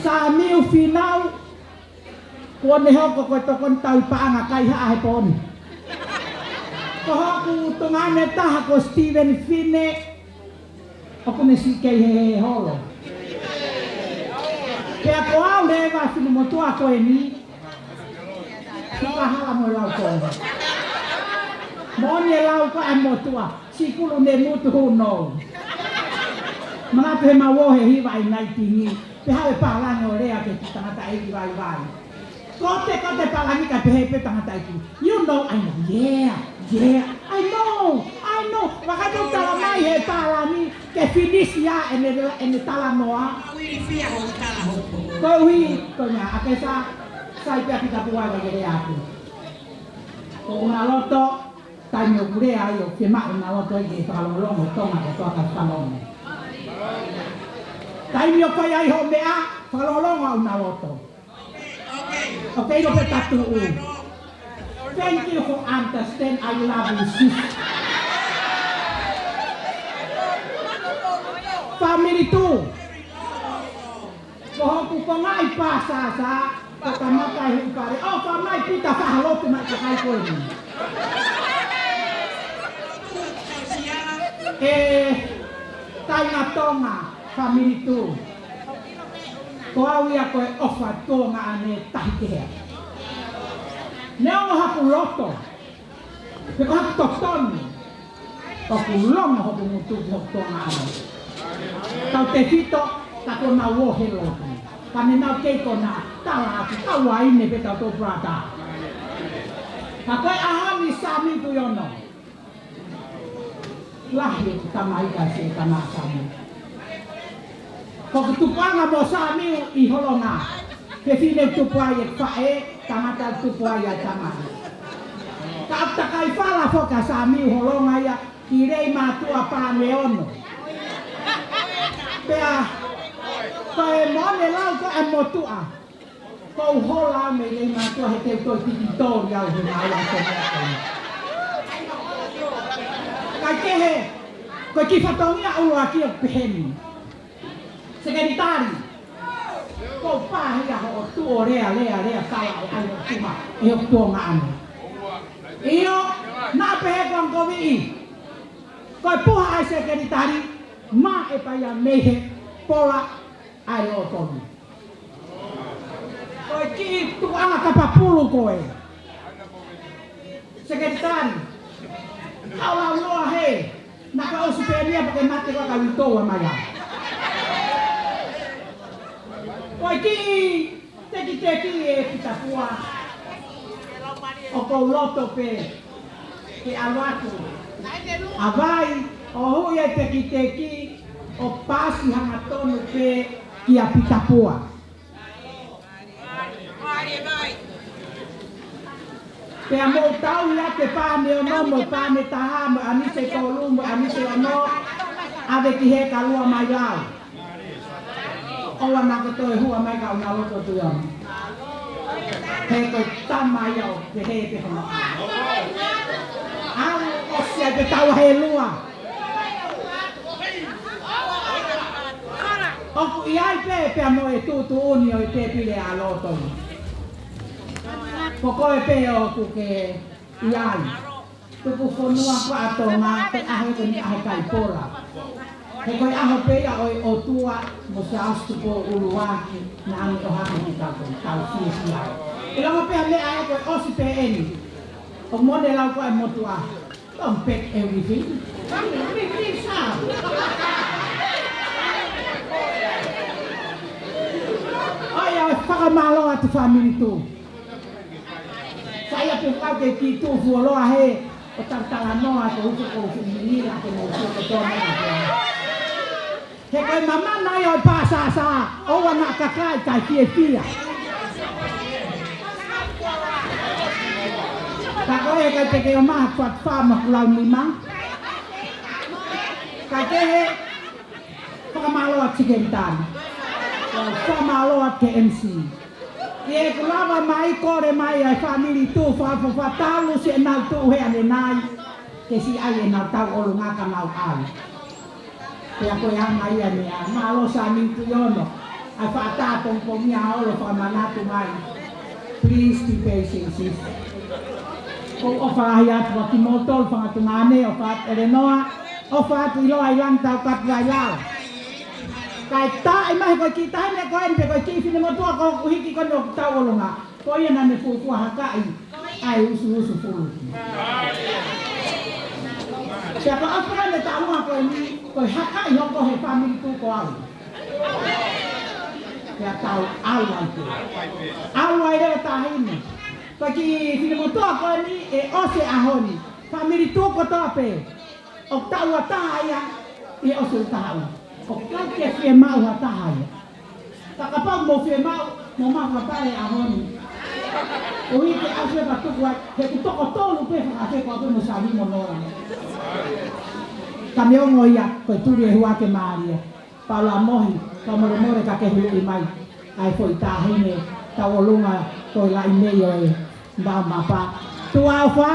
Samiu Finau, kuo ne hoko ko e tokoni tauhi paʻanga kaihaʻa he pō ni. Ko hoku tuongaʻane ʻe taha ko Steven Fine, ʻoku ne siʻi kei heheholo. Pea ko au leva finemotuʻa ko eni, Fakahala mo e lau ko. Moʻoni e lau ko e motuʻa, sikulu ne mutu huno. Manatu he mau ō he hiva ʻi Naitingi, pea haʻu e pālangi ʻo lea ki he tangataʻeiki vaivai. Ko te, ko te pālangi ka pehē pē tangataʻeiki, "You know, I know." "Yeah, yeah, I know, I know." Vakai te u tala mai he pālangi, ke finisi ʻa ʻene, ʻene talanoa. Koeʻuhi, ko e meʻa, ʻa ke sa, sai pea kita puai vai ke lea atu. Ko ʻUnaloto, taimi ʻoku lea ai ʻoku fiemaʻu ʻUnaloto ʻi he fakalongolongo ʻo Tonga kotoa ka fanongo. Taimi ʻoku ʻi ai hoʻo meʻa, fakalongolongo ʻa ʻuna loto. ʻOku ʻilo pē tatu ʻu. Thank you for understand. I love you, sis. Family tu. Ko hoku konga ʻi Pāsasa, ko kamata ʻi Upale. ʻO, fa mai Pita, faʻa lotu mai kakai ko eni. ʻE, Tainga Tonga, family tu. Ko au ia ko e ʻofa Tonga ʻa ne tahi kehe. Neongo haku loto. Pe ko haku totonu. ʻOku longo hoku ngutu ki hoku Tonga ʻana. Tautefito, ka ko nau ō he lotu. Ka ne nau kei ko na tala atu, kau ai ne pe tau tō brother. Ka ko e ʻaho ni Sami Tuʻiono. Lahi ʻeku tamaiki ʻa Sētana Sami. Ko ʻeku tupuʻanga mo Sami ʻi Holonga. Fefine tupu ai e faʻē, tangata tupu ai ʻa e tamai. Ka ʻoku takai fala foki ʻa Sami Holonga ia, ki Leimātuʻa Pāne Ono. Pea, ko e mone lau ko e motuʻa. Ko u hola mei Leimātuʻa he te u toe piki tō i au he ngāue ʻa Tonga. Kae kehe, ko e kiʻi fatongia ʻuluaki ʻoku pehē ni. Sekelitali, ko u pāhia hoʻo tuʻu ʻo lea, lea, lea, kala e ai o tuma, e o Tonga ʻana. ʻIo, naʻa pehē ko Ankoviʻi. Ko e puha ʻa e sekelitali, ma e paia mei he pola ʻa e loto ni. Ko e kiʻi tuʻanga kapapulu ko ē. Sekelitali. Kau lau loa he. Naʻa ka ʻosi pē lia pake mate ko ka uitou a mai a. Ko e kiʻi tekiteki ʻe Pitapua. ʻOku ou loto pē ke ʻalu atu. ʻA vai, ʻo hui e tekiteki, ʻo pasi hangatonu pē kia Pitapua. Pea mou tau ia ke Pāne Ono mo Pāne Taha mo ʻAnise Tolu mo ʻAnise Ono, ʻave ki he kalua mai lau. ʻOua naʻa ke toe hua mai ka ʻuna loto Tuʻiono. He ko e tama ia ʻo pehē pē hono. Au ʻo sia pe tau he lua. ʻOku ʻi ai pē pea mo e tuʻutuʻuni ʻo e tēpile ʻa loto. Ko koe pē ʻoku ke ʻi ai. Tuku fonua ko ʻa Tonga, ko e ʻaho ko eni ʻaho kai pola. He ko e ʻaho pē ia ʻo e ʻOtua mo Siaosi Tupou ʻUluaki, naʻa ne ʻohake ki tau ko tau fiefia. ʻIlonga pē ha meʻa ʻe ko e ʻosi pē eni. ʻO mone lau ko e motuʻa. Don't pack everything. Bring, bring, bring some. ʻOi, ʻoku ou fakamālō atu family tu. Sai a pe fau ke ki tu fuoloa he ʻo talatala noa ko uso ko uso mini la ke mo uso ko tona. He ko e mamana ia ʻo e Pāsasa, ʻoua naʻa kakai kai fiefia. Ka ko e kai te ke o maha kuat fa ma kulau nima. Ka ke he, fakamālō atu ki he tani. Fakamālō atu ki he M C. ʻI heʻeku lava mai, kole mai ʻa e family tu, fa, fa, fa, talu siʻenau tuʻu he ʻanenai. Ke siʻi ʻai ʻenau tauʻolunga ka nau ʻalu. Pea ko e anga ia meʻa, mālō Sami Tuʻiono. ʻA e faʻa tā pongipongi ʻa olo fakamanatu mai. Please be patient, sis. Ko u ʻofa lahi atu ʻa kimoutolu fanga tuongaʻane, ʻofa atu Elenoa, ʻofa atu ʻIloa ʻi Langi Taukatu Vailau. Kae tā ʻi mahe ko e kiʻi taʻahine ko eni pe ko e kiʻi finemotuʻa ko ʻoku hiki ko eni ʻoku tauʻolunga. Ko ia naʻa ne fuofua hakaʻi ʻa e usuusu fuluki. Pea ko ʻaupito ne taʻalunga ko eni, ko e hakaʻi hoko he family tu ko au. Pea tau ʻalu ai pē. ʻAlu ai leva taʻahine. Ko e kiʻi finemotuʻa ko eni ʻe ʻosi e ʻaho ni. Family tu kotoa pē. ʻOku taʻu ʻa taha ia, ʻi he ʻosi ʻo taha ua. ʻOku ʻikai ke fiemaʻu ʻa taha ia. Ka kapau mo fiemaʻu, mo maʻu ha pale ʻaho ni. ʻOi ke ʻafe ka tuku ai, he ʻoku toko tolu pē fakafe ko ʻape mo Sami mo Noa. Ka neongo ia, ko e tuli e hua ke mālie. Paula Mohi, Fakamolemole ka ke huluʻi mai ʻa e foʻi taʻahine tauʻolunga ko e laʻi mei ʻo e Vaomapa. Tuʻa ʻofa.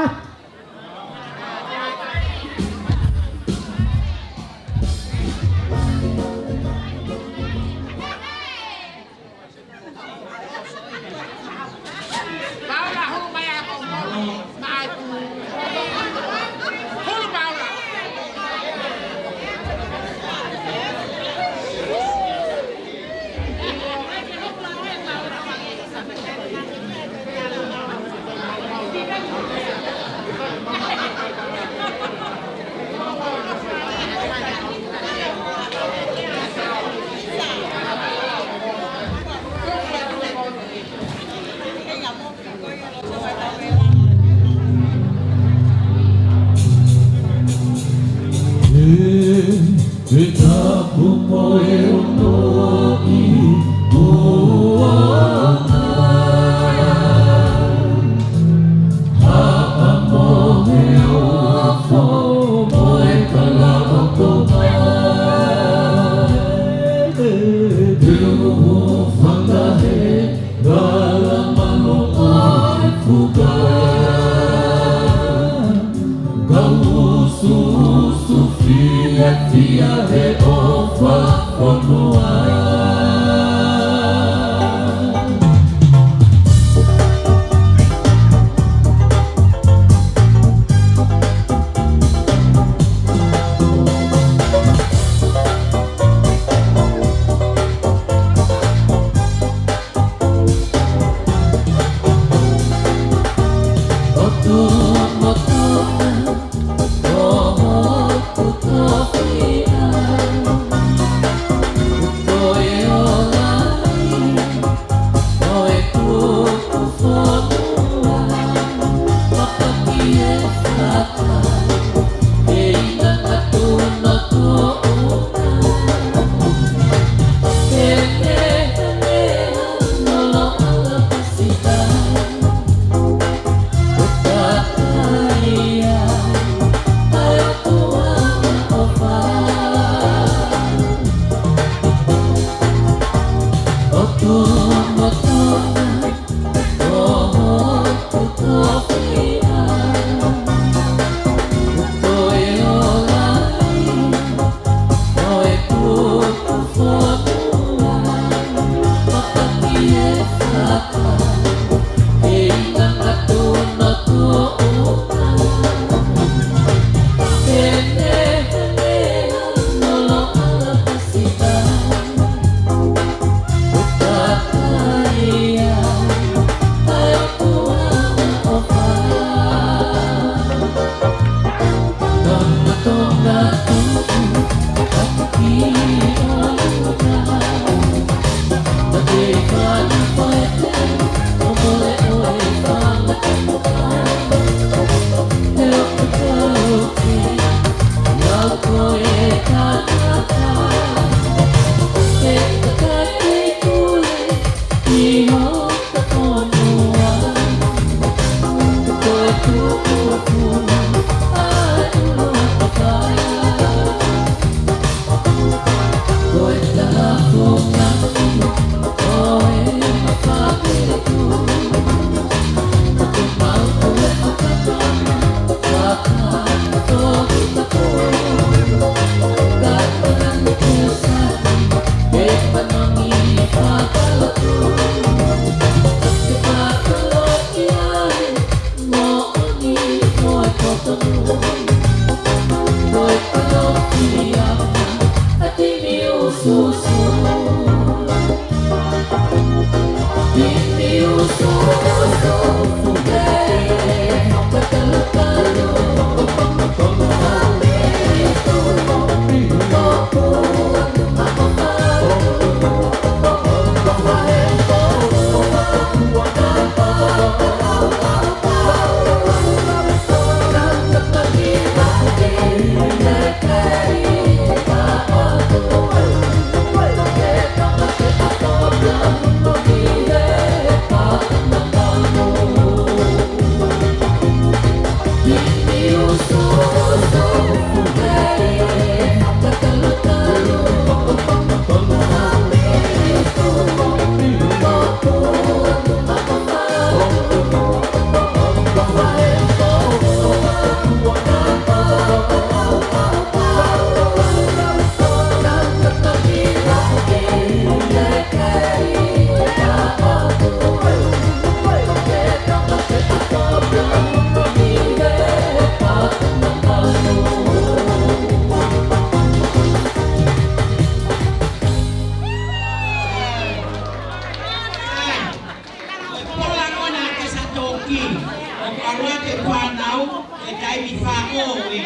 Ko e fānau, ʻe kai mi fako e.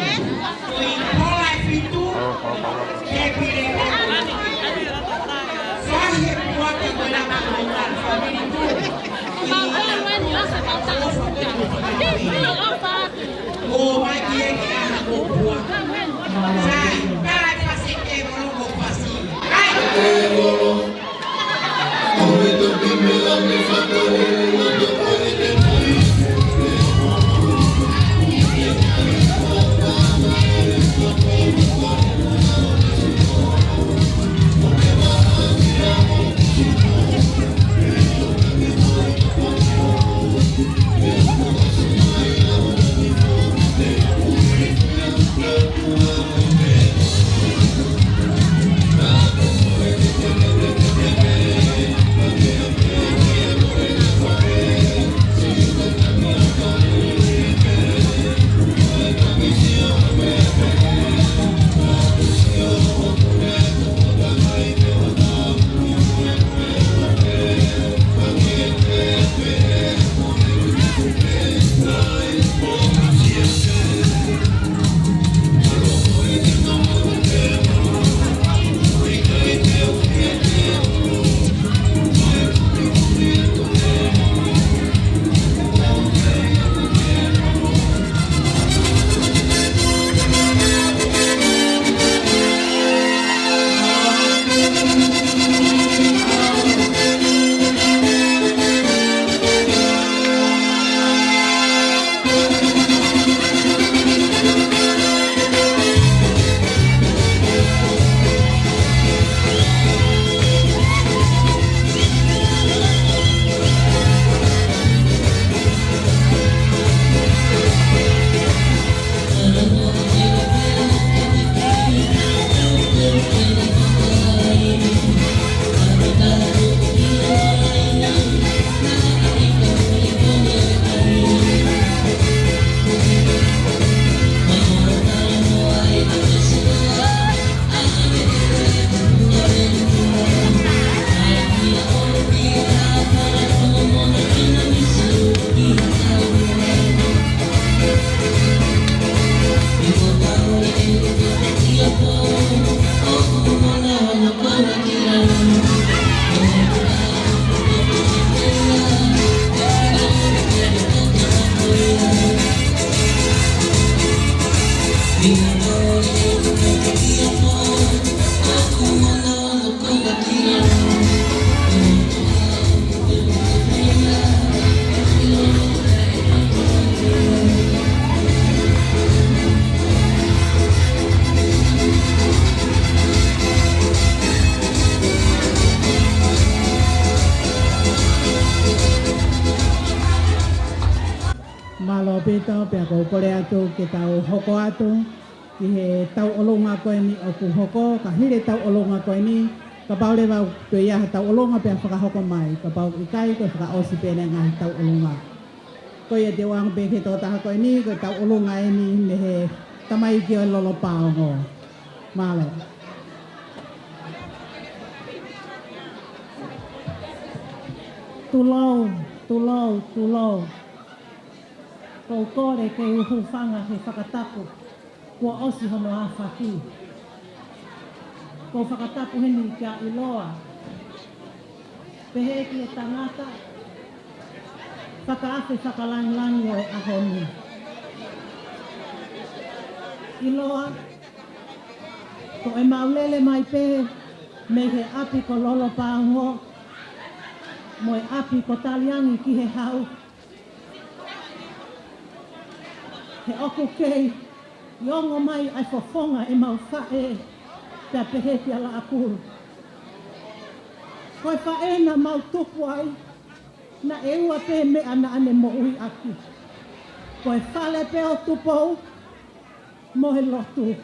Ko e pola e fitu, ke pile e. Fahe puaka ko e lapa ko e fāmili tu. Ko mai ki e ke aha ko pua. Sai, kai fasi ke molo ko fasi. Ai. Mālō ʻaupito, pea ʻoku ou kole atu ke tau hoko atu ki he tauʻolunga ko eni ʻoku hoko, ka hili e tauʻolunga ko eni, kapau leva ʻoku ʻi ai ha tauʻolunga pea fakahoko mai, kapau ʻikai ko e fakaʻosi pē ʻene ngaahi tauʻolunga. Ko ia te u ʻoange pē ki he tokotaha ko eni, ko e tauʻolunga eni mei he tamaiki ʻo e Lolo Paongo. Mālō. Tulou, tulou, tulou. Ko u kole ke u hūfanga he fakatapu kuo ʻosi hono ʻāfaki. Ko u fakatapu heni kia ʻIloa. Pehē ki he tangata fakaafe fakalāngilangi ʻo e ʻaho ni. ʻIloa, ko ʻemau lele mai pē mei he ʻapi ko Lolo Paongo, mo e ʻapi ko Taliangi ki he hau. He ʻoku kei ongo mai ʻa e fofonga ʻemau faʻē, pea pehē kia Laʻakulu. Ko e faʻē naʻa mau tupu ai, naʻe ua pē meʻa naʻa ne moʻui ʻaki. Ko e fale pē ʻo Tupou, mo e lotu.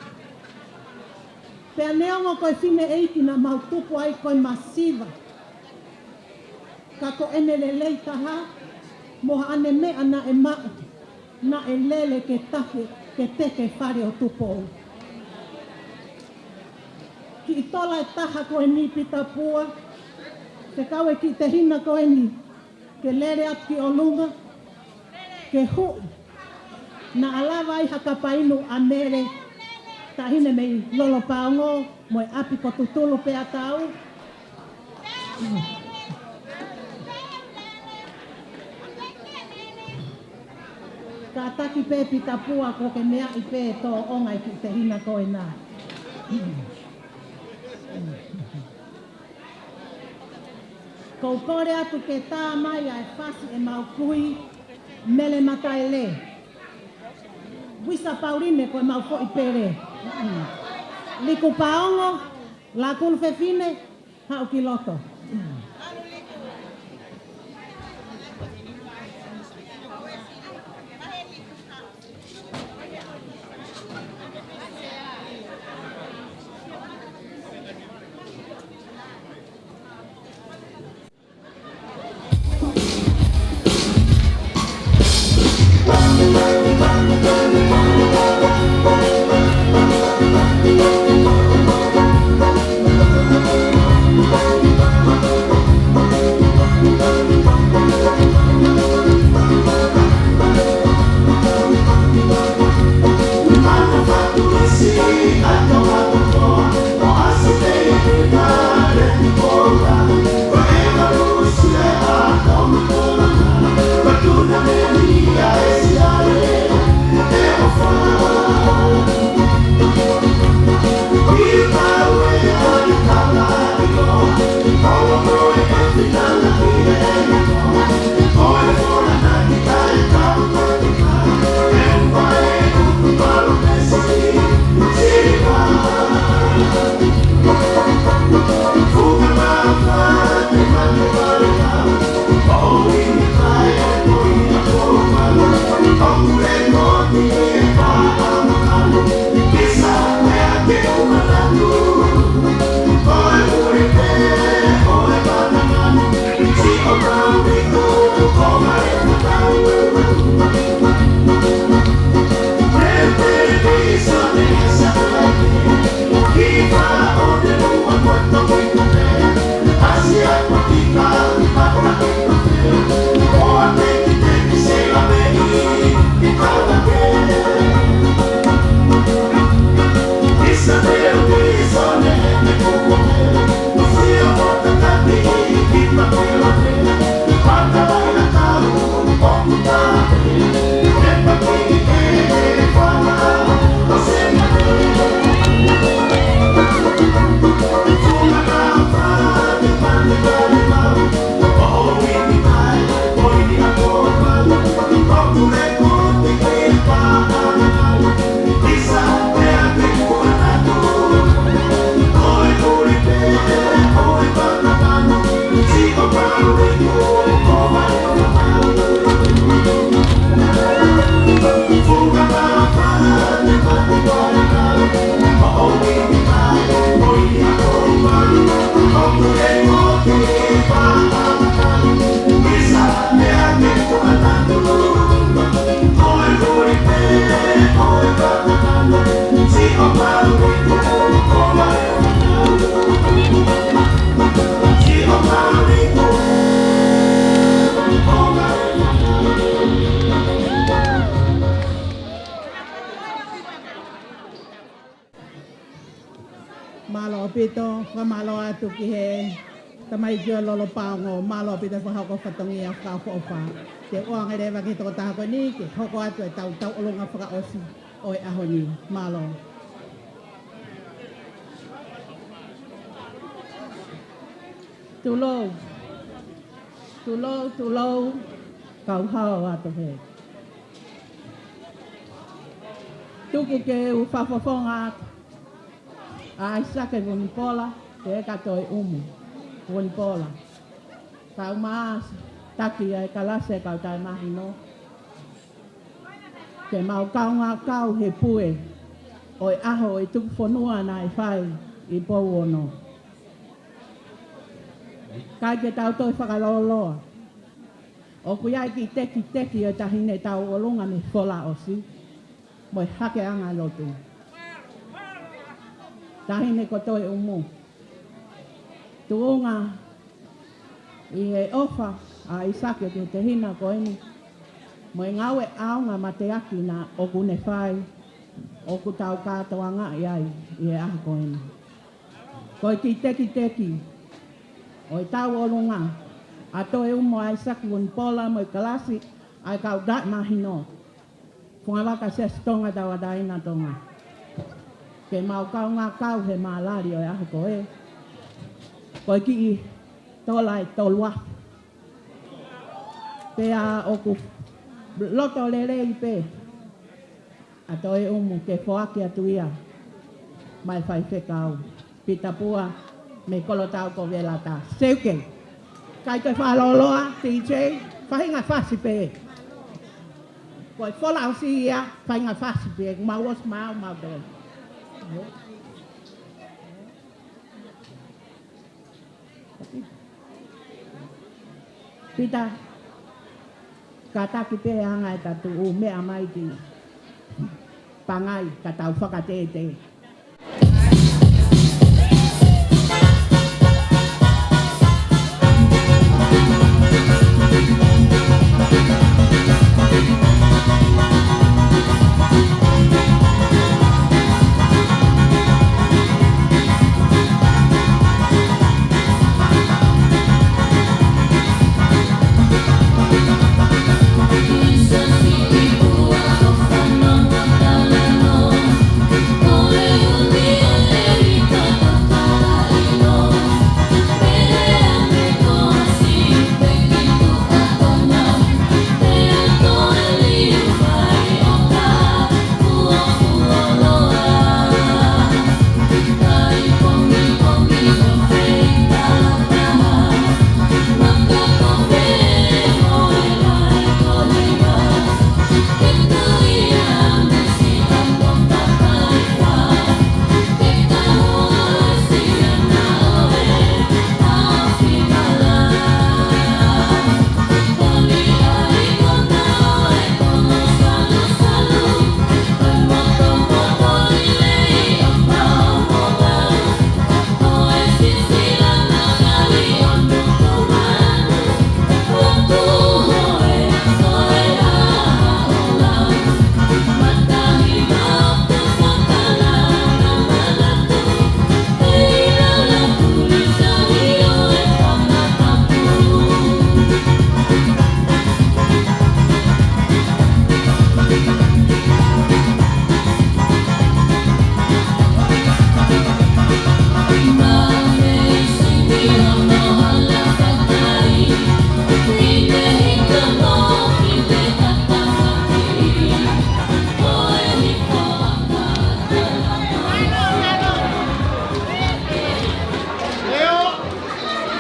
Pea neongo ko e fineʻeiki naʻa mau tupu ai ko e masiva, ka ko ʻene lelei taha, mo haʻane meʻa naʻe maʻu, naʻe lele ke take, ke teke fale ʻo Tupou. Kiʻi tola ʻe taha ko eni Pita Pua, fekau e kiʻi tehina ko eni ke lele atu ki ʻolunga, ke huʻi. Naʻa lava ai ha kapa inu ʻa Mele, taʻahine mei Lolopaongo, mo e ʻapi ko Tutulu pea tau. Kātaki pē Pitapua, ko ke meaʻi pē tōʻonga e kiʻi tehina ko ena. Ko u kole atu ke tā mai ʻa e fasi ʻemau kui, Mele Mataele. Visa Pauline ko ʻemau foʻi pele. Liku Paongo, Lakulu Fefine, haʻu ki loto. Mālō ʻaupito, fakamālō atu ki he tamaiki ʻo Lolopaongo, mālō ʻaupito fakahoko fatongia fakaʻofoʻofa. Te u ʻoange leva ki he tokotaha ko eni, ke hoko atu ʻetau tauʻolunga fakaʻosi ʻo e ʻaho ni. Mālō. Tulou, tulou, tulou, kau hao atu he. Tuku ke u fakafofonga atu ʻa ʻAisake Vunipola, Teʻeka Toeʻumu Vunipola. Kau maʻa taki ʻa e kalasi ʻa e kau taʻemahino. Ke mau kaungā kau he pue ʻo e ʻaho ʻo e tuku fonua naʻe fai ʻi Pouono. ʻIkai ke tau toe fakalōloa. ʻOku ʻi ai e kiʻi tekiteki ʻo e taʻahine tauʻolunga mei Folaʻosi mo e hakeʻanga lotu. Taʻahine ko Toeʻumu. Tuʻunga ʻi he ʻofa ʻa ʻAisake ki he tehina ko eni, mo e ngāue ʻaonga mateaki naʻa ʻoku ne fai, ʻoku tau kātoangaʻi ai ʻi he ʻaho ko eni. Ko e kiʻi tekiteki ʻo e tauʻolunga ʻa Toeumu ʻAisake Vunipola mo e kalasi ʻa e kau taʻemahino. Fungavaka Siasi Tonga Tauʻatāina Tonga. Ke mau kaungā kau he malali ʻo e ʻaho ko ē. Ko e kiʻi tola ʻe tolu afe. Pea ʻoku loto lelei pē ʻa Toeumu ke foaki atu ia maʻa e faifekau Pita Pua mei Kolotau ko Velata. Seuke. ʻIkai ke fakalōloa, T J, faʻahinga fasi pē. Ko e fola ʻosi ia, faʻahinga fasi pē, mau ʻosi mau mau pē. Pita, kātaki pē anga e tatu ʻu meʻa mai ki Pangai, ka tau fakatētē.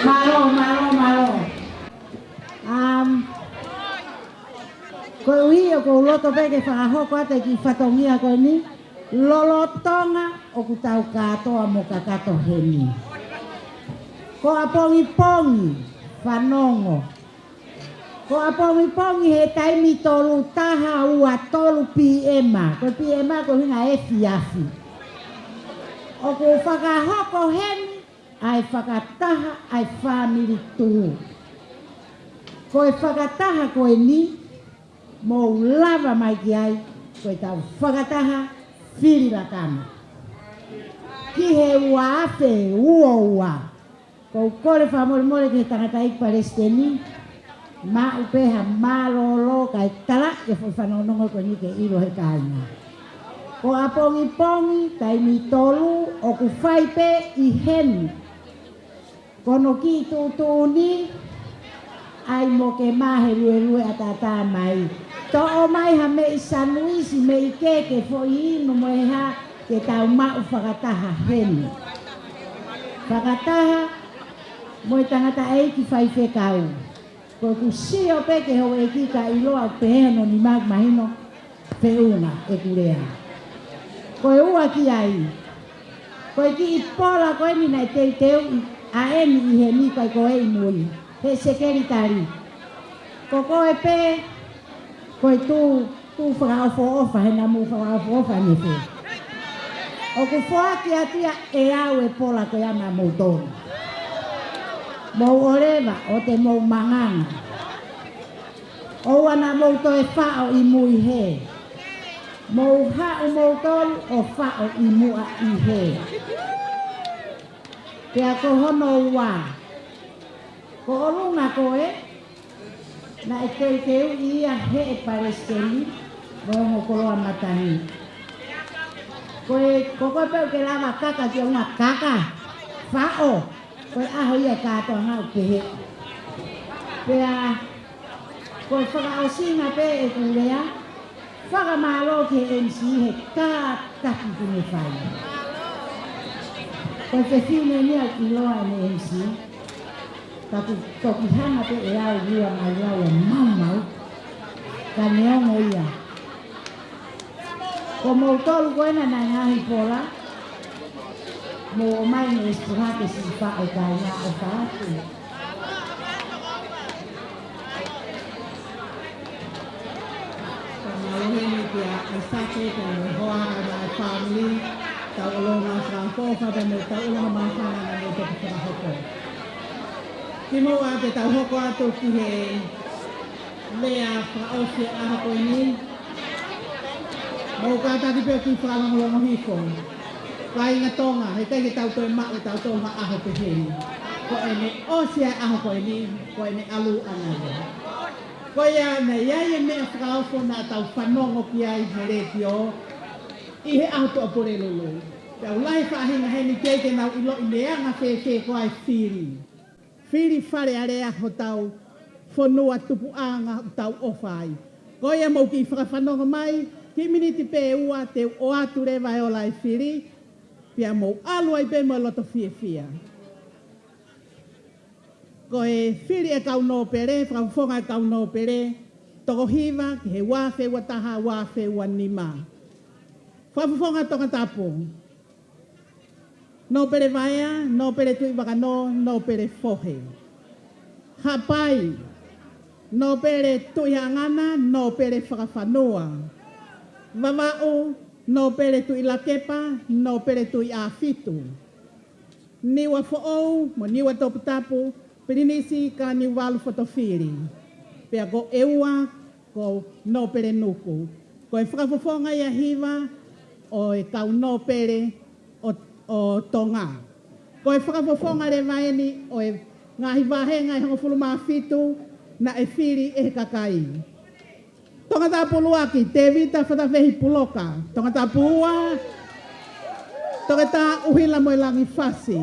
Mālō, mālō, mālō. Um, koeʻuhi ʻoku ou loto pē ke fakahoko atu e kiʻi fatongia ko eni, lolotonga ʻoku tau kātoa mo kakato heni. Ko ʻapongipongi, fanongo. Ko ʻapongipongi he taimi tolu taha ua tolu P M, ko e P M ko e ʻuhinga efiafi. ʻOku fakahoko heni ʻa e fakataha ʻa e fāmili tuʻu. Ko e fakataha ko eni, mou lava mai ki ai, ko e tau fakataha fili lakana. Ki he ua afe ua ua. Ko u kole fakamolemole ki he tangataʻeiki palesiteni, maʻu pē ha mālōlō kae talaʻi e foʻi fanongonongo ko eni ke ʻilo he kāinga. Ko ʻapongipongi, taimi tolu, ʻoku fai pē ʻi heni. Ko hono kiʻi tuʻutuʻuni, ʻai mo ke mahe luelue ʻataʻatā mai. Toʻo mai ha meʻi sanuisi, meʻi keke, foʻi inu mo e hā ke tau maʻu fakataha heni. Fakataha mo e tangataʻeiki faifekau. Ko ʻeku sio pē ki he houʻeiki ka ʻiloa ʻoku pehē hono nima, mahino feʻunga ʻeku lea. Ko e ua ki ai. Ko e kiʻi pola ko eni naʻe teuteuʻi ʻa eni ʻi heni, ko e ko e ʻi mui. He sekelitali. Ko koe pē, ko e tū, tū fakaʻofoʻofa, he naʻa mou fakaʻofoʻofa ni pē. ʻOku foaki atu ia ʻe au e pola ko ia maʻamoutolu. Mou ʻoleva, ʻoua te mou manganga. ʻOua naʻa mou toe faʻo ʻi mui hē. Mou haʻu moutolu ʻo faʻo ʻi muʻa ʻi hē. Pea ko hono ua, ko ʻolunga ko ē naʻe teuteuʻi ia ʻe he palesiteni mo e ongo koloa matangi. Ko e, ko koe pē ʻoku ke lava kaka ki ʻolunga, kaka, faʻo. Ko e ʻaho ia kātoanga ʻoku pehē. Pea ko e fakaʻosinga pē ʻeku lea, fakamālō ki he M C he kātaki kuo ne fai. Ko e fefine ni ʻoku ʻiloa ʻene M C. Ka kuo toki hanga pē ʻe au ʻo lau ʻo maumau. Ka neongo ia, ko moutolu ko ena naʻe ngaahi pola, mou ō mai ne ʻespuhake siʻi faʻo, kāinga, ʻofa atu. Fakamālō heni kia ʻAisake, pea mo e hoa, mo e fāmili, tauʻolunga fakaʻofoʻofa, pea mo e tauʻolunga māfana naʻa nau toki fakahoko. Kimuʻa ke tau hoko atu ki he lea fakaʻosi ʻo e ʻaho ko eni, mou kātaki pē ʻo kiʻi fakalongolongo hifo. Kāinga Tonga, heʻikai ke tau toe maʻu ʻe tautolu ha ʻaho pehē ni. Ko ʻene ʻosi ʻa e ʻaho ko eni, ko ʻene ʻalu ʻana ia. Ko ia naʻe ʻi ai e meʻa fakaofo naʻa tau fanongo ki ai he letiō ʻi he ʻaho Tuʻapulelulu. Pea ʻoku lahi e faʻahinga heni ʻikai ke nau ʻiloʻi meʻa anga fēfē koā e fili. Fili Fale Alea hotau fonua tupuʻanga ʻoku tau ʻofa ai. Ko ia mou kiʻi fakafanongo mai, kiʻi miniti pē ʻe ua te u ʻoatu leva e ola e fili, pea mou ʻalu ai pē mo e loto fiefia. Ko e fili e kau nōpele, fakafofonga e kau nōpele, toko hiva ki he ua afe ua taha, ua afe ua nima. Fakafofonga Tongatapu. Nōpele Vaea, Nōpele Tuʻi Vakanō, Nōpele Fohe. Haʻapai, Nōpele Tuʻi Haʻangana, Nōpele Fakafanua. Vavaʻu, Nōpele Tuʻi Lakepa, Nōpele Tuʻi ʻAfitu. Niuafoʻou mo Niuatoputapu, Pilinisi Kaniuvalu Fotofili. Pea ko ʻEua ko Nōpele Nuku. Ko e fakafofonga ia ʻe hiva ʻo e kau nōpele ʻo, ʻo Tonga. Ko e fakafofonga leva eni ʻo e ngaahi vāhenga ʻe hongofulu mā fitu naʻe fili ʻe he kakai. Tongatapu ʻuluaki, Tēvita Fatafehi Puloka. Tongatapu ua, Toketā ʻUhilamoelangi Fasi.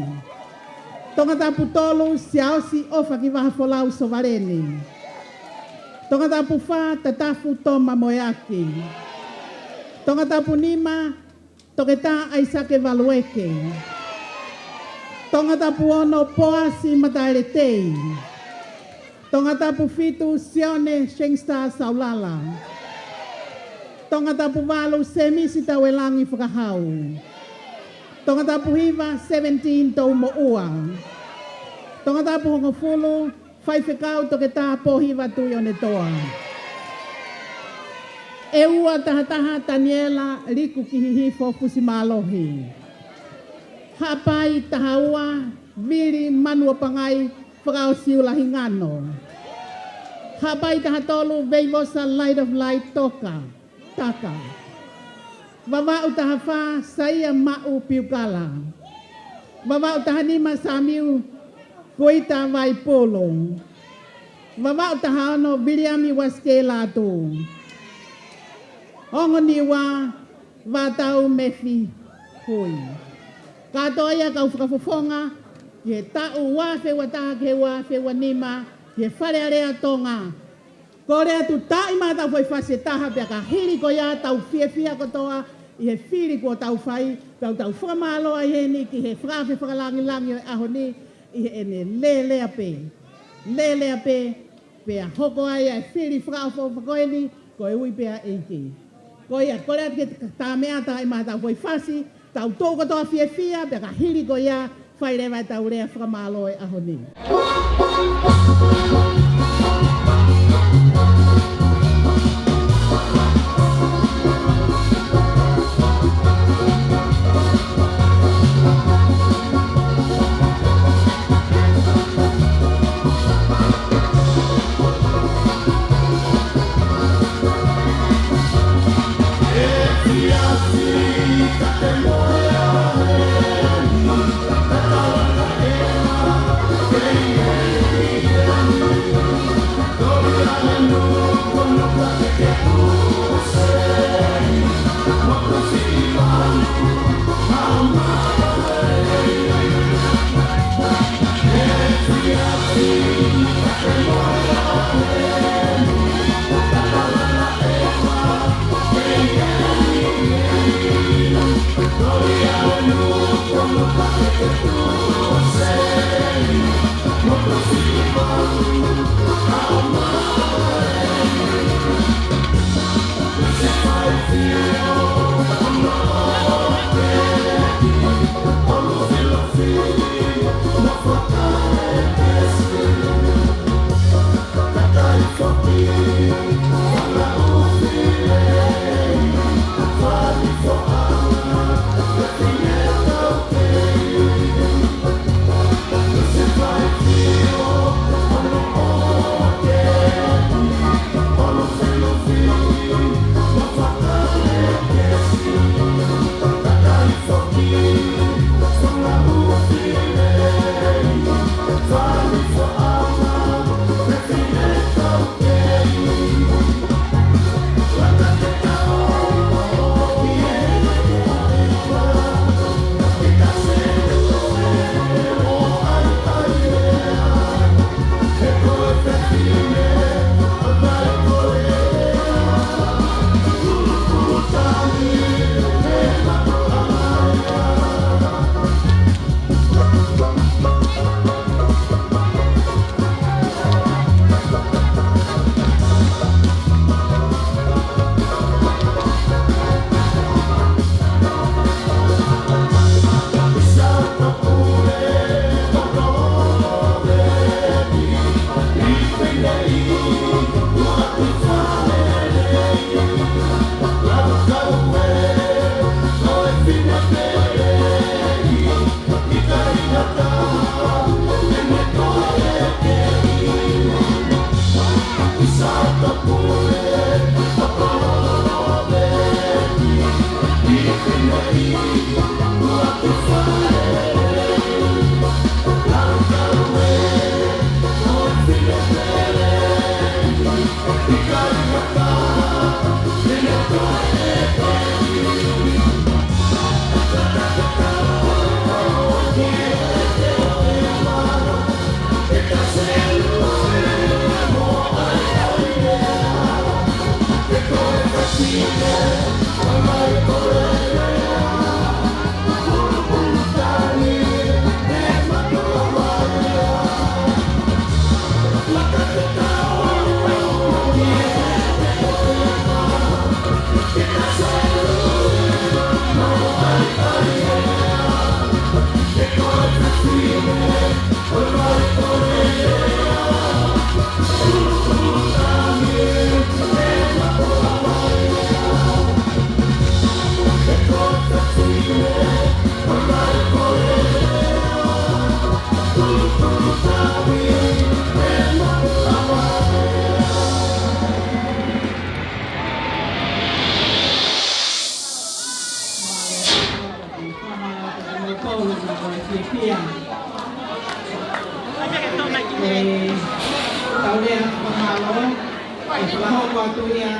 Tongatapu tolu, Siaosi ʻOfakivaha Folau Sovaleni. Tongatapu fā, Tatafu Toma Moeaki. Tongatapu nima, Toketā ʻAisake Valueke. Tongatapu ono, Poasi Mataeletei. Tongatapu fitu, Sione Sangster Saulala. Tongatapu valu, Semisi Tauelangi Fakahau. Tongatapu hiva, Seventeen Toumoʻua. Tongatapu hongofulu, Faifekau Toketā Pōhiva Tuʻionetoa. ʻEua taha taha, Taniela Liku Kihihifo Fusimālohi. Haʻapai taha ua, Vili Manuapangai Fakaʻosiʻula Hingano. Haʻapai taha tolu, Veivosa Light of Light Toka Taka. Vavaʻu taha fā, Saia Maʻu Piukala. Vavaʻu taha nima, Samiu Kuita Vaipulu. Vavaʻu taha ono, Viliami Uasikē Lātū. Ongo Niua, Vātau Mefi Hui. Kātoa ia kau fakafofonga ki he taʻu ua afe ua taha ki he ua afe ua nima, ki he Fale Alea Tonga. Kole atu, tā ʻi maʻa ʻetau foʻi fasi ʻe taha, pea ka hili ko ia tau fiefia kotoa ʻi he fili kuo tau fai, pea tau fakamālō ai heni ki he fakaafe fakalāngilangi ʻo e ʻaho ni ʻi heʻene lelea pē. Lelea pē, pea hoko ai ʻa e fili fakaʻofoʻofa ko eni, ko e ui pē ʻa e ʻEiki. Ko ia, kole atu ke tā meʻa tā ʻi maʻa ʻetau foʻi fasi, tau tuʻu kotoa fiefia, pea ka hili ko ia, fai leva ʻetau lea fakamālō ʻo e ʻaho ni. Tau lea fakamālō, ʻe fakahoko atu ia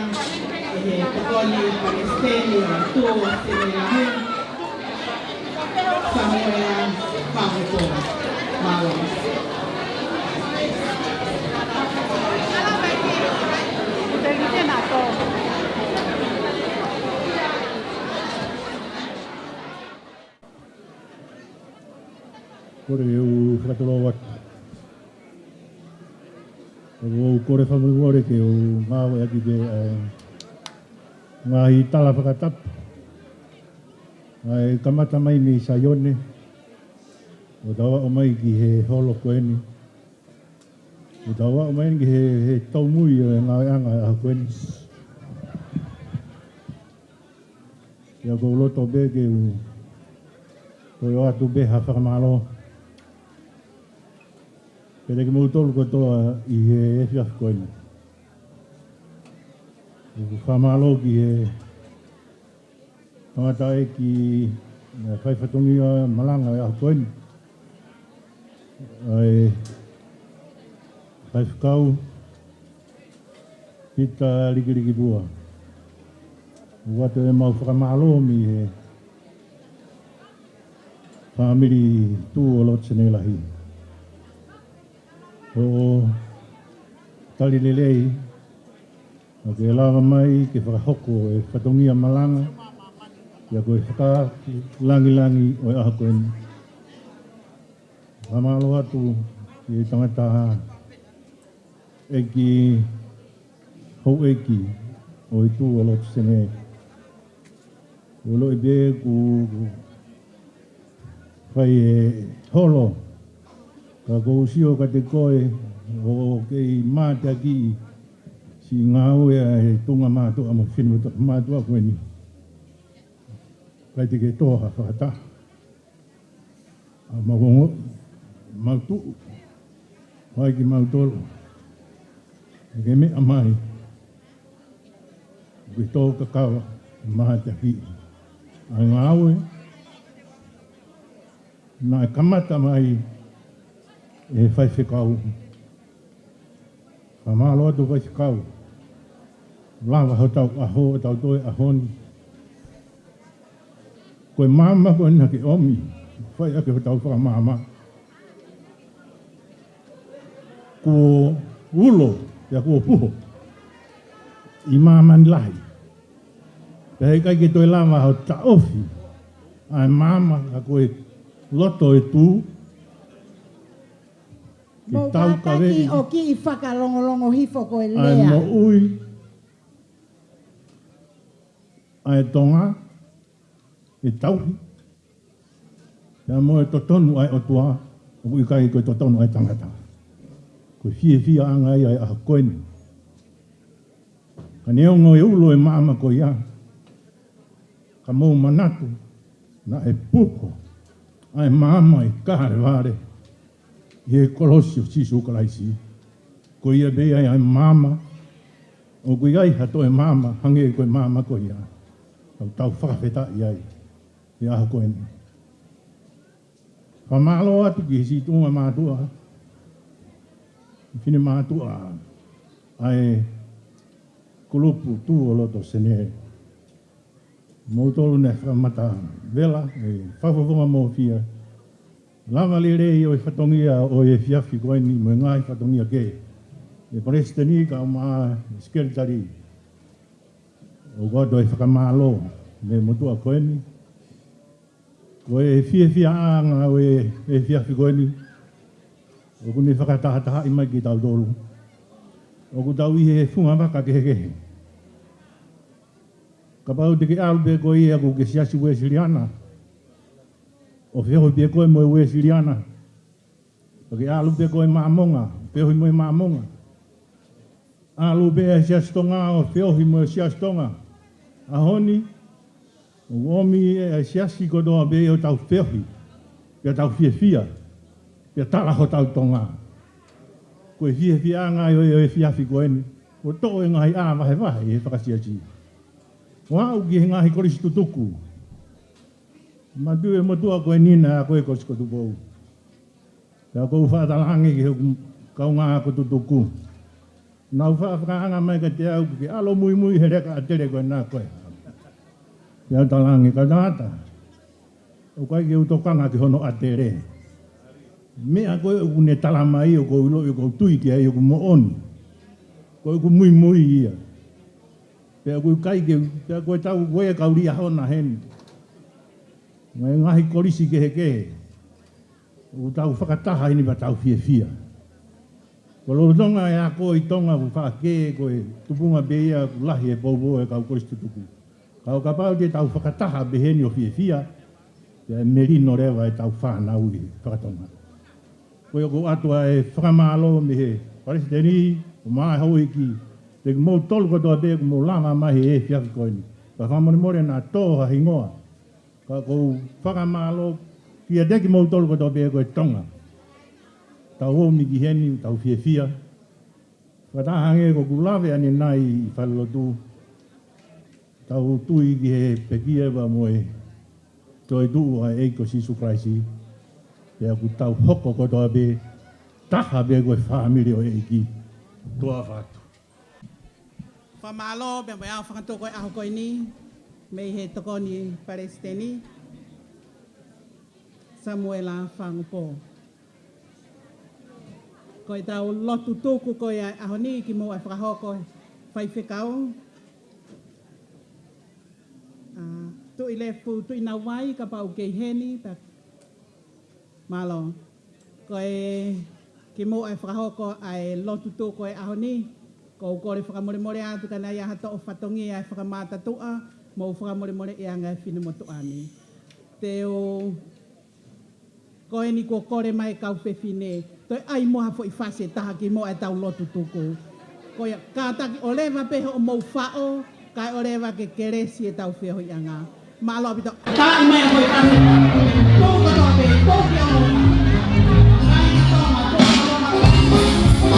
ʻe he Tokoni Palesiteni ʻo e Tuʻi Senelahi, Samuela Fakapola. Mālō. Kole ke u fakatulou atu. ʻOku ou kole fakamolemole ke u ngāueʻaki pē ʻa e ngaahi tala fakatapu. ʻA e kamata mai mei Saione, ʻo tau aʻu mai ki he holo ko eni. ʻO tau aʻu mai ki he, he taumui ʻo e ngāueʻanga ʻo e ʻaho ko eni. ʻIo, ʻoku ou loto pē ke u, ke u ʻoatu pē ha fakamālō. Pea kiate kimoutolu kotoa ʻi he efiafi ko eni. ʻOku ou fakamālō ki he tangataʻeiki, ʻa e fai fatongia malanga ʻo e ʻaho ko eni, ʻa e Faifekau Pita Likiliki Pua. ʻOatu ʻemau fakamālō mei he fāmili Tuʻi ʻo Lotu Senelahi. Hoʻo tali lelei, ʻa ke lava mai ke fakahoko e fatongia malanga, ʻa ia ko e fakalāngilangi ʻo e ʻaho ko eni. Fakamālō atu ki he tangata ʻEiki houʻeiki ʻo e Tuʻi ʻo Lotu Senē. ʻOku ou ʻilo pē kuo fai e holo, ka ʻoku ou sio kiate koe ʻoku kei mateakiʻi siʻi ngāue ʻa e tuʻunga mātuʻa mo e finemātuʻa ko eni. ʻIkai te ke toʻo ha fakataha. ʻA mau ongo, mau tuʻu, ʻai kimautolu ke meʻa mai, ke tō kakava, mateakiʻi ʻa e ngāue naʻe kamata mai ʻe he faifekau. Fakamālō atu faifekau. Lava hotau ʻaho, hotau toe ʻaho ni. Ko e maama ko ē naʻa ke ʻomi, fai ʻaki hotau fakamaama. Kuo ulo, ʻa ia kuo puho ʻi māmani lahi. Pea ʻikai ke toe lava ʻo taʻofi ʻa e maama, ka ko e loto ʻe tū. Ke tau kātaki kaveʻi ʻo kiʻi fakalongolongo hifo ko e ʻa e lea. Moʻui ʻa e Tonga, ʻe tauhi, pea mo e totonu ʻa e ʻOtua, ʻoku ʻikai ko e totonu ʻa e tangata. Ko e fiefiaʻanga ia ʻa e ʻaho ko eni. Ka neongo e ulo e maama ko ia, ka mou manatu, naʻe puho ʻa e maama ʻi Kalevale ʻi he kolosi ʻo Sīsū Kalaisi. Ko ia pē ia ʻa e maama, ʻoku ʻikai ha toe maama hangē ko e maama ko ia. Tau, tau fakafetaʻi ai he ʻaho ko eni. Fakamālō atu ki he siʻi tuʻunga mātuʻa, finemātuʻa ʻa e kulupu Tuʻi ʻo Loto Senē. Moutolu naʻe fakamata vela, ʻe fakafofonga mo fie lava lelei ʻo e fatongia ʻo e efiafi ko eni mo e ngaahi fatongia kehe. ʻE Palesiteni kae ʻumaʻā e Sekelitali, ʻoku ʻoatu e fakamālō mei he motuʻa ko eni. Ko e fiefiaʻanga ʻo e, e efiafi ko eni, ʻoku ne fakatahatahaʻi mai kitautolu. ʻOku tau ʻi he funga vaka kehekehe. Kapau te ke ʻalu pē koe ia ʻoku ke Siasi Uēsiliana, ʻo feohi pē koe mo e Uēsiliana. Pea ke ʻalu pē koe Māmonga, feohi mo e Māmonga. ʻAlu pē ʻa e Siasi Tonga ʻo feohi mo e Siasi Tonga. ʻAho ni, ʻoku ʻomi ʻe he siasi kotoa pē ʻo tau feohi, pea tau fiefia, pea tala hotau Tonga. Ko e fiefiaʻanga ʻo e, ʻo e efiafi ko eni, ʻo toʻo e ngaahi ʻā vahevahe ʻi he fakasiasi. ʻO aʻu ki he ngaahi kolisi tutuku. Manatuʻi e motuʻa ko eni naʻe akoʻi e Kolisi ko Tupou. Pea ʻoku ou fakatalaange ki he kaungā ako tutuku. Naʻa nau faʻa fakaanga mai kiate au ke ʻalu ʻo muimui he leka ʻatele ko ena ko ē. Pea u talaange, kau tangata, ʻoku ʻikai ke u tokanga ki hono ʻatele. Meʻa ko ē ʻoku ne tala mai ʻoku ou ʻiloʻi, ʻoku ou tui ki ai ʻoku moʻoni. Ko ʻeku muimui ia. Pea ʻoku ʻikai ke, pea ko e tau ko e kau Liahona heni. Ngaahi, ngaahi kolisi kehekehe. ʻOku tau fakataha heni pea tau fiefia. Ko e lolotonga e ako ʻi Tonga ʻoku faʻa kē, ko e tupunga pē ia ʻoku lahi e poupou e kau kolisi tutuku. Ka ʻo kapau te tau fakataha pē heni ʻo fiefia, pea ʻe melino leva ʻetau fānau ʻi he fakatonga. Ko ia ʻoku ou ʻoatu ʻa e fakamālō mei he Palesiteni, ʻo maʻa e houʻeiki, kiate kimoutolu kotoa pē kuo mou lava mai he efiafi ko eni. Ka fakamolemole naʻa tō ha hingoa. Ka ʻoku ou fakamālō kiate kimoutolu kotoa pē ko e Tonga. Tau ō mai ki heni, tau fiefia. Fakataha ange ko ʻeku lave ʻanenai ʻi falelotu. Tau tui ki he pekia pea mo e toetuʻu ʻa e ʻEiki ko Sīsū Kalaisi. Pea ʻoku tau hoko kotoa pē taha pē ko e fāmili ʻo e ʻEiki. Tuʻa ʻofa atu. Fakamālō pea mo e ʻaho fakatō ko e ʻaho ko eni, mei he Tokoni Palesiteni, Samuela Fangupō. Ko ʻetau lotu tuku ko ia ʻaho ni kimuʻa e fakahoko ʻe he faifekau. ʻA, Tuʻi Lefu, Tuʻi Nauvai, kapau ʻoku ke ʻi heni, pea mālō. Ko e kimuʻa e fakahoko ʻa e lotu tuku ko ia ʻaho ni, ʻoku ou kole fakamolemole atu ka naʻe ʻi ai ha toʻo fatongia ʻi he fakamātatuʻa, mou fakamolemoleʻi ange e finemotuʻa ni. Te u Ko eni kuo kole mai e kau fefine, toe ʻai muʻa ha foʻi fasi ʻe taha kimuʻa ʻetau lotu tuku. Ko ia, kātaki ʻo leva pē hoʻomou faʻo, kae ʻoua leva ke kelesi ʻetau feohiʻanga. Mālō ʻaupito. Ka ʻai mai ha foʻi fasi. Tuku kotoa pē, tuku ki ʻolunga. Ngai ki Tonga, tuku ki ʻolunga.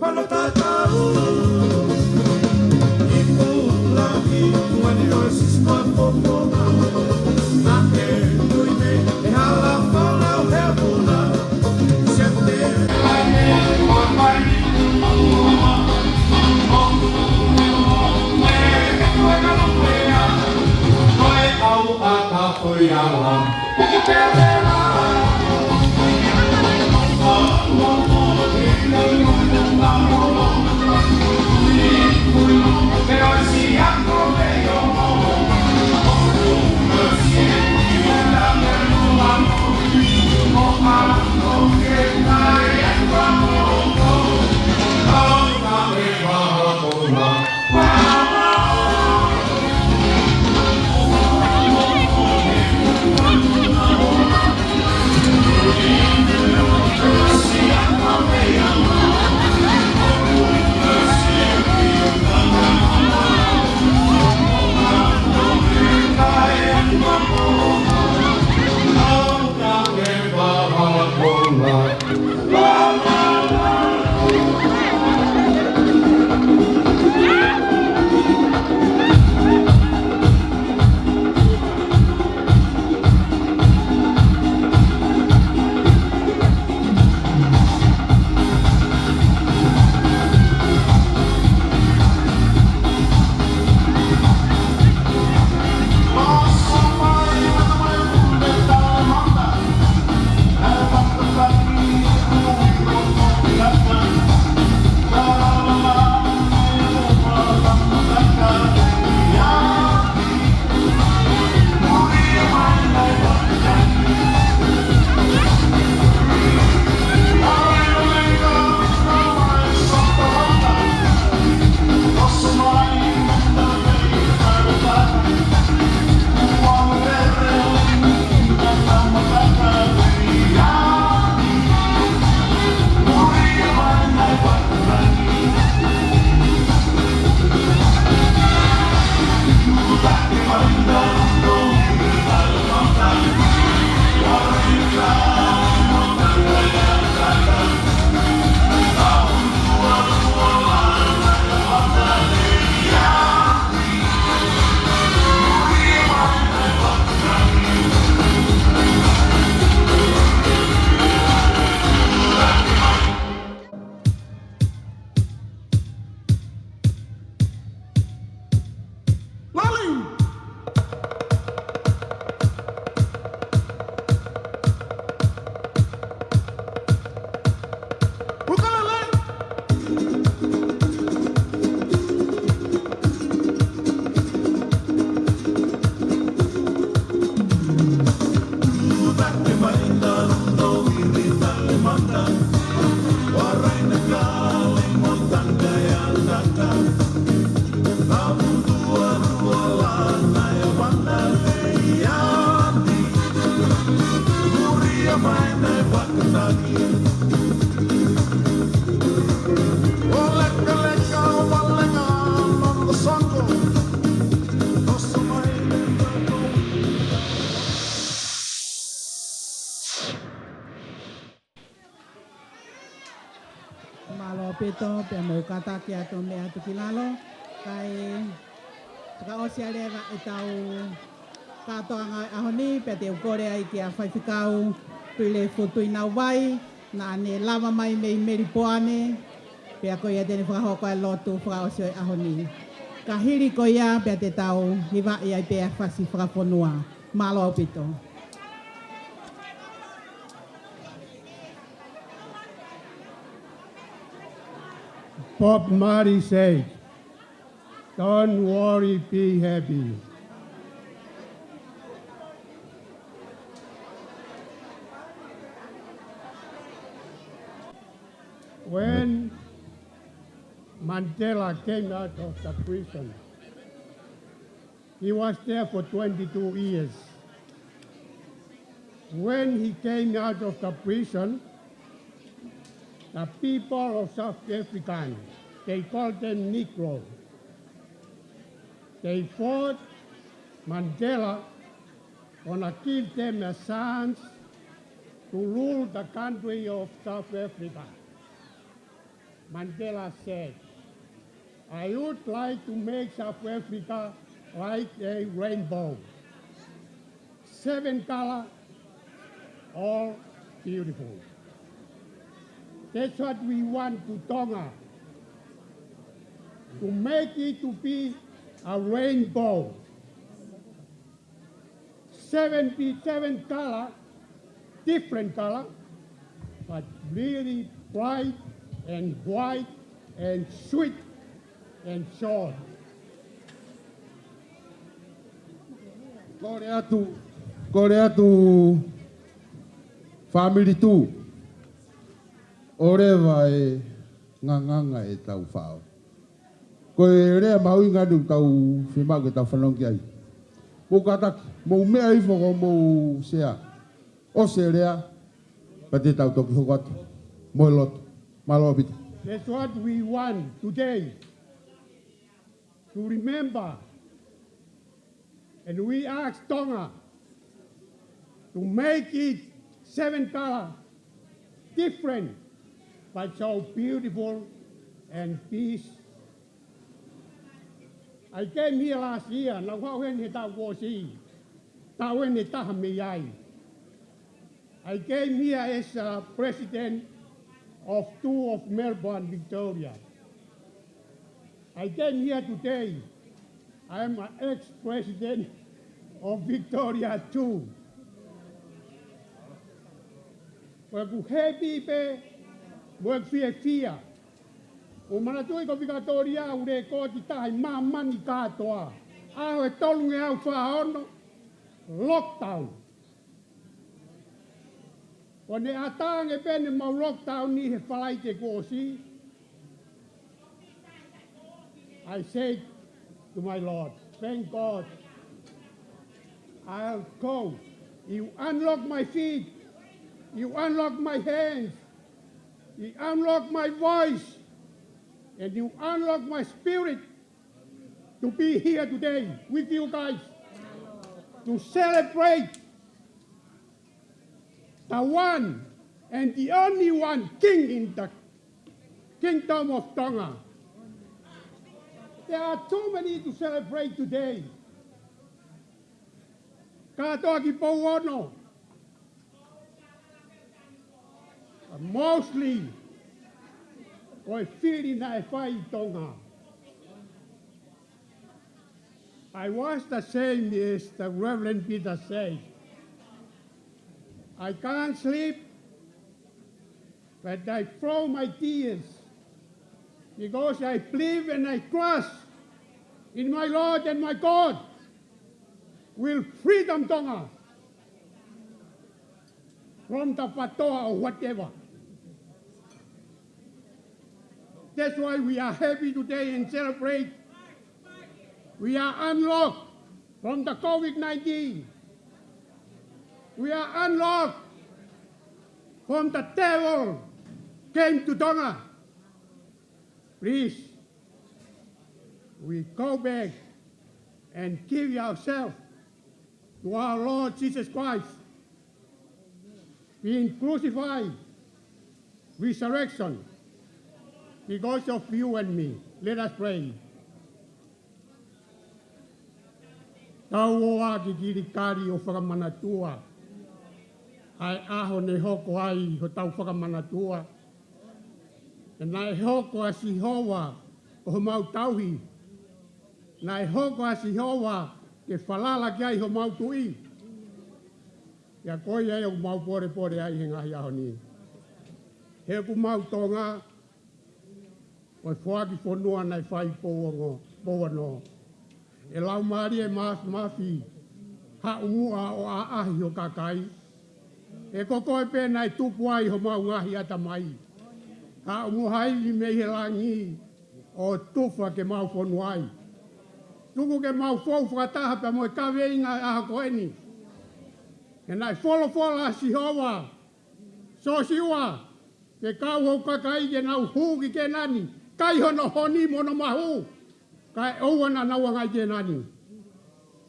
Hana tatau. Ipu lahi, when you are six months old, na ke tui me e hala fala he puna. Sete. Au ata ko ia la. Pito, pea mou kātaki atu mei atu ki lalo. Kae fakaʻosi leva ʻetau kātoanga ʻo e ʻaho ni, pea te u kole ai kia Faifekau Tuʻilefu Tuʻinauvai, naʻa ne lava mai mei Melipoane, pea ko ia te ne fakahoko ʻa e lotu fakaʻosi ʻo e ʻaho ni. Ka hili ko ia, pea te tau hivaʻi ai pē ʻa e fasi fakafonua. Mālō ʻaupito. Bob Marley said, "Don't worry, be happy." When Mandela came out of the prison, he was there for twenty-two years. When he came out of the prison, the people of South Africa, they called them Negro. They fought Mandela, gonna give them a chance to rule the country of South Africa. Mandela said, "I would like to make South Africa like a rainbow. Seven color, all beautiful." That's what we want to Tonga, to make it to be a rainbow. Seven pe-, seven color, different color, but really bright and white and sweet and joy. Kole atu, kole atu, family tu. ʻOleva e nganganga ʻetau fao. Ko e lea mahuʻinga ʻoku tau fiemaʻu ke tau fanongo ki ai. Mou kātaki, mou meʻa hifo ko mou sea. ʻOsi e lea, pea te tau toki hoko atu mo e lotu. Mālō ʻaupito. That's what we want today, to remember, and we ask Tonga to make it seven color, different, but so beautiful and peace. I came here last year, naʻa ku haʻu heni he taʻu kuo ʻosi, taʻu eni ʻe taha mei ai. I came here as a president of two of Melbourne, Victoria. I came here today. I am an ex-president of Victoria too. Ko ʻeku happy pē, mo ʻeku fiefia. ʻOku manatuʻi ko Victoria ʻoku lēkooti taha ʻi māmani kātoa. ʻAho ʻe tolungeau fā ono, lockdown. Ko ʻene ʻatā ange pē ʻene mau lockdown ni he Falaite kuo ʻosi, I said to my Lord, "Thank God. I'll go. You unlock my feet. You unlock my hands. You unlock my voice. And you unlock my spirit to be here today with you guys to celebrate the one and the only one king in the Kingdom of Tonga." There are too many to celebrate today. Kātoa ki Pouono. Mostly, ko e fili naʻe fai ʻi Tonga. I was the same as the Reverend Peter said. I can't sleep, but I throw my tears because I believe and I trust in my Lord and my God will freedom Tonga from the patoa or whatever. That's why we are happy today and celebrate. We are unlocked from the COVID nineteen. We are unlocked from the devil came to Tonga. Please, we go back and give ourselves to our Lord Jesus Christ, being crucified, resurrection, Because of you and me. Let us pray. Tau ō ā ki Kilikali ʻo fakamanatua ʻa e ʻaho ne hoko ai hotau fakamanatua. He naʻe hoko ʻa Sihova ko homau tauhi. Naʻe hoko ʻa Sihova ke falala ki ai homau tuʻi. Pea ko ia ʻoku mau pōlepole ai he ngaahi ʻaho ni. He ʻoku mau Tonga, ko e foaki fonua naʻe fai pouongo, pouongo. ʻE Laumālie Māfimafi, haʻu muʻa ʻo ʻaʻahi ho kakai. He ko koe pē naʻe tupu ai homau ngaahi ʻatamai. Haʻu mo ha ivi mei he langi ʻo tufa ke mau fonu ai. Tuku ke mau fou fakataha pea mo e kaveinga ʻo e ʻaho ko eni. He naʻe folofola ʻa Sihova, Siosiua, ke kau hoku kakai ke nau hū ki Kēnani, kai hono honi mo hono mahu, kae ʻoua naʻa nau anga ʻi Kēnani.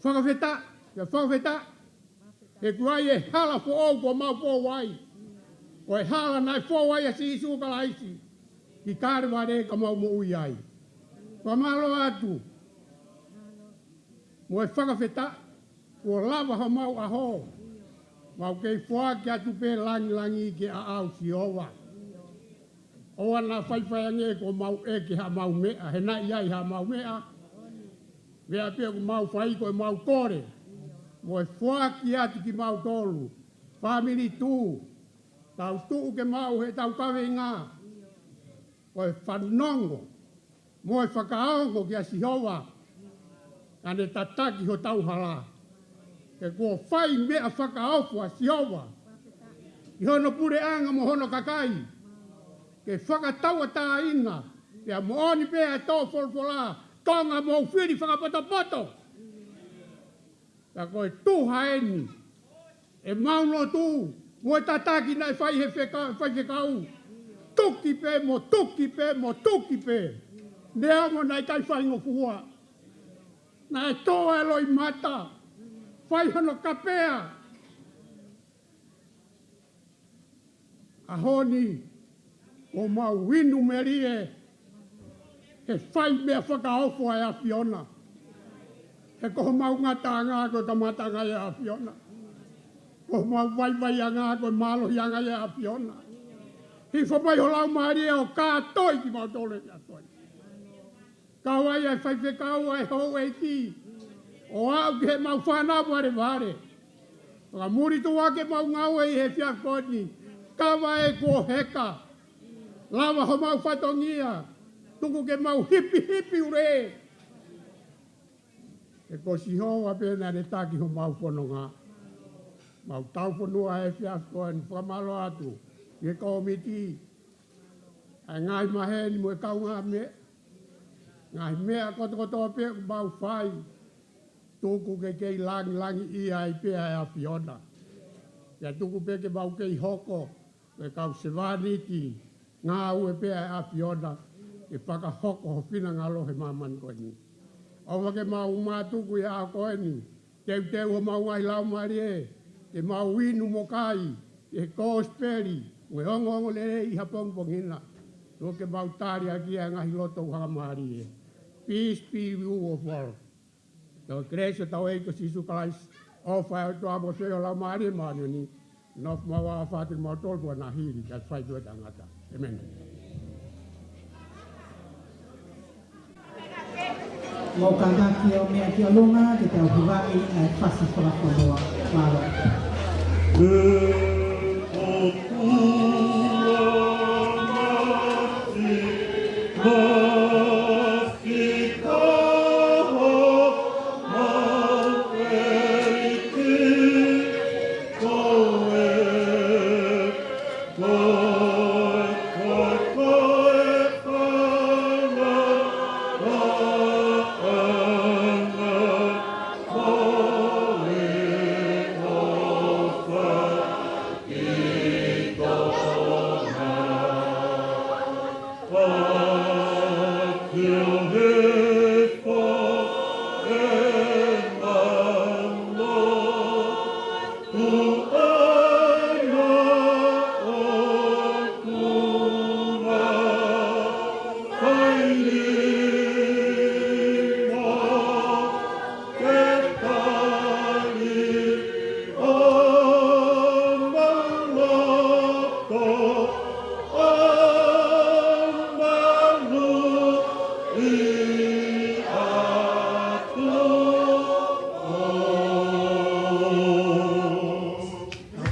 Fakafetaʻi, pea fakafetaʻi, he ʻoku ʻi ai e hala foʻou kuo mau fou ai. Ko e hala naʻe fou ai ʻa Sīsū Kalaisi ki Kalevale ka mau moʻui ai. Fakamālō atu. Mo e fakafetaʻi, kuo lava homau ʻaho. Mau kei foaki atu pē langilangi ki he ʻaʻau Sihova. ʻOua naʻa faifai ange kuo mau ʻeke haʻamau meʻa, he naʻe ʻi ai haʻamau meʻa. Meʻa pē ʻoku mau fai ko ʻemau kole. Mo e foaki atu kimautolu, fāmili Tū, tau tuʻu ke maʻu heʻetau kaveinga. Ko e fanongo mo e fakaongo kia Sihova, ka ne tataki hotau hala. He kuo fai meʻa fakaofo ʻa Sihova ʻi hono puleʻanga mo hono kakai, ke fakatauʻatāina, pea moʻoni pē ʻa e tō folofola, Tonga, mou fili fakapotopoto. Ka ko e tuha eni ʻemau lotu, mo e tataki naʻe fai he feka-, faifekau. Tuki pē, mo tuki pē, mo tuki pē. Neongo naʻe ʻikai faingofua. Naʻe tō e loʻimata. Fai hono kapea. ʻAho ni, ʻoku mau inu melie, he fai meʻa fakaofo ʻa e ʻAfiona. He ko homau ngataʻanga ko e kamataʻanga ʻa e ʻAfiona. Ko homau vaivaiʻanga ko e mālohiʻanga ʻa e ʻAfiona. Hifo mai ho Laumālie ʻo kātoi kimautolu he ʻaho ni. Kau ai ʻa e faifekau, ʻa e houʻeiki, ʻo aʻu ki heʻemau fānau valevale. Fakamuli tuʻu ʻaki ʻemau ngāue ʻi he efiafi ko eni. Kava ʻa e kuo heka. Lava homau fatongia. Tuku ke mau hipihipi ure. He ko Sihova pē naʻa ne taki homau fononga. Mau tau fonua he efiafi ko eni, fakamālō atu ki he kōmiti, ʻa e ngaahi maheni mo e kaungāmeʻa. Ngaahi meʻa kotokotoa pē ʻoku mau fai, tuku ke kei langilangiʻia ai pē ʻa e ʻAfiona. Pea tuku pē ke mau kei hoko ko e kau sevāniti ngāue pē ʻa e ʻAfiona, ke fakahoko ho finangalo he māmani ko eni. ʻOfa ke mau mātuku ʻi he ʻaho ko eni, teuteu homau ngaahi laumālie, ke mau inu mo kai ʻi he kosipeli mo e ongoongolelei ʻi he pongipongi na. Tuku ke mau tali ʻaki ʻa e ngaahi loto ʻoku hangamālie. Peace be with you all. Ko e kelesi ʻa hotau ʻEiki ko Sīsū Kalaisi, ʻofa ʻa e ʻOtua mo e feohi ʻa e Laumālie Māʻoniʻoni, nofo maʻu ʻo fai ʻiate kimautolu kotoa ʻi he ʻaho ni, kae fai ki he tangata. ʻĒmeni. Mou kātaki ʻo meʻa ki ʻolunga, ke tau hivaʻi ʻa e fasi fakafonua. Mālō.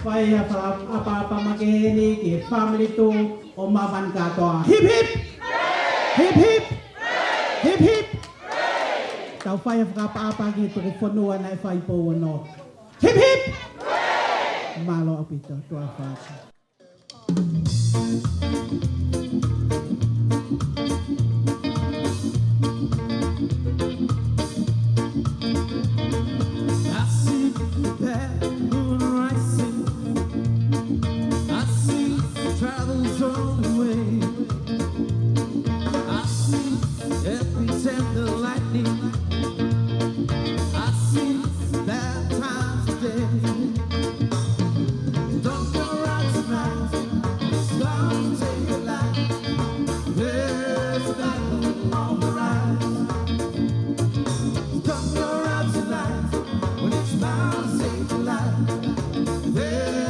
Fai ha fakaʻapaʻapa makehe eni ki he family tuʻu ʻo Mavani kātoa. Hip hip! Hip hip! Hip hip! Tau fai ha fakaʻapaʻapa ki he tuku fonua naʻe fai pou ono. Hip hip! Mālō ʻaupito, tuʻa ʻofa atu. I see the pale moon rising. I see troubles on the way. I see every tender lightning. I see bad times today. Don't go out tonight. Stars take your life. There's a battle on the rise. Don't go out tonight. When it's stars take your life. There's